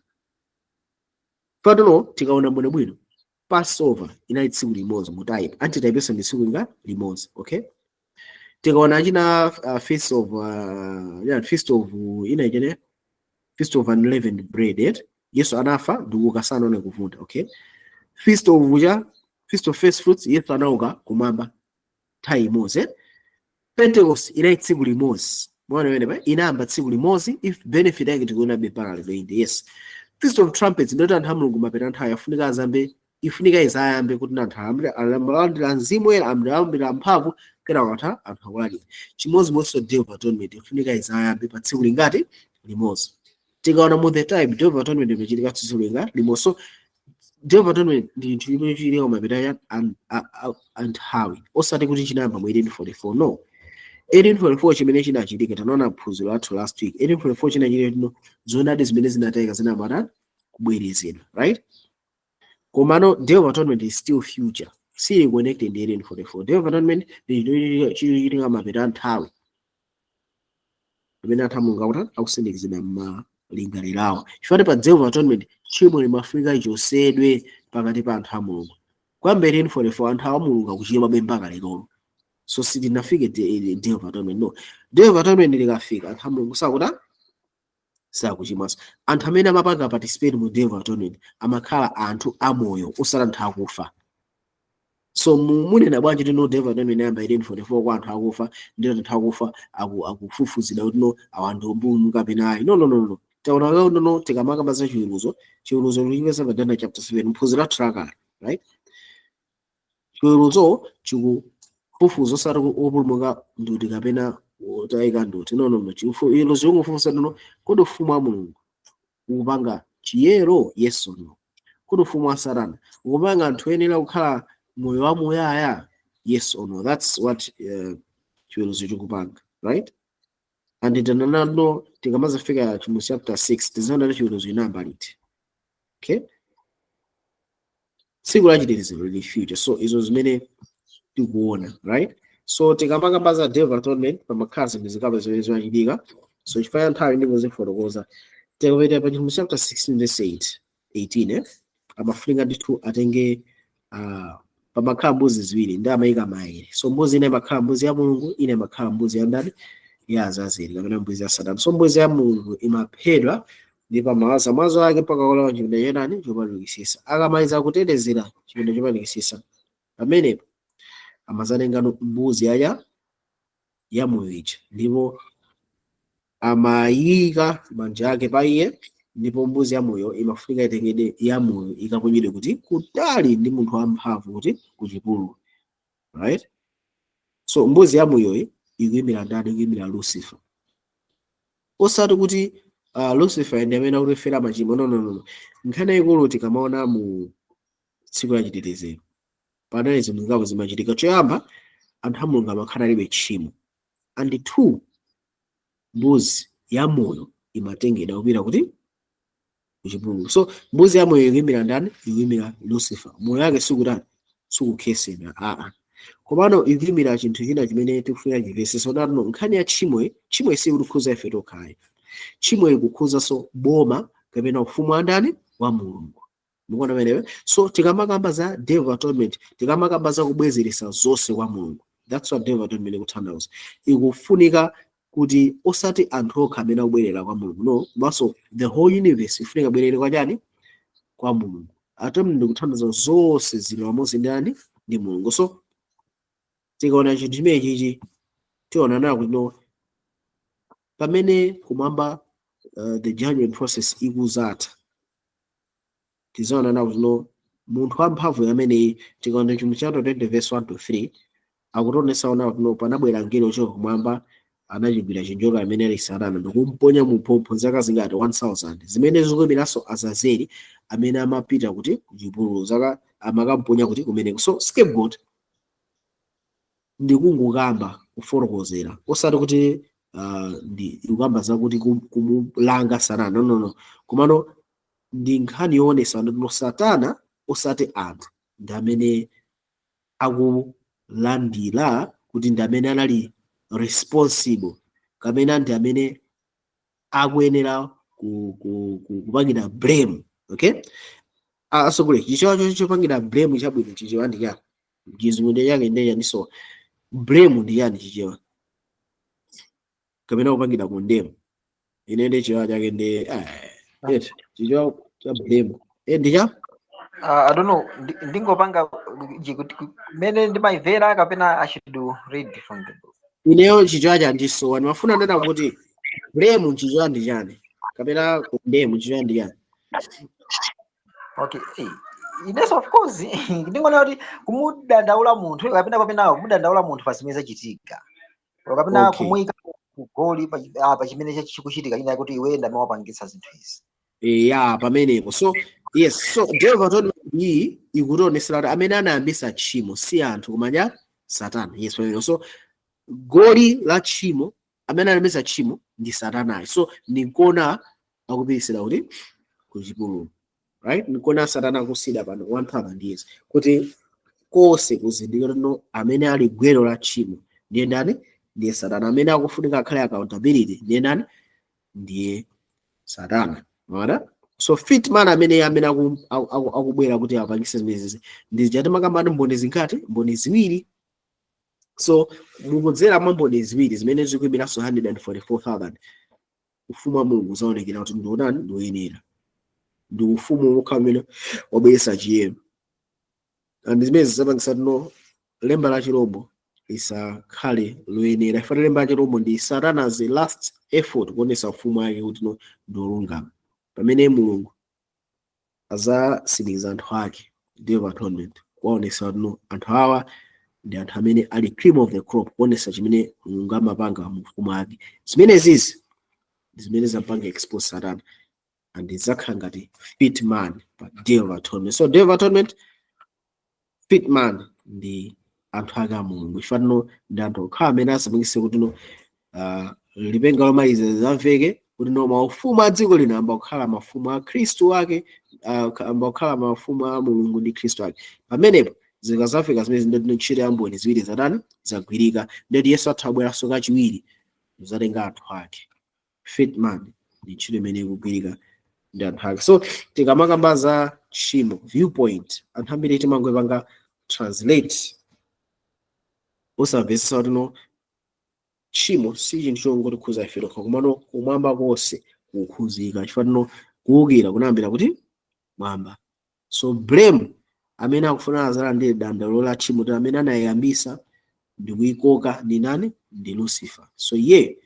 Patino tikaona bwinobwino, Passover inali tsiku limodzi mu type, antitype ndi tsiku linga limodzi, okay? Tikaona achina feast of yeah, feast of ina ichene, Feast of Unleavened Bread, eh? Yesu anafa ndikuuka, sanaone kuvunda, okay? Feast of ja Feast of First Fruits, Yesu anauka kumwamba, nthawi imodzi, eh? Pentecost inali tsiku limodzi. Mwana wene pa inayamba tsiku limodzi, if benefit yake tikuona mpaka lero inde. Yes, Feast of Trumpets ndoti anthu a Mulungu mapeta nthawi afunika azambe, ifunika izayambe kuti anthu alandira Mzimu Woyera, alandira mphamvu, kenako anthu akulalira. Chimodzimodzinso Day of Atonement ifunika izayambe pa tsiku lingati? Limodzi. Tikaona mu the time, Day of Atonement imachitika tsiku lingati? Limodzi. So Day of Atonement ndi chinthu chimene chichitika kumapeta a nthawi, osati kuti chinayamba mu 1844. No, 1844 chimene chinachitika, tanaona phunziro lathu last week, 1844 chinachitika tino zonadi zimene zinatayika zinamata kubwerezedwa, right? Komano Day of Atonement is still future, sili connected ndi 1844. Day of Atonement ndi chinthu chichitika mapeta nthawi pamene anthu a Mulungu akuti akusindikizidwa m'malingaliro awo, chifukwa pa Day of Atonement tchimo limafunika lichosedwe pakati pa anthu a Mulungu. Kuyamba 1844 anthu a Mulungu akuchimwabe mpaka lerolo, so sitinafike Day of Atonement. No, Day of Atonement likafika, anthu a Mulungu sakuta sakuchimwanso. Anthu amene amapanga participate mu Day of Atonement amakhala anthu amoyo, osati anthu akufa. So munena bwanji tino Day of Atonement inayamba 1844 kwa anthu akufa, ndiro anthu akufa akufufuzidwa kuti no, awa ndi opulumuka kapena ayi? No, no, no, no. Taona no, no, tikamakamba za chiweruzo, chiweruzo tichipeza pa Daniel chapter 7, mphunziro lathu lakale, right? Chiweruzo chikufufuza osati opulumuka nduti kapena otayika nduti. No, no, no. Chiweruzo chikufufuza no, kodi ufumu wa Mulungu ukupanga chiyero, yes or no? Kodi ufumu wa Satana ukupanga anthu oyenera kukhala moyo wamuyaya, yes or no? That's what chiweruzo chikupanga, right? And tananano tikamazafika mu chapter 6 tizaona kuti chiweruzo inayamba liti, okay? Tsiku la chitetezero lili future. So izo zimene tikuona, right? So tikamakamba za Day of Atonement, pamakhala zinthu zikapa zimene zimachitika. So chifukwa cha nthawi ndingozifotokoza. Tikapita pa mu chapter 16 verse 8 18, eh? Amafunika ndithu atenge pamakhala mbuzi ziwiri ndi amayika maere. So mbuzi ina imakhala mbuzi ya Mulungu, ina imakhala mbuzi ya ndani? Ya Azazeli kapena mbuzi ya Satana. So mbuzi ya Mulungu imaphedwa ndipo amawaza mwazi wake mpaka kulowa chipinda chenani chopatulikisisa. Akamaliza kutetezera chipinda chopatulikisisa, pamenepo amazatengano mbuzi yaja ya moyo ija ndipo amayika manja ake pa iye, ndipo mbuzi ya moyo imafunika itengedwe ya moyo ikaponyedwe kuti kutali ndi munthu wamphamvu, kuti kuchipululu, right? So mbuzi ya moyoyi ikuyimira ndani? Ikuyimira Lucifer. Osati kuti Lucifer ndi amene akutifera machimo. No, no, no, no. Nkhani yayikulu, tikamaona mu tsiku la chitetezero, panali zinthu zingapo zimachitika. Choyamba, anthu a Mulungu amakhala alibe tchimo, and two, mbuzi ya moyo imatengedwa kupita kuti? Kuchipululu. So mbuzi ya moyo ikuyimira ndani? Ikuyimira Lucifer. Moyo wake sikutani? Sikukhesedwa, aa. Komano ikuyimira chinthu china chimene tikufuna chimvese. So natino nkhani ya tchimo, tchimo sikutikhuza ife tokhayi, tchimo ikukhuzanso boma kapena ufumu wa ndani? Wa Mulungu. Mukuona pamenepo? So tikamakamba za Day of Atonement, tikamakamba za kubwezeresa zonse kwa Mulungu, that's what Day of Atonement ikutanthauza. Ikufunika kuti osati anthu okha amene akubwerera kwa Mulungu, no, komanso the whole universe ifunika bwerere kwa chani? Kwa Mulungu. Atonement ndikutanthauza zonse zili pamodzi ndani? Ndi Mulungu. So tikaona chinthu chimene chichi, tiona nawo kuti no, pamene kumwamba the judgment process ikuzatha, tizaona nawo kuti no, Munthu wamphamvu ameneyi, tikaona chimwe chapter 20 verse 1 to 3, akutionetsa ona kuti no, panabwera mngelo ochoka kumwamba, anachigwira chinjoka amene ali Satana ndikumponya mu phompho zaka zingati? 1000, zimene zikuyimiranso Azazeli amene amapita kuti? Kuchipululu, zaka amakamponya kuti? Kumeneko. So scapegoat ndikungokamba kufotokozera, osati kuti ndi ikukamba zakuti kumulanga Satana, no, no, no, komano ndi nkhani yoonesa ndino Satana osati anthu ndi amene akulandira kuti ndi amene anali responsible kapena ndi amene akuyenera kupangira blame. Okay, asokole chichewa cho chopangira blame chabwino, chichewa ndi chani? Chizungu ndi chake ndi chani? So blame ndi chani chichewa, kapena kupangira condemn? Ine ndi chichewa chake ndi chichewa cha blame ndi cha I don't know, ndingopanga mmene ndimayimvera kapena I should read from the book? Ineyo chichewa chandisowa. Ndimafuna nena kuti blame chichewa ndi chani, kapena condemn chichewa ndi chani? Okay, inenso of course ndingoona kuti kumudandaula munthu kapena kumudandaula munthu pa zimene zachitika kapena kumuyika kugoli pa chimene chikuchitika ina kuti iwe ndamene wapangitsa zinthu izi. Ya, pamenepo. So yes, so Day of Atonement iyi ikutionesera kuti amene anayambisa tchimo si anthu koma cha Satana. Yes, pamenepo. So goli la tchimo, amene anayambisa tchimo ndi Satanayo. So nikona akupitisira kuti? Kuchipululu, right? Nikona Satana akusida pano 1000 years kuti konse kuzindikira no amene ali gwero la tchimo ndiye ndani? Ndiye Satana. Amene akufunika akhale accountability ndiye ndani? Ndiye Satana. Mara so fifth man amene akubwera kuti apangise zimenezi ndi chati makambani mboni zingati? Mboni ziwiri. So mukudzera mwa mboni ziwiri zimene zikuyimiranso 144,000, ufumu wa Mulungu uzaonekera kuti ndi utani? Ndi woyenera, ndi ufumu wokha umene wabweretsa chiyero. And zimene zizapangisa tino lemba la chirombo lisakhale loyenera. Ifana lemba la chirombo ndi Satana's last effort kuonesa ufumu wake kuti no, ndi wolungama, pamene Mulungu azasiriza anthu ake Day of Atonement kuwaonesa kuti no, anthu awa ndi anthu amene ali cream of the crop, kuonesa chimene Mulungu amapanga mu ufumu wake. Zimene zizi ndi zimene zapanga expose Satana and zakhala ngati fifth man pa Day of Atonement. So Day of Atonement, fifth man ndi anthu ake a Mulungu. Ifanano ndi anthu okhala amene asapangise kuti no, lipenga lomaliza zamveke kuti no, maufumu a dziko lino amba kukhala mafumu a Khristu wake, amba kukhala mafumu a Mulungu ndi Khristu wake. Pamenepo zikazafika zimene ndoti ntchito ya mboni ziwiri zatani? Zagwirika. Ndeti Yesu atha kubweranso kachiwiri kuzatenga anthu ake. Fifth man ndi ntchito imene ikugwirika ndi anthu ake. So tikamakamba za tchimo viewpoint, anthu ambiri timangopanga translate osamvetsetsa kuti no, tchimo si chinthu chongotikhuza ife tokha, komano kumwamba konse kukhuzika, chifukwa tino kuwukira kunayambira kuti? Mwamba. So blame amene akufuna azalandire dandaulo la tchimo kuti amene anayiyambisa ndi kuyikoka ndi nani? Ndi Lucifer. So iye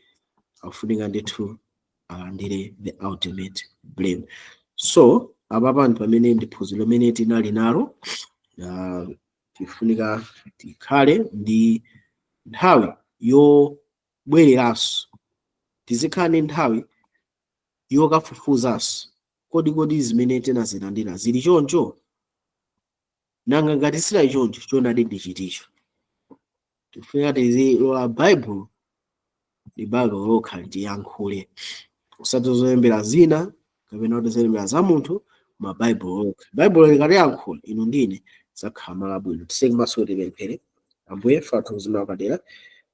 akufunika ndithu alandire the ultimate blame. So apapa ndi pamene ndi phunziro limene tinali nalo. Tifunika tikhale ndi nthawi yobwereranso, tizikhala ndi nthawi yokafufuzanso, kodi zimene tinazilandira zili choncho? Nanga ngati silali choncho, choonadi ndi chiticho? Tifunika tizilola Baibulo ndi Baibulo lokha litiyankhule, usati zolembera zina kapena kuti zolembera za munthu, ma Baibulo lokha. Baibulo likatiyankhula inu ndine, zakhala malo abwino. Tiseke maso, tipemphere. Ambuye fathu mzimu padera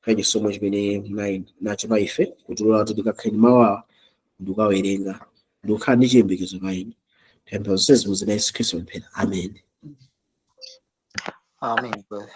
kha chisomo chimene munali nacho pa ife kutilola kuti tikakhale ndi mawu awa ndikukawerenga ndikukhala ndi chiyembekezo pa inu. Tipempha zonsezi mu dzina la Yesu Khristu pemphera, amen. Amen, brother.